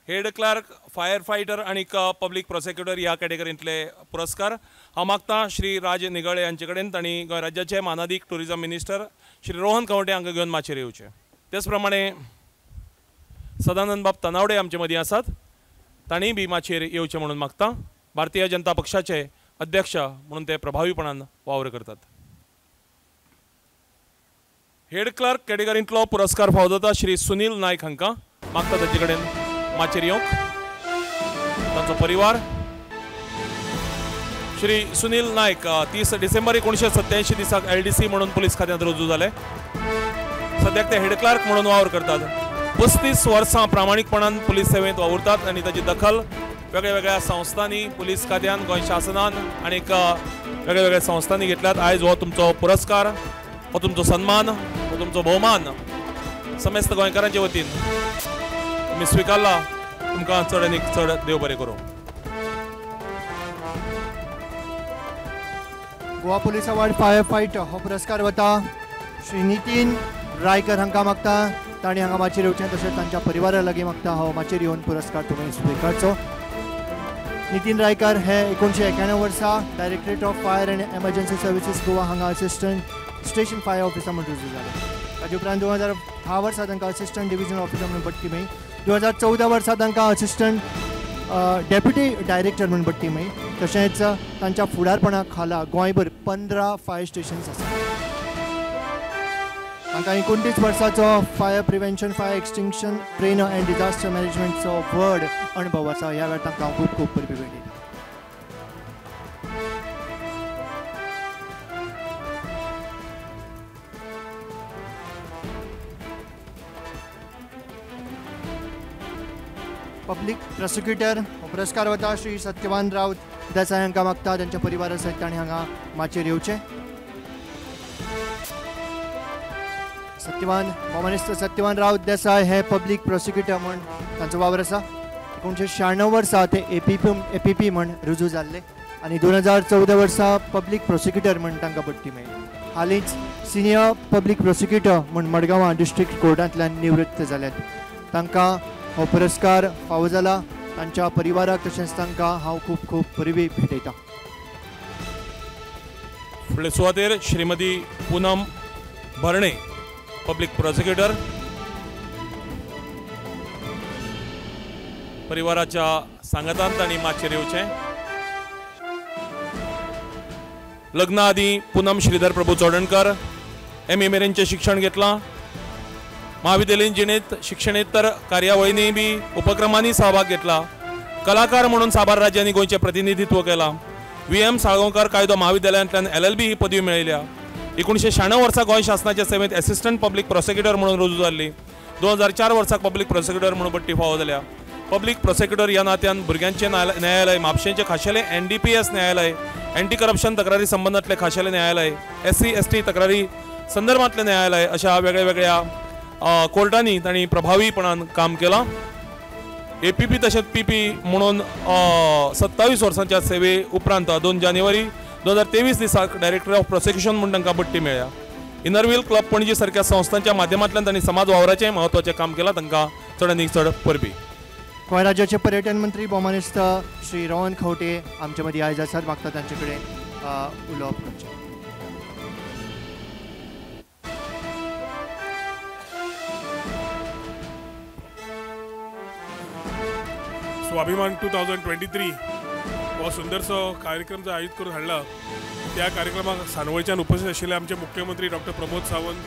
Speaker 1: हेड क्लार्क, फायर फायटर आनी पब्लीक प्रोसिक्युटर ह्या कॅटेगरींतले पुरस्कार. हांव मागता श्री राज निगळे हांचे कडेन, तांणी गोंय राज्याचे मानादीक टुरिजम मिनिस्टर श्री रोहन खंवटे हांकां घेवन माचयेर येवचे. तेच प्रमाणे सदानंद बाब तनावडे आमचे मदीं आसात, तांणी बी माचयेर येवचें म्हणून मागता. भारतीय जनता पक्षाचे अध्यक्ष म्हणून ते प्रभावीपणान वावर करतात. हेड क्लार्क कॅटेगरींतलो पुरस्कार फावो जाता श्री सुनील नायक हांकां. मागता ताचे कडेन माचयेर येवंक तांचो परिवार. श्री सुनील नायक 30 डिसेंबर 1987 दिसाक LDC म्हणून पुलीस खात्यांत रुजू जाले. सद्याक ते हेड क्लार्क म्हणून वावर करतात. 35 वर्सां प्रामाणीकपणान पुलीस सेवेंत वावुरतात आनी ताची दखल वेगळ्या वेगळ्या संस्थांनी, पुलीस खात्यान, गोंय शासनान आनी वेगळ्या वेगळ्या संस्थांनी घेतल्यात. आयज हो तुमचो पुरस्कार, हो तुमचो सन्मान, हो तुमचो भोवमान समेस्त गोंयकारांचे वतीन तुमी स्विकारला. तुमकां चड आनी चड देव बरें करूं.
Speaker 2: Goa police award fire fighter हो पुरस्कार वता श्री नितीन रायकर हांकां मागता. तांणी हांगा माचयेर येवचें, तशेंच तांच्या परिवारा लागीं मागता हो माचयेर येवन पुरस्कार तुमी स्विकारचो. नितीन रायकर हे 1991 वर्सा directorate of fire and emergency services Goa हांगा असिस्टंट स्टेशन फायर ऑफिसर म्हूण रुजू जाले. ताजे उपरांत 2010 वर्सा तांकां असिस्टंट डिविजन ऑफिसर म्हणून बडटी मेळ्ळी. 2014 वर्सा तांकां असिस्टंट डेप्युटी डायरेक्टर म्हूण बडटी मेळ्ळी. तशेंच तांच्या फुडारपणा खाला गोंयभर 15 फायर स्टेशन्स आसात. तांकां 29 वर्साचो fire prevention, fire extinction trainer and disaster मॅनेजमेंटचो व्हड अणभव आसा. ह्या वेळार तांकां खूब खूब परबीं भेटयता. पब्लीक प्रोसिक्युटर हो पुरस्कार वता श्री सत्यवान राऊत देसाय हांकां मागता. तांच्या परिवारा सयत तांणी हांगा माचयेर येवचें. सत्यवान मोमानेस्त सत्यवान राऊत देसाय हे पब्लीक प्रोसिक्युटर म्हूण तांचो वावर आसा. 1996 वर्सा ते APP म्हूण रुजू जाल्ले आनी 2014 वर्सा पब्लीक प्रोसिक्युटर म्हूण तांकां बडटी मेळ्ळी. हालींच सिनियर पब्लीक प्रोसिक्युटर म्हूण मडगांवां डिस्ट्रिक्ट कोर्टांतल्यान निवृत्त जाल्यात. तांकां हो पुरस्कार फावो जाला. तांच्या परिवाराक तशेंच तांकां हांव खूब खूब परबीं भेटयतां.
Speaker 1: फुडले सुवातेर श्रीमती पूनम भरणे, पब्लीक प्रोसिक्युटर, परिवाराच्या सांगातान तांणी माचयेर येवचें. लग्ना आदीं पूनम श्रीधर प्रभू चोडणकर MA मेरेनचें शिक्षण घेतलां. महाविद्यालयीन जिणेंत शिक्षणेतर कार्यावळींनी बी उपक्रमांनी सहभाग घेतला. कलाकार म्हणून साबार राज्यांनी गोंयचें प्रतिनिधित्व केलां. VM Salgaonkar कायदो महाविद्यालयांतल्यान LLB ही पदवी मेळयल्या. 1996 वर्सा गोंय शासनाच्या सेवेंत असिस्टंट पब्लीक प्रोसिक्युटर म्हणून रुजू जाल्ली. 2004 वर्साक पब्लीक प्रोसिक्युटर म्हणून बडटी फावो जाल्या. पब्लीक प्रोसिक्युटर ह्या नात्यान भुरग्यांचें न्यायालय, म्हापशेंचें खाशेलें NDPS न्यायालय, एंटी करप्शन तक्रारी संबंदांतलें खाशेलें न्यायालय, SC ST तक्रारी संदर्भांतलें न्यायालय अशा वेगळ्या वेगळ्या कोर्टांनी तांणी प्रभावीपणान काम केलां. APP तशेंच PP म्हणून 27 वर्सांच्या सेवे उपरांत 2 जानेवारी 2023 दिसाक डायरेक्टर ऑफ प्रोसिक्युशन म्हूण तांकां बडटी मेळ्ळ्या. इनरव्हील क्लब पणजी सारक्या संस्थांच्या माध्यमांतल्यान तांणी समाज वावराचें म्हत्वाचें काम केलां. तांकां चड आनी चड परबीं.
Speaker 2: गोंय राज्याचे पर्यटन मंत्री भोवमानेस्त श्री रोहन खंवटे आमचे मदीं आयज आसात. मागता तांचे कडेन उलोवप करचें.
Speaker 9: स्वाभिमान 2023 हो सुंदरसो कार्यक्रम जो आयोजीत करून हाडला त्या कार्यक्रमाक सानवळच्यान उपस्थित आशिल्ले आमचे मुख्यमंत्री डॉक्टर प्रमोद सावंत,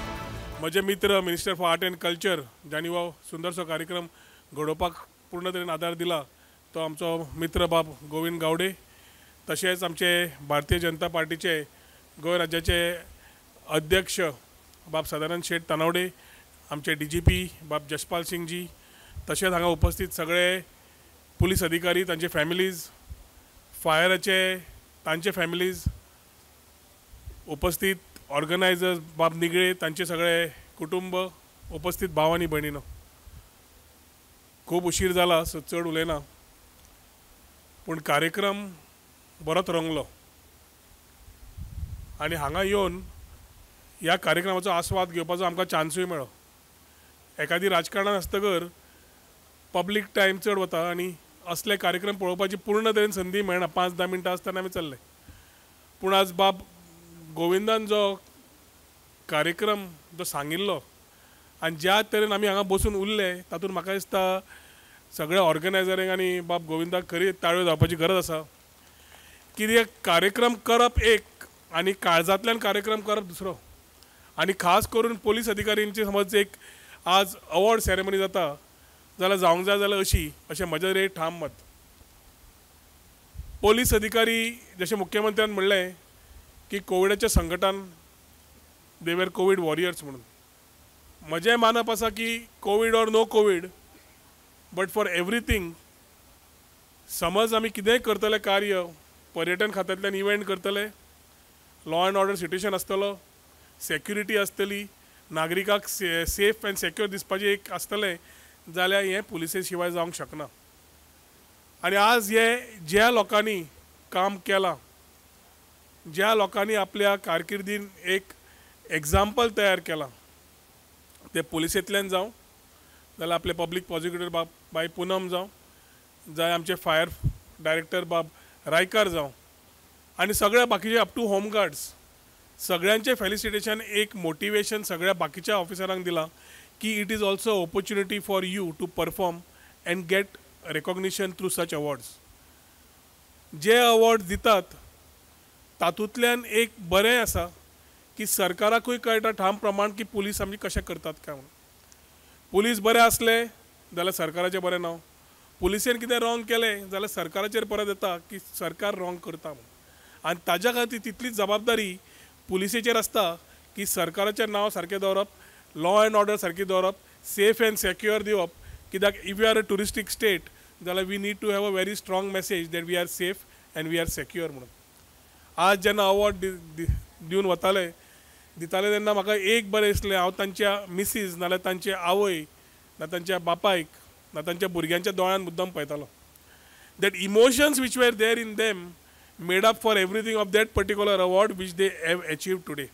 Speaker 9: म्हजे मित्र minister for art and culture जांणी हो सुंदरसो कार्यक्रम घडोवपाक पूर्ण तरेन आदार दिला तो आमचो मित्र बाब गोविंद गावडे, तशेंच आमचे भारतीय जनता पार्टीचे गोंय राज्याचे अध्यक्ष बाब सदानंद शेट तानावडे, आमचे DGP बाब जसपाल सिंगजी, तशेंच हांगा उपस्थित सगळे पुलीस अधिकारी, तांचे फॅमिलीज, फायराचे तांचे फॅमिलीज, उपस्थित ऑर्गनायझर्स बाब निगळे तांचे सगळे कुटुंब, उपस्थित भाव आनी भयणीनो, खूब उशीर जाला सो चड उलयना, पूण कार्यक्रम बरोच रंगलो आनी हांगा येवन ह्या कार्यक्रमाचो आस्वाद घेवपाचो आमकां चान्सूय मेळ्ळो. एखादी राजकारणान आसतकर पब्लीक टायम चड वता आनी असले कार्यक्रम पळोवपाची पूर्ण तरेन संदी मेळना. 5-10 मिनटां आसतना आमी चल्ले, पूण आज बाब गोविंदान जो कार्यक्रम जो सांगिल्लो आनी ज्या तरेन आमी हांगा बसून उरले तातूंत म्हाका दिसता सगळ्या ऑर्गनायझरांक आनी बाब गोविंदाक खरी ताळयो जावपाची गरज आसा. कित्याक कार्यक्रम करप एक आनी काळजांतल्यान कार्यक्रम करप दुसरो, आनी खास करून पोलीस अधिकाऱ्यांची समज एक आज अवॉर्ड सेरेमनी जाता जाल्यार जावंक जाय जाल्यार अशी अशें म्हजें तरी ठाम मत. पोलीस अधिकारी जशें मुख्यमंत्र्यान म्हणलें की कोविडाच्या संकटान they were Covid warriors म्हणून, म्हजें मानप आसा की Covid or no Covid but for everything समज आमी कितेंय करतले कार्य, पर्यटन खात्यांतल्यान इव्हेंट करतले, लॉ एंड ऑर्डर सिट्युएशन आसतलो, सेक्युरिटी आसतली, नागरिकाक सेफ एंड सेक्युअर दिसपाचें एक आसतलें जाल्यार हें पुलिसे शिवाय जावंक शकना. आनी आज हे ज्या लोकांनी काम केलां, ज्या लोकांनी आपल्या कारकिर्दीन एक एग्जाम्पल तयार केलां, ते पुलिसेंतल्यान जावं जाल्यार आपले पब्लीक प्रोसिक्युटर बाब बाय पुनम जावं, जाय आमचे फायर डायरेक्टर बाब रायकार जावं, आनी सगळ्या बाकीचे अप टू होम गार्ड्स, सगळ्यांचें फेलिसिटेशन एक मोटिवेशन सगळ्या बाकीच्या ऑफिसरांक दिलां की it is also opportunity for you to perform and get recognition through such awards. J award दितात तातूंतल्यान एक बरें आसा की सरकाराकूय कळटा ठाम प्रमाण की पुलीस आमची कशें करतात काय म्हणून. पुलीस बरे आसले जाल्यार सरकाराचें बरें नांव, पुलिसेन कितें रॉंग केलें जाल्यार सरकाराचेर परत येता की सरकार रॉंग करता म्हणून. आनी ताज्या खातीर तितलीच जबाबदारी पुलिसेचेर आसता की सरकाराचें नांव सारकें दवरप, लॉ एंड ऑर्डर सारकी दवरप, सेफ एंड सेक्युअर दिवप. कित्याक if you are a touristic state जाल्यार we need to have a very strong message that we are safe and we are secure म्हणून. आज जेन्ना अवॉर्ड दिवन वताले दिताले तेन्ना म्हाका एक बरें दिसलें, हांव तांच्या मिसीज नाल्यार तांचे आवय ना तांच्या बापायक ना तांच्या भुरग्यांच्या दोळ्यान मुद्दम पळयतालो. That emotions which were there in them made up for everything of that particular award which they have achieved today.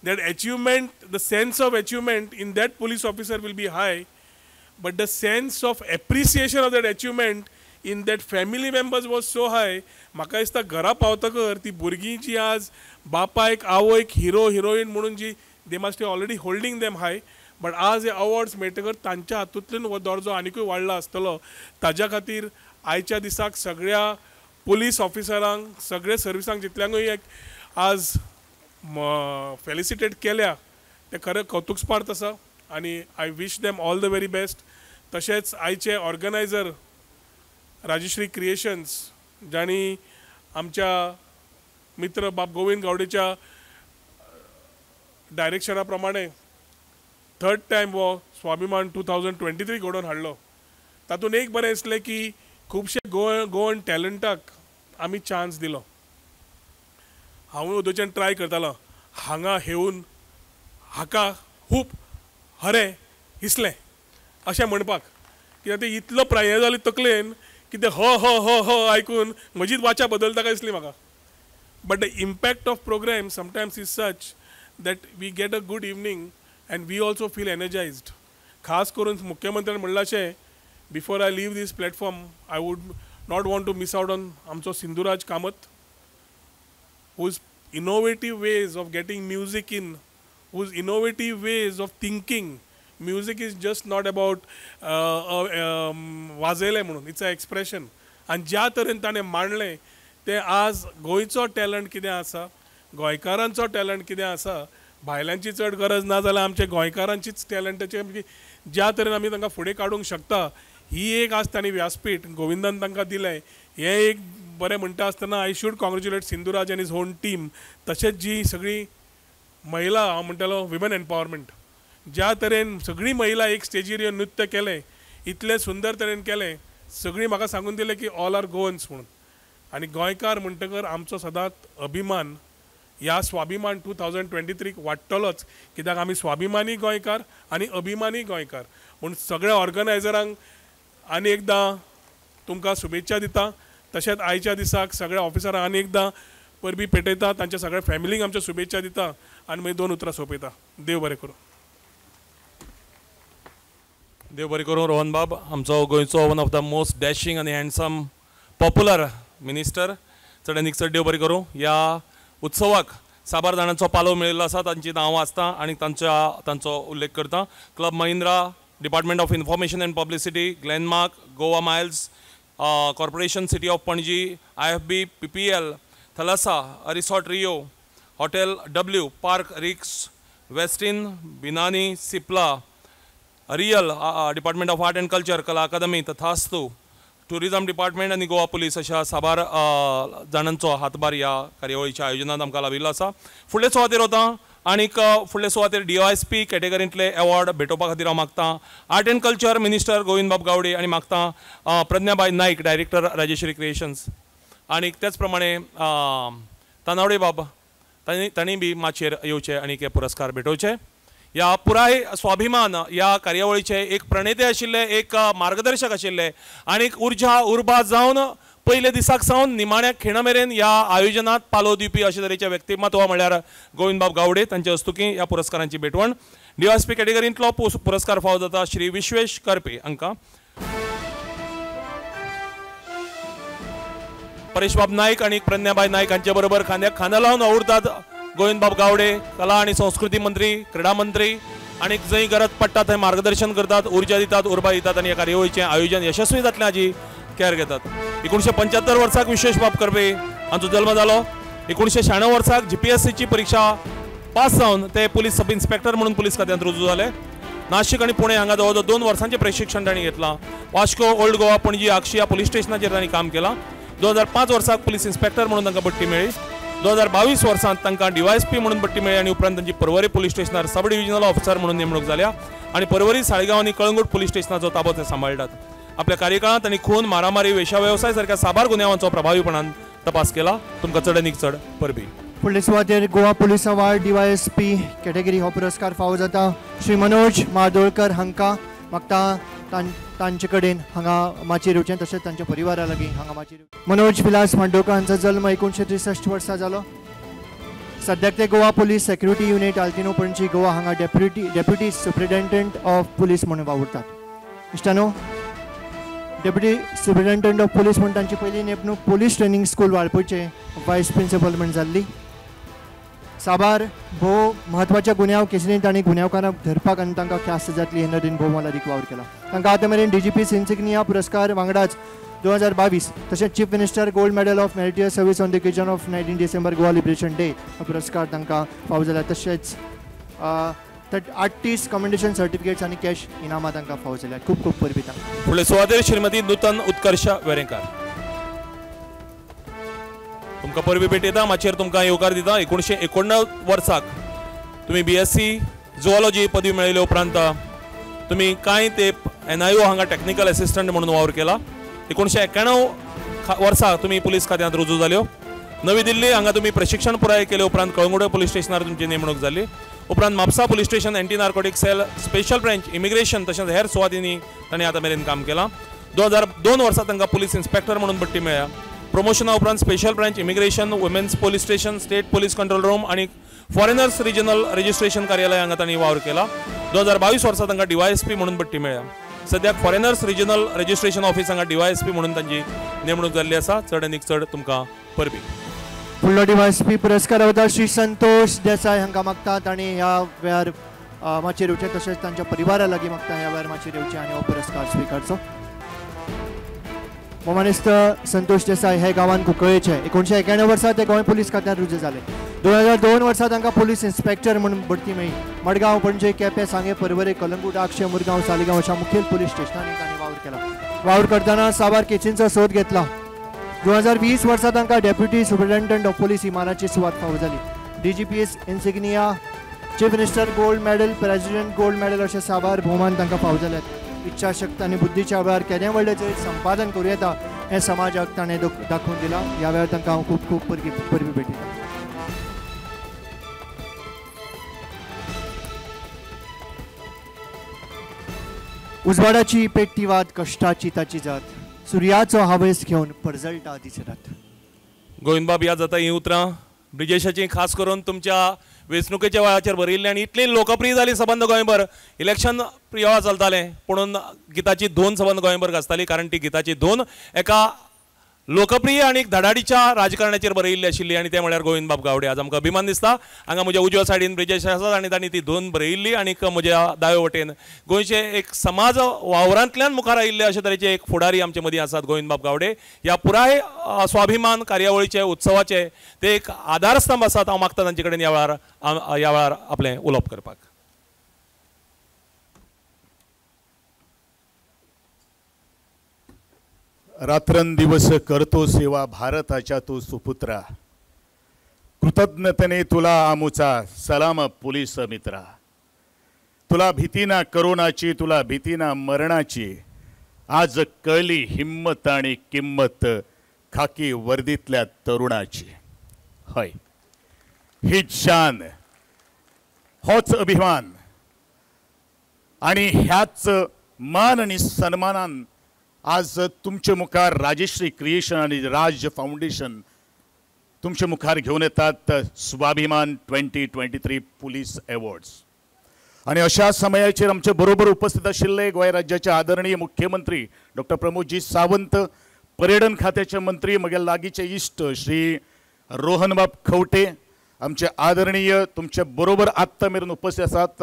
Speaker 9: That achievement, the sense of achievement in that police officer will be high, but the sense of appreciation of that achievement in that family members was so high. म्हाका दिसता घरा पावतकर ती भुरगीं जी आज बापायक आवयक हिरो हिरोईन म्हणून जी they must be already holding them high, but आज हे अवॉर्ड्स मेळटकर तांच्या हातूंतल्यान हो दर्जो आनिकूय वाडला आसतलो. ताज्या खातीर आयच्या दिसाक सगळ्या पुलीस ऑफिसरांक, सगळे सर्विसांक जितल्यांकूय एक आज फेलिसिटेट केल्या तें खरें कौतुकस्पार्थ आसा आनी I wish them all the very best. तशेंच आयचे ऑर्गनायझर राजश्री क्रिएशन्स जांणी आमच्या मित्र बाब गोविंद गावडेच्या डायरेक्शना प्रमाणे थर्ड टायम हो स्वाभिमान 2023 घडोवन हाडलो. तातूंत एक बरें दिसलें की खुबशे गोवन टॅलंटाक आमी चान्स दिलो. हांवूय ओदोच्यान ट्राय करतालो हांगा हेवन हाका खूब हरें हिसलें अशें म्हणपाक, कित्याक ते इतलो प्राय जाली तकलेन की ते ह ह ह ह आयकून म्हजीच वाचा बदलता काय दिसली म्हाका. But the impact of programme sometimes is such that we get a good evening and we also feel energised. खास करून मुख्यमंत्र्यान म्हणलां अशें, before I leave this platform I would not want to miss out on आमचो Sindhuraj Kamat, whose innovative ways of getting music in, whose innovative ways of thinking. Music is just not about वाजयलें म्हणून, it's a expression. आनी ज्या तरेन ताणें मांडलें ते आज गोंयचो टॅलंट कितें आसा, गोंयकारांचो टॅलंट कितें आसा, भायल्यांची चड गरज ना जाल्यार आमच्या गोंयकारांचीच टॅलंटाचे ज्या तरेन आमी तांकां फुडें काडूंक शकता ही एक आज तांणी व्यासपीठ गोविंदान तांकां दिलें. हें एक बरें म्हणटा आसतना I should congratulate Sindhuraj आनी his own team. तशेंच जी सगळी महिला, हांव म्हणटालो विमन एम्पावरमेंट, ज्या तरेन सगळी महिला एक स्टेजीर येवन नृत्य केलें, इतलें सुंदर तरेन केलें, सगळीं म्हाका सांगून दिलें की ऑल are Goans म्हणून. आनी गोंयकार म्हणटकर आमचो सदांच अभिमान ह्या स्वाभिमान 2023 वाडटलोच, कित्याक आमी स्वाभिमानी गोंयकार आनी अभिमानी गोंयकार. म्हूण सगळ्या ऑर्गनायझरांक आनी एकदां तुमकां शुभेच्छा दिता. तशेंच आयच्या दिसाक सगळ्या ऑफिसरांक आनी एकदां परबी पेटयता, तांच्या सगळ्या फॅमिलींक आमच्यो शुभेच्छा दिता आनी मागीर दोन उतरां सोंपयता. देव बरें करूं.
Speaker 1: देव बरें करूं रोहन बाब, आमचो गोंयचो one of the most dashing आनी हँडसम पॉप्युलर मिनिस्टर. चड आनीक चड देव बरें करूं. ह्या उत्सवाक साबार जाणांचो पालव मेळिल्लो आसा, तांची नांवां आसता आनी तांचो उल्लेख करता. Club Mahindra, department of information and publicity, Glenmark, Goa Miles corporation, city of Panaji, IFB, PPL, Thalassa resort Rio, hotel W, Park Ritz, Westin, Binani, Cipla, real, department of art and culture, Kala Akademi, Tathastu, tourism department आनी गोवा पुलीस अशा साबार जाणांचो हातभार ह्या कार्यावळीच्या आयोजनांत आमकां लाबिल्लो आसा. फुडले सुवातेर वता आनीक फुडले सुवातेर DYSP कॅटेगरींतले एवॉर्ड भेटोवपा खातीर हांव मागतां art and culture minister गोविंदबाब Gawade आनी मागतां प्रज्ञाबाय नायक, डायरेक्टर राजेश्वरी क्रिएशन्स. आनी त्याच प्रमाणे तानावडे बाब तांणी बी माचयेर येवचे आनी हे पुरस्कार भेटोवचे. ह्या पुराय स्वाभिमान ह्या कार्यावळीचे एक प्रणेते आशिल्ले, एक मार्गदर्शक आशिल्ले आनी उर्जा उर्बा जावन पयले दिसाक सावन निमाण्या खिणा मेरेन ह्या आयोजनात पालव दिवपी अशे तरेचे व्यक्तिमत्व म्हळ्यार गोविंदबाब गावडे. तांचे हस्तुकीं ह्या पुरस्कारांची भेटवण. DYSP कॅटेगरींतलो पुरस्कार फावो जाता श्री विश्वेश कर्पे हांकां. परेशबाब नायक आनी प्रज्ञाबाय नायक हांचे बरोबर खांद्याक खांदा लावन वावुरतात गोविंदबाब गावडे, कला आनी संस्कृती मंत्री, क्रीडा मंत्री, आनी जंय गरज पडटा थंय मार्गदर्शन करतात, उर्जा दितात, उर्बा दितात आनी ह्या कार्यावळीचें आयोजन यशस्वी जातलें हाजी केअर घेतात. 1975 वर्साक विश्वेशबाब कर्पे हांचो जल्म जालो. 1996 वर्साक GPSCची परिक्षा पास जावन ते पुलीस सब इन्स्पेक्टर म्हणून पुलीस खात्यांत रुजू जाले. नाशिक आनी पुणे हांगा जवळ जवळ 2 वर्सांचें प्रशिक्षण तांणी घेतलां. वास्को, ओल्ड गोवा, पणजी, आगशी ह्या पुलीस स्टेशनाचेर तांणी काम केलां. 2005 वर्साक पुलीस इन्स्पेक्टर म्हणून तांकां बडटी मेळ्ळी. 2022 वर्सांत तांकां DYSP म्हणून बडटी मेळ्ळी आनी उपरांत तांची पर्वरी पुलीस स्टेशनार सब डिविजनल ऑफिसर म्हणून नेमणूक जाल्या आनी पर्वरी, साळगांव आनी कळंगूट पुलीस स्टेशनाचो ताबो ते सांबाळटात. आपल्या कार्यकाळांत तांणी खून, मारामारी, वेश्यावेवसाय सारक्या साबार गुन्यांवांचो प्रभावीपणान तपास केला. तुमकां चड आनीक चड परबी.
Speaker 2: फुडले सुवातेर Goa police award DYSP category हो पुरस्कार फावो जाता श्री मनोज मार्दोळकर हांकां. म्हाका तांचे कडेन हांगा माचयेर येवचें, तशेंच तांच्या परिवारा लागीं हांगा माचयेर. मनोज विलास मांडोळकर हांचो जल्म 1963 वर्सा जालो. सद्याक ते Goa police security unit Altinho Panaji Goa हांगा डेप्युटी सुप्रिटेंडंट ऑफ पुलीस म्हणून वावुरतात. इश्टानो, डेप्युटी सुप्रिटेंडंट ऑफ पुलीस म्हूण तांची पयली नेमणूक पुलीस ट्रेनींग स्कूल वाळपयचे वायस प्रिंसिपल म्हूण जाल्ली. साबार भोव म्हत्वाच्या गुन्यांव केसींनी तांणी गुन्यांवकारांक धरपाक आनी तांकां ख्यास्त जातली हे नदरेन भोव मोलादीक वावर केला. तांकां आतां मेरेन DGP insignia पुरस्कार वांगडाच 2022 तशेंच chief minister gold medal of meritorious service on the occasion of 19 December Goa liberation day हो पुरस्कार तांकां फावो जाला. तशेंच 38 कमेंडेशन सर्टिफिकेट्स आनी कॅश इनामां तांकां फावो जाल्यात. खूब खूब परबी तांकां.
Speaker 1: फुडले सुवातेर श्रीमती नूतन उत्कर्ष वेरेंकार, तुमकां परबी भेटयता. माचयेर तुमकां येवकार दिता. 1989 वर्साक तुमी BSc zoology पदवी मेळयले उपरांत तुमी कांय तेंप NIO हांगा टॅक्निकल एसिस्टंट म्हणून वावर केला. 1991 वर्सा तुमी पुलीस खात्यांत रुजू जाल्यो. नवी दिल्ली हांगा तुमी प्रशिक्षण पुराय केले उपरांत कळंगूटे पुलीस स्टेशनार तुमची नेमणूक जाली. उपरांत Mapusa police station, anti narcotic cell, special branch, immigration तशेंच हेर सुवातींनी तांणी आतां मेरेन काम केलां. 2002 वर्सा तांकां पुलीस इन्स्पेक्टर म्हणून बडटी मेळ्ळ्या. प्रमोशना उपरांत special branch, immigration, women's police station, state police control room आनी फॉरेनर्स रिजनल रजिस्ट्रेशन कार्यालय हांगा तांणी वावर केला. 2022 वर्सा तांकां DYSP म्हणून बडटी मेळ्ळ्या. सद्याक फॉरेनर्स रिजनल रजिस्ट्रेशन ऑफिस हांगा DYSP म्हणून तांची नेमणूक जाल्ली आसा. चड आनीक चड तुमकां परबी.
Speaker 2: फुडलो DYSP पुरस्कार वता श्री संतोष देसाय हांकां मागतात आनी ह्या वेळार माचयेर येवचें, तशेंच तांच्या परिवारा लागीं मागता ह्या वेळार माचयेर येवचें आनी हो पुरस्कार स्विकारचो. भोवमानेस्त संतोष देसाय हे गांवान कुंकळेचे. 1991 वर्सा ते गोंय पुलीस खात्यांत रुजू जाले. 2002 वर्सा तांकां पुलीस इन्स्पेक्टर म्हूण बढती मेळ्ळी. मडगांव, पणजे, केपें, सांगें, पर्वरे, कलंगूट, आगशे, मुरगांव, सालिगांव अशा मुखेल पुलीस स्टेशनांनी तांणी वावर केला. वावर करतना साबार केसींचो सोद घेतला. 2020 वर्सा तांकां डेप्युटी सुपरिटेंडंट ऑफ पुलीस इमानाची सुवात फावो जाली. DGP's insignia, chief minister gold medal, president gold medal अशे साबार भोवमान तांकां फावो जाल्यात. इच्छाशक्त आनी बुद्धीच्या वेळार केदें व्हडलें जैत संपादन करूं येता हें समाजाक ताणें दाखोवन दिलां. ह्या वेळार तांकां हांव खूब खूब परबी भेटयतां. उजवाडाची पेट्टी वात, कश्टाची ताची जात, सुर्याचो हावेस घेवन परजळटा दीस रात.
Speaker 1: गोविंदबाब, याद जाता हीं उतरां ब्रिजेशाची, खास करून तुमच्या वेंचणुकेच्या वेळाचेर बरयिल्ली आनी इतली लोकप्रिय जाली सबंद गोंयभर. इलेक्शन वेळा चलतालें पुणून गिताची धून सबंद गोंयभर गाजताली, कारण ती गिताची धून एका लोकप्रिय आनी धडाडीच्या राजकारणाचेर बरयिल्ली आशिल्ली आनी तें म्हळ्यार गोविंदबाब गावडे. आज आमकां अभिमान दिसता हांगा म्हज्या उजव्या सायडीन ब्रिजेश आसात आनी तांणी ती धून बरयिल्ली आनी म्हज्या दावे वटेन गोंयचे एक समाज वावरांतल्यान मुखार आयिल्ले अशे तरेचे एक फुडारी आमचे मदीं आसात गोविंदबाब गावडे. ह्या पुराय स्वाभिमान कार्यावळीचे उत्सवाचे ते एक आधारस्तंभ आसात. हांव मागता तांचे कडेन ह्या वेळार आपलें उलोवप करपाक.
Speaker 10: रात्रंदिवस करतो सेवा भारताच्या तू सुपुत्रा, कृतज्ञतेने तुला आमुचा सलाम पोलीस मित्रा. तुला भीती ना करोनाची, तुला भीती ना मरणाची, आज कळली हिम्मत आणि किंमत खाकी वर्दीतल्या तरुणाची. हय, हीच शान, होच अभिमान आणि ह्याच मान आणि सन्मानान आज तुमचे मुखार राजश्री क्रिएशन आणि राज फाउंडेशन तुमचे मुखार घेवन येतात स्वाभिमान 2023 पुलीस अवॉर्ड्स. आणि अशा समयाचेर आमचे बरोबर उपस्थित आशिल्ले गोंय राज्याचे आदरणीय मुख्यमंत्री डॉक्टर प्रमोदजी सावंत, पर्यटन खात्याचे मंत्री म्हगे लागींचे इश्ट श्री रोहनबाब खवटे, आमचे आदरणीय तुमचे बरोबर आत्तां मेरेन उपस्थित आसात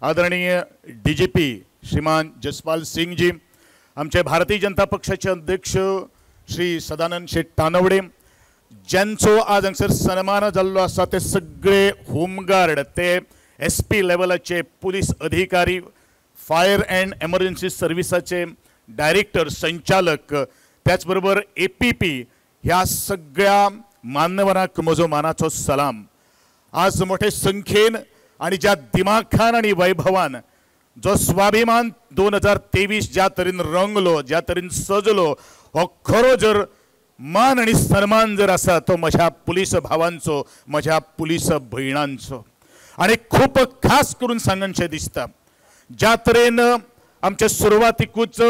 Speaker 10: आदरणीय DGP श्रीमान जसपाल सिंगजी, आमचे भारतीय जनता पक्षाचे अध्यक्ष श्री सदानंद शेट तानवडे, ज्यांचो आज हांगसर सन्मान जाल्लो आसा ते सगळे होमगार्ड, ते SP लेवलाचे पुलीस अधिकारी, फायर अँड एमर्जन्सी सर्विसाचे डायरेक्टर, संचालक, त्याच बरोबर APP ह्या सगळ्या मान्यवरांक म्हजो मानाचो सलाम. आज मोठे संख्येन आनी ज्या दिमाखान आनी वैभवान जो स्वाभिमान 2023 ज्या तरेन रंगलो, ज्या तरेन सजलो, हो खरो जर मान आनी सन्मान जर आसा तो म्हज्या पुलीस भावांचो, म्हज्या पुलीस भयणांचो. आनी खूब खास करून सांगनशें दिसता ज्या तरेन आमचे सुरवातीकूच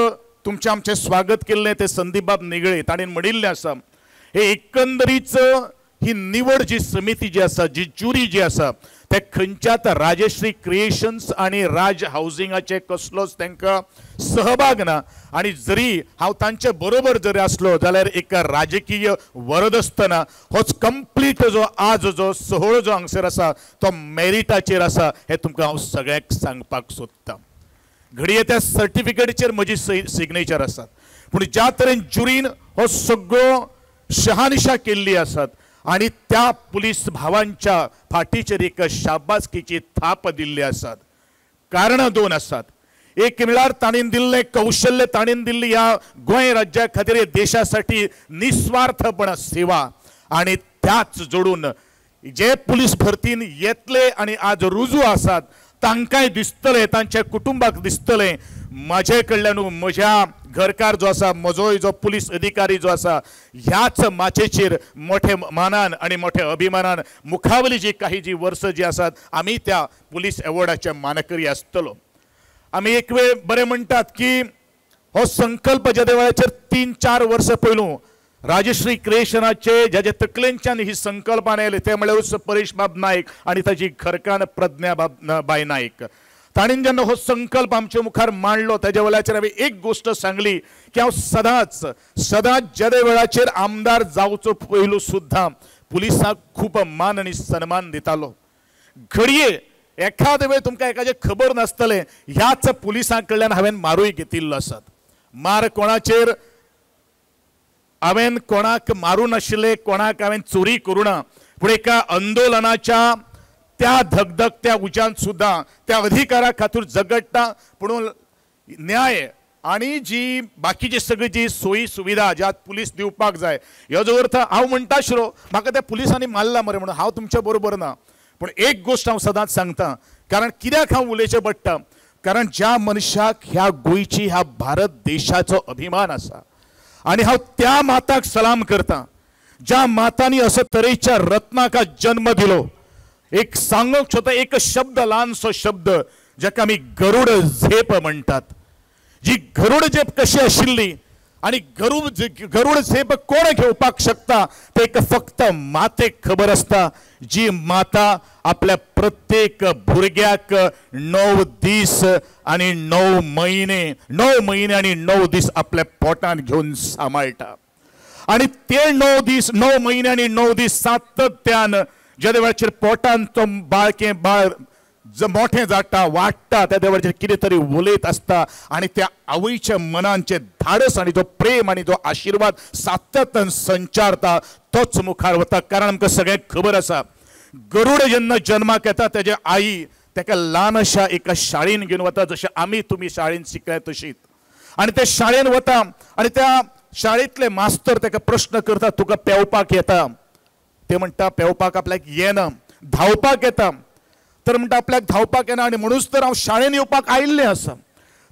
Speaker 10: तुमचें आमचें स्वागत केल्लें ते संदीपबाब निगळे ताणें म्हणिल्लें आसा, हे एकंदरीच ही निवड जी समिती जी आसा, जी ज्युरी जी आसा, ते खंयच्याच राजश्री क्रिएशन्स आनी राज हावसिंगाचे कसलोच तांकां सहभाग ना. आनी जरी हांव तांचे बरोबर जरी आसलो जाल्यार एक राजकीय वरदस्त ना. होच कंप्लीट जो आज जो सोहळो जो हांगसर आसा तो मेरिटाचेर आसा हें तुमकां हांव सगळ्यांक सांगपाक सोदतां. घडये त्या सर्टिफिकेटीचेर म्हजी सिग्नेचर आसात, पूण ज्या तरेन ज्युरीन हो सगळो शहानिशा केल्ली आसात आनी त्या पुलीस भावांच्या फाटीचेर एक शाबासकीची थाप दिल्ली आसात. कारणां दोन आसात, एक म्हळ्यार तांणी दिल्लें कौशल्य, तांणी दिल्ली ह्या गोंय राज्या खातीर देशासाठी निस्वार्थपण सेवा, आनी त्याच जोडून जे पुलीस भरतीन येतले आनी आज रुजू आसात तांकांय दिसतलें, तांच्या कुटुंबाक दिसतलें म्हजे कडल्यान म्हज्या घरकार जो आसा, म्हजोय जो पुलीस अधिकारी जो आसा ह्याच माचयेचेर मोठे मानान आनी मोठ्या अभिमानान मुखावली जी काही जी वर्सां जी आसात आमी त्या पुलीस एवॉर्डाचे मानकरी आसतलो. आमी एक वेळ बरें म्हणटात की हो संकल्प ज्या वेळाचेर 3-4 वर्सां पयलू राजश्री क्रिएशनाचे ज्याच्या तकलेंच्यान ही संकल्पना आयली ते म्हळ्यारूच परेशबाब नायक आनी ताजी घरकान्न प्रज्ञा बाय नायक. ताणें जेन्ना हो संकल्प आमचे मुखार मांडलो तेज्या वेळाचेर हांवें एक गोश्ट सांगली की हांव सदांच सदांच जेदे वेळाचेर आमदार जावचो पयलू सुद्दां पुलिसांक खूब मान आनी सन्मान दितालो. घडये एखादे वेळ तुमकां एखादें खबर नासतलें ह्याच पुलिसां कडल्यान हांवें मारूय घेतिल्लो आसात. मार कोणाचेर? हांवें कोणाक मारूं नाशिल्लें, कोणाक हांवें चोरी करूं ना, पूण एका आंदोलनाच्या त्या धगधगत्या उज्यांत सुद्दां त्या अधिकारा खातीर झगडटा, पूण न्याय आनी जी बाकीची सगळी जी सोयी सुविधा ज्या पुलीस दिवपाक जाय, ह्यो जो अर्थ हांव म्हणटा आशिल्लो म्हाका त्या पुलिसांनी मारला मरे म्हणून हांव तुमच्या बरोबर ना, पूण एक गोश्ट हांव सदांच सांगता, कारण कित्याक हांव उलोवचें पडटा, कारण ज्या मनशाक ह्या गोंयची ह्या भारत देशाचो अभिमान आसा आनी हांव त्या माताक सलाम करता ज्या मातांनी असो तरेच्या रत्नाक जन्म दिलो. एक सांगूंक सोदता एक शब्द, ल्हानसो शब्द जाका आमी गरुड झेप म्हणटात. जी गरुड झेप कशी आशिल्ली आनी गरुड झेप कोण घेवपाक शकता ते एक फक्त मातेक खबर आसता, जी माता आपल्या प्रत्येक भुरग्याक 9 दीस आनी 9 म्हयने, 9 म्हयने आनी 9 दीस आपल्या पोटान घेवन सांबाळटा आनी ते 9 दीस 9 म्हयने आनी 9 दीस सातत्यान ज्या वेळाचेर पोटान तो बाळकें बाळ मोठें जाता वाडटा त्या वेळाचेर कितें तरी उलयत आसता आनी त्या आवयच्या मनांचें धाडस आनी जो प्रेम आनी जो आशिर्वाद सातत्यान संचारता तोच मुखार वता. कारण आमकां सगळ्यांक खबर आसा, गरुड जेन्ना जन्माक येता तेजे आई ताका ल्हान अशा एका शाळेन घेवन वता, जशें आमी तुमी शाळेन शिकल्या तशीच, आनी ते शाळेन वता आनी त्या शाळेंतले मास्तर ताका प्रश्न करता, तुका पेंवपाक येता? ते म्हणटा पेंवपाक आपल्याक येना, धांवपाक येता? तर म्हणटा आपल्याक धांवपाक येना आनी म्हणूच तर हांव शाळेन येवपाक आयिल्लें आसा.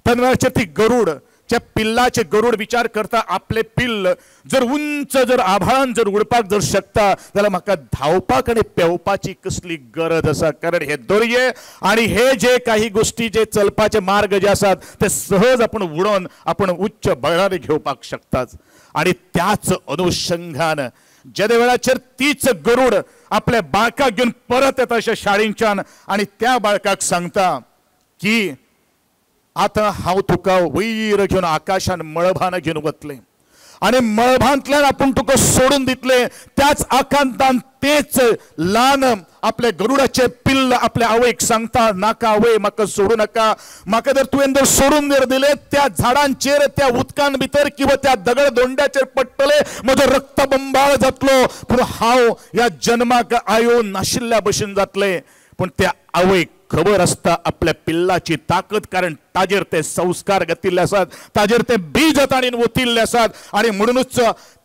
Speaker 10: तेन्ना वेळाचेर ती गरुड त्या पिल्लाचे गरुड विचार करता, आपले पिल्ल जर उंच जर आभाळान जर उडपाक जर शकता जाल्यार म्हाका धांवपाक आनी पेंवपाची कसली गरज आसा, कारण हे दर्ये आनी हे जे काही गोश्टी जे चलपाचे मार्ग जे आसात ते सहज आपण उडोवन आपण उच्च बळार घेवपाक शकतात. आनी त्याच अनुशंगान जेदे वेळाचेर तीच गरुड आपल्या बाळकाक घेवन परत येता अशा शाळेंच्यान आनी त्या बाळकाक सांगता की आतां हांव तुका वयर घेवन आकाशान मळबान घेवन वतलें आनी मळबांतल्यान आपूण तुका सोडून दितलें. त्याच आकांतान तेच ल्हान आपल्या गरुडाचें पिल्ल आपल्या आवयक सांगता, नाका आवय म्हाका सोडू नाका, म्हाका जर तुवें जर सोडून जर दिलें त्या झाडांचेर त्या उदकान भितर किंवा त्या दगड दोंड्याचेर पडटलें, म्हजो रक्तबंबाळ जातलो, पूण हांव ह्या जन्माक आयो नाशिल्ल्या भशेन जातलें. पूण त्या आवयक खबर आसता आपल्या पिल्लाची ताकद, कारण ताजेर ते संस्कार घेतिल्ले आसात, ताजेर ते बीज ताणें ओतिल्ले आसात आनी म्हणूनच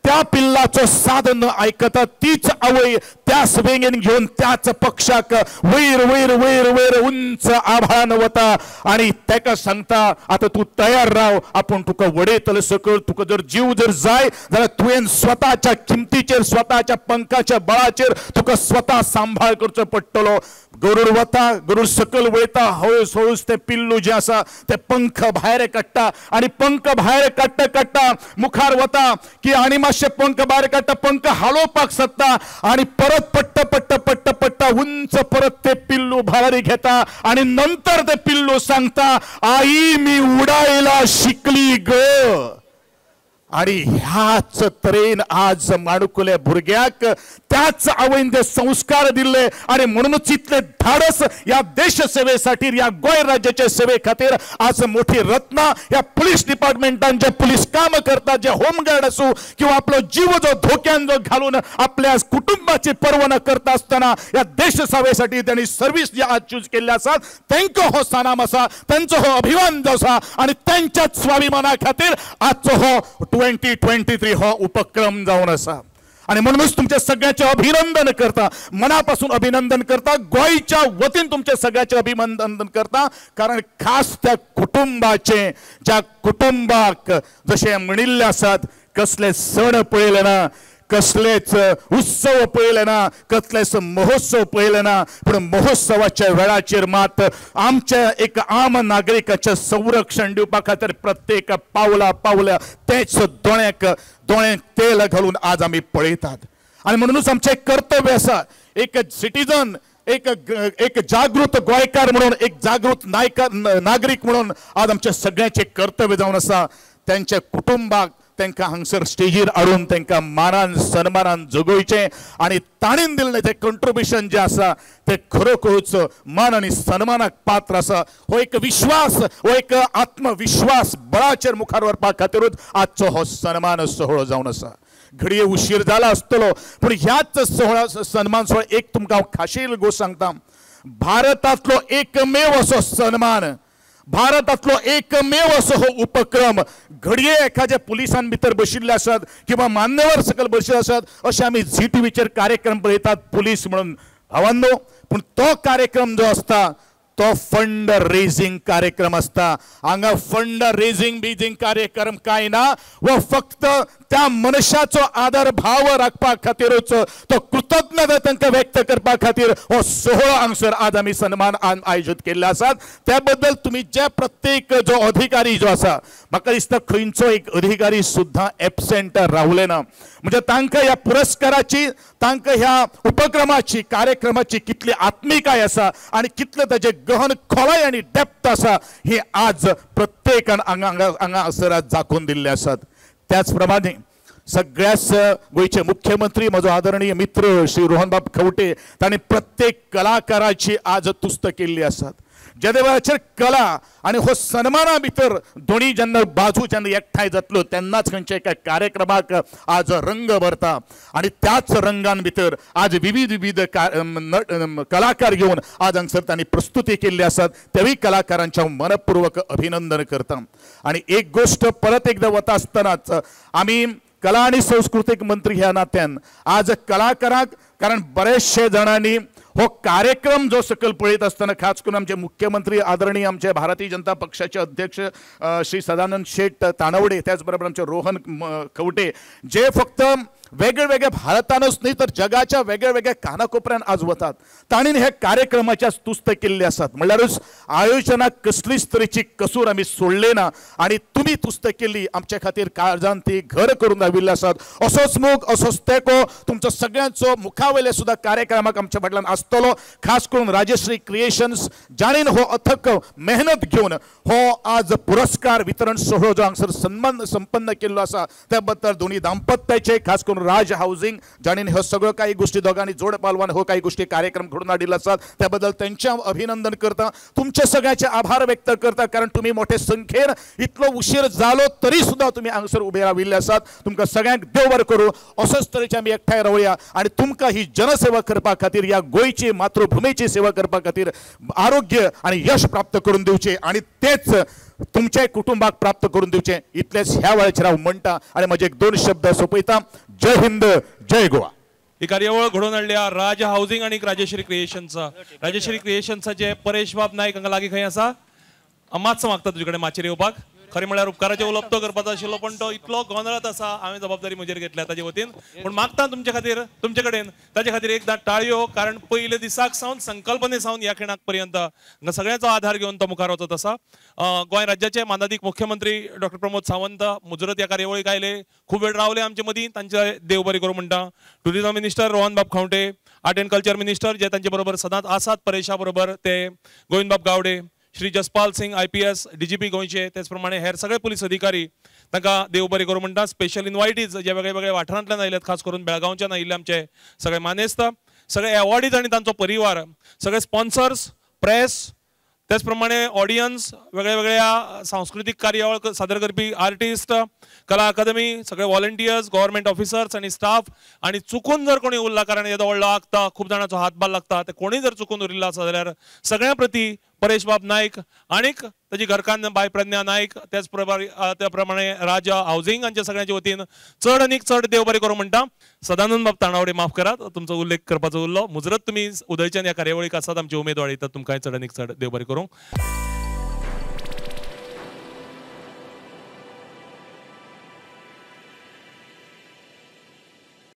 Speaker 10: त्या पिल्लाचो साद न आयकता तीच आवय त्याच वेंगेन घेवन त्याच पक्षाक वयर वयर वयर वयर उंच आभाळान वता आनी ताका सांगता आतां तूं तयार राव, आपूण तुका वडयतले सकयल, तुका जर जीव जर जाय जाल्यार तुवें स्वताच्या किमतीचेर स्वताच्या पंखाच्या बळाचेर तुका स्वता सांबाळ करचो पडटलो. गरुड वता, गरुड सकयल वयता, हळूच हळूच ते पिल्लू जें आसा ते पंख भायर काडटा आनी पंख भायर काडटा काडटा मुखार वता की आनी मातशे पंख भायर काडटा, पंख हालोवपाक सोदता आनी परत पडटा पडटा पडटा पडटा उंच परत ते पिल्लू भायर घेता आनी नंतर ते पिल्लू सांगता, आई मी उडायला शिकली ग. आनी ह्याच तरेन आज माणकुल्या भुरग्याक त्याच आवयन ते संस्कार दिल्ले आनी म्हणूनच इतले धाडस ह्या देश सेवेसाठी ह्या गोंय राज्याच्या सेवे खातीर आज मोठी रत्ना ह्या पुलीस डिपार्टमेंटान जे पुलीस काम करतात, जे होमगार्ड आसूं किंवा आपलो जीव जो धोक्यान जो घालून आपल्या कुटुंबाची पर्वा न करता आसतना ह्या देश सेवेसाठी त्यांनी सर्वीस जी आज चूज केल्ली आसात तांकां हो सलाम आसा, तांचो हो अभिमान जो आसा आनी तांच्याच स्वाभिमाना खातीर आजचो हो 2023 हो उपक्रम जावन आसा. आनी म्हणूनच तुमच्या सगळ्याचे अभिनंदन करता, मनापासून अभिनंदन करता, गोंयच्या वतीन तुमच्या सगळ्याचे अभिनंदन करता, कारण खास त्या कुटुंबाचे ज्या कुटुंबाक जशें म्हणिल्लें आसात कसले सण पळयले ना, कसलेच उत्सव पळयले ना, कसलेच महोत्सव पळयले ना, पूण महोत्सवाच्या वेळाचेर मात आमच्या एक आम नागरिकाचें संरक्षण दिवपा खातीर प्रत्येक पावला पावला तेच दोळ्याक दोळ्यांक तेल घालून आज आमी पळयतात. आनी म्हणूनच आमचें कर्तव्य आसा एक सिटीजन, एक जागृत गोंयकार म्हणून, एक जागृत नागरीक म्हणून आज आमच्या सगळ्यांचें कर्तव्य जावन आसा त्यांच्या कुटुंबाक तांकां हांगसर स्टेजीर हाडून तांकां मानान सन्मानान जगोवचें आनी ताणें दिल्लें तें कंट्रिब्युशन जें आसा तें खरोखरोच मान आनी सन्मानाक पात्र आसा. हो एक विश्वास, हो एक आत्मविश्वास बळाचेर मुखार व्हरपा खातीरूच आजचो हो सन्मान सोहळो जावन आसा. घडये उशीर जाला आसतलो पूण ह्याच सोहळा सन्मान सोहळा एक तुमकां हांव खाशेली गोश्ट सांगता. भारतांतलो एकमेव असो सन्मान, भारतांतलो एकमेव असो हो उपक्रम घडये एखाद्या पुलिसां भितर बशिल्ले आसत किंवा मान्यवर सकयल बशिल्ले आसत अशे आमी झी टीव्हीचेर कार्यक्रम पळयतात पुलीस म्हणून भावांनो, पूण तो कार्यक्रम जो आसता तो फंड रेजिंग कार्यक्रम आसता. हांगा फंड रेजिंग बिजिंग कार्यक्रम काय ना, वो फक्त त्या मनशाचो आदर भाव राखपा खातीरूच, तो कृतज्ञता तांकां व्यक्त करपा खातीर हो सोहळो हांगसर आज आमी सन्मान आयोजीत केल्ले आसात. त्या बद्दल तुमी जे प्रत्येक जो अधिकारी जो आसा, म्हाका दिसता खंयचो एक अधिकारी सुद्दां एबसेंट रावले ना, म्हणजे तांकां ह्या पुरस्काराची, तांकां ह्या उपक्रमाची, कार्यक्रमाची कितली आत्मिकाय आसा आनी कितले ताजे गहन खोलाय आनी डेप्थ आसा ही आज प्रत्येकान हांगा हांगा हांगासर दाखोवन दिल्ले आसात. त्याच प्रमाणे सगळ्याच गोंयचे मुख्यमंत्री म्हजो आदरणीय मित्र श्री रोहनबाब खंवटे तांणी प्रत्येक कलाकाराची आज तुस्त केल्ली आसात. जेदे वेळाचेर कला आनी हो सन्माना भितर दोनी जेन्ना बाजू जेन्ना एकठांय जातल्यो तेन्नाच खंयच्या एका कार्यक्रमाक आज रंग भरता आनी त्याच रंगान भितर आज विविध विविध कलाकार घेवन आज हांगसर तांणी प्रस्तुती केल्ली आसात. तेवूय कलाकारांच्या मनपूर्वक अभिनंदन करता. आनी एक गोश्ट परत एकदां वता आसतनाच आमी कला आनी संस्कृतीक मंत्री ह्या नात्यान आज कलाकारांक, कारण बरेचशे जाणांनी हो कार्यक्रम जो सकयल पळयत आसतना खास करून आमचे मुख्यमंत्री आदरणीय आमचे भारतीय जनता पक्षाचे अध्यक्ष श्री सदानंद शेट तानवडे, त्याच बरोबर आमचे रोहन खंवटे जे फक्त वेगळे वेगळे भारतानच न्ही तर जगाच्या वेगळ्या वेगळ्या कानाकोपऱ्यान आज वतात तांणी ह्या कार्यक्रमाच्या तुस्त केल्ली आसात. म्हणल्यारूच आयोजनाक कसलीच तरेची कसूर आमी सोडले ना आनी तुमी तुस्त केल्ली आमच्या खातीर काळजान ती घर करून राविल्ले आसात. असोच मोग, असोच तेंको तुमचो सगळ्यांचो मुखावयले सुद्दां कार्यक्रमाक आमच्या फाटल्यान आसतलो. खास करून राजश्री क्रिएशन्स जाणीन हो अथक मेहनत घेवन हो आज पुरस्कार वितरण सोहळो जो हांगसर सन्मान संपन्न केल्लो आसा त्या बद्दल दोन्ही दाम्पत्याचे, खास करून राज हाऊसिंग जाणीन ह्यो सगळ्यो काही गोष्टी दोगांनी जोड पालवान हो काही गोष्टी कार्यक्रम घडून हाडिल्ले आसात त्या बद्दल तेंचे हांव अभिनंदन करता. तुमचे सगळ्याचे आभार व्यक्त करता, कारण तुमी मोठे संख्येन इतलो उशीर जालो तरी सुद्दां तुमी हांगसर उबे राविल्ले आसात. तुमकां सगळ्यांक देव बरें करूं. असोच तरेचे आमी एकठांय रावया आनी तुमकां ही जनसेवा करपा खातीर, ह्या गोंयची मातृभुमीची सेवा करपा खातीर आरोग्य आनी यश प्राप्त करून दिवचें आनी तेच तुमच्या कुटुंबाक प्राप्त करून दिवचें इतलेंच ह्या वेळाचेर हांव म्हणटा आनी म्हजे एक दोन शब्द सोंपयता. जय हिंद, जय गोवा.
Speaker 1: ही कार्यावळ घडोवन हाडल्या राज हाऊसिंग आनी राजेश्री क्रिएशन्सा. राजेश्री क्रिएशन्साचे परेश बाब नायक हांगा लागीं खंय आसा, मातसो मागता तुजे कडेन माचयेर येवपाक. खरें म्हळ्यार उपकाराचें उलोवप तो करपाचो आशिल्लो पण तो इतलो गोंदळत आसा, हांवें जबाबदारी म्हजेर घेतल्या ताजे वतीन, पूण मागता तुमचे खातीर, तुमचे कडेन ताजे खातीर एकदां टाळयो, कारण पयले दिसाक सावन संकल्पने सावन ह्या खिणाक पर्यंत सगळ्यांचो आधार घेवन तो मुखार वचत आसा. गोंय राज्याचे मानादीक मुख्यमंत्री डॉक्टर प्रमोद सावंत मुजरत ह्या कार्यावळीक आयले, खूब वेळ रावले आमचे मदीं, तांचे देव बरें करूं म्हणटा. टुरिजम मिनिस्टर रोहन बाब Khaunte, art and culture minister जे तांचे बरोबर सदांच आसात परेशा बरोबर ते गोविंदबाब गावडे, श्री जसपाल सिंग IPS DGP गोंयचे, तेच प्रमाणे हेर सगळे पुलीस अधिकारी तांकां देव बरें करूं म्हणटा. स्पेशल इन्वायटीज जे वेगळे वेगळे वाठारांतल्यान आयल्यात, खास करून बेळगांवच्यान आयिल्ले आमचे सगळे मानेस्त, सगळे एवॉर्डीज आनी तांचो परिवार, सगळे स्पॉन्सर्स, प्रेस, तेच प्रमाणे ऑडियन्स, वेगळ्या वेगळ्या सांस्कृतीक कार्यावळ सादर करपी आर्टिस्ट, कला अकादमी, सगळे व्हॉलंटियर्स, गव्हर्मेंट ऑफिसर्स आनी स्टाफ. आनी चुकून जर कोणी उरला, कारण येदो व्हडलो आगता, खूब जाणांचो हातभार लागता, ते कोणी जर चुकून उरिल्लो आसा जाल्यार सगळ्यां प्रती परेश बाब नायक आनीक ताजी घरकान्न बाय प्रज्ञा नायक, त्याच त्या प्रमाणे राजा हाऊसिंग हांच्या सगळ्यांच्या वतीन चड आनीक चड देव बरें करूं म्हणटा. सदानंद बाब ताणावडे माफ करात, तुमचो उल्लेख करपाचो उरलो. मुजरत तुमी उदयच्यान ह्या कार्यावळीक आसात, आमची उमेद वाडयतात, तुमकांय चड आनीक चड देव बरें करूं.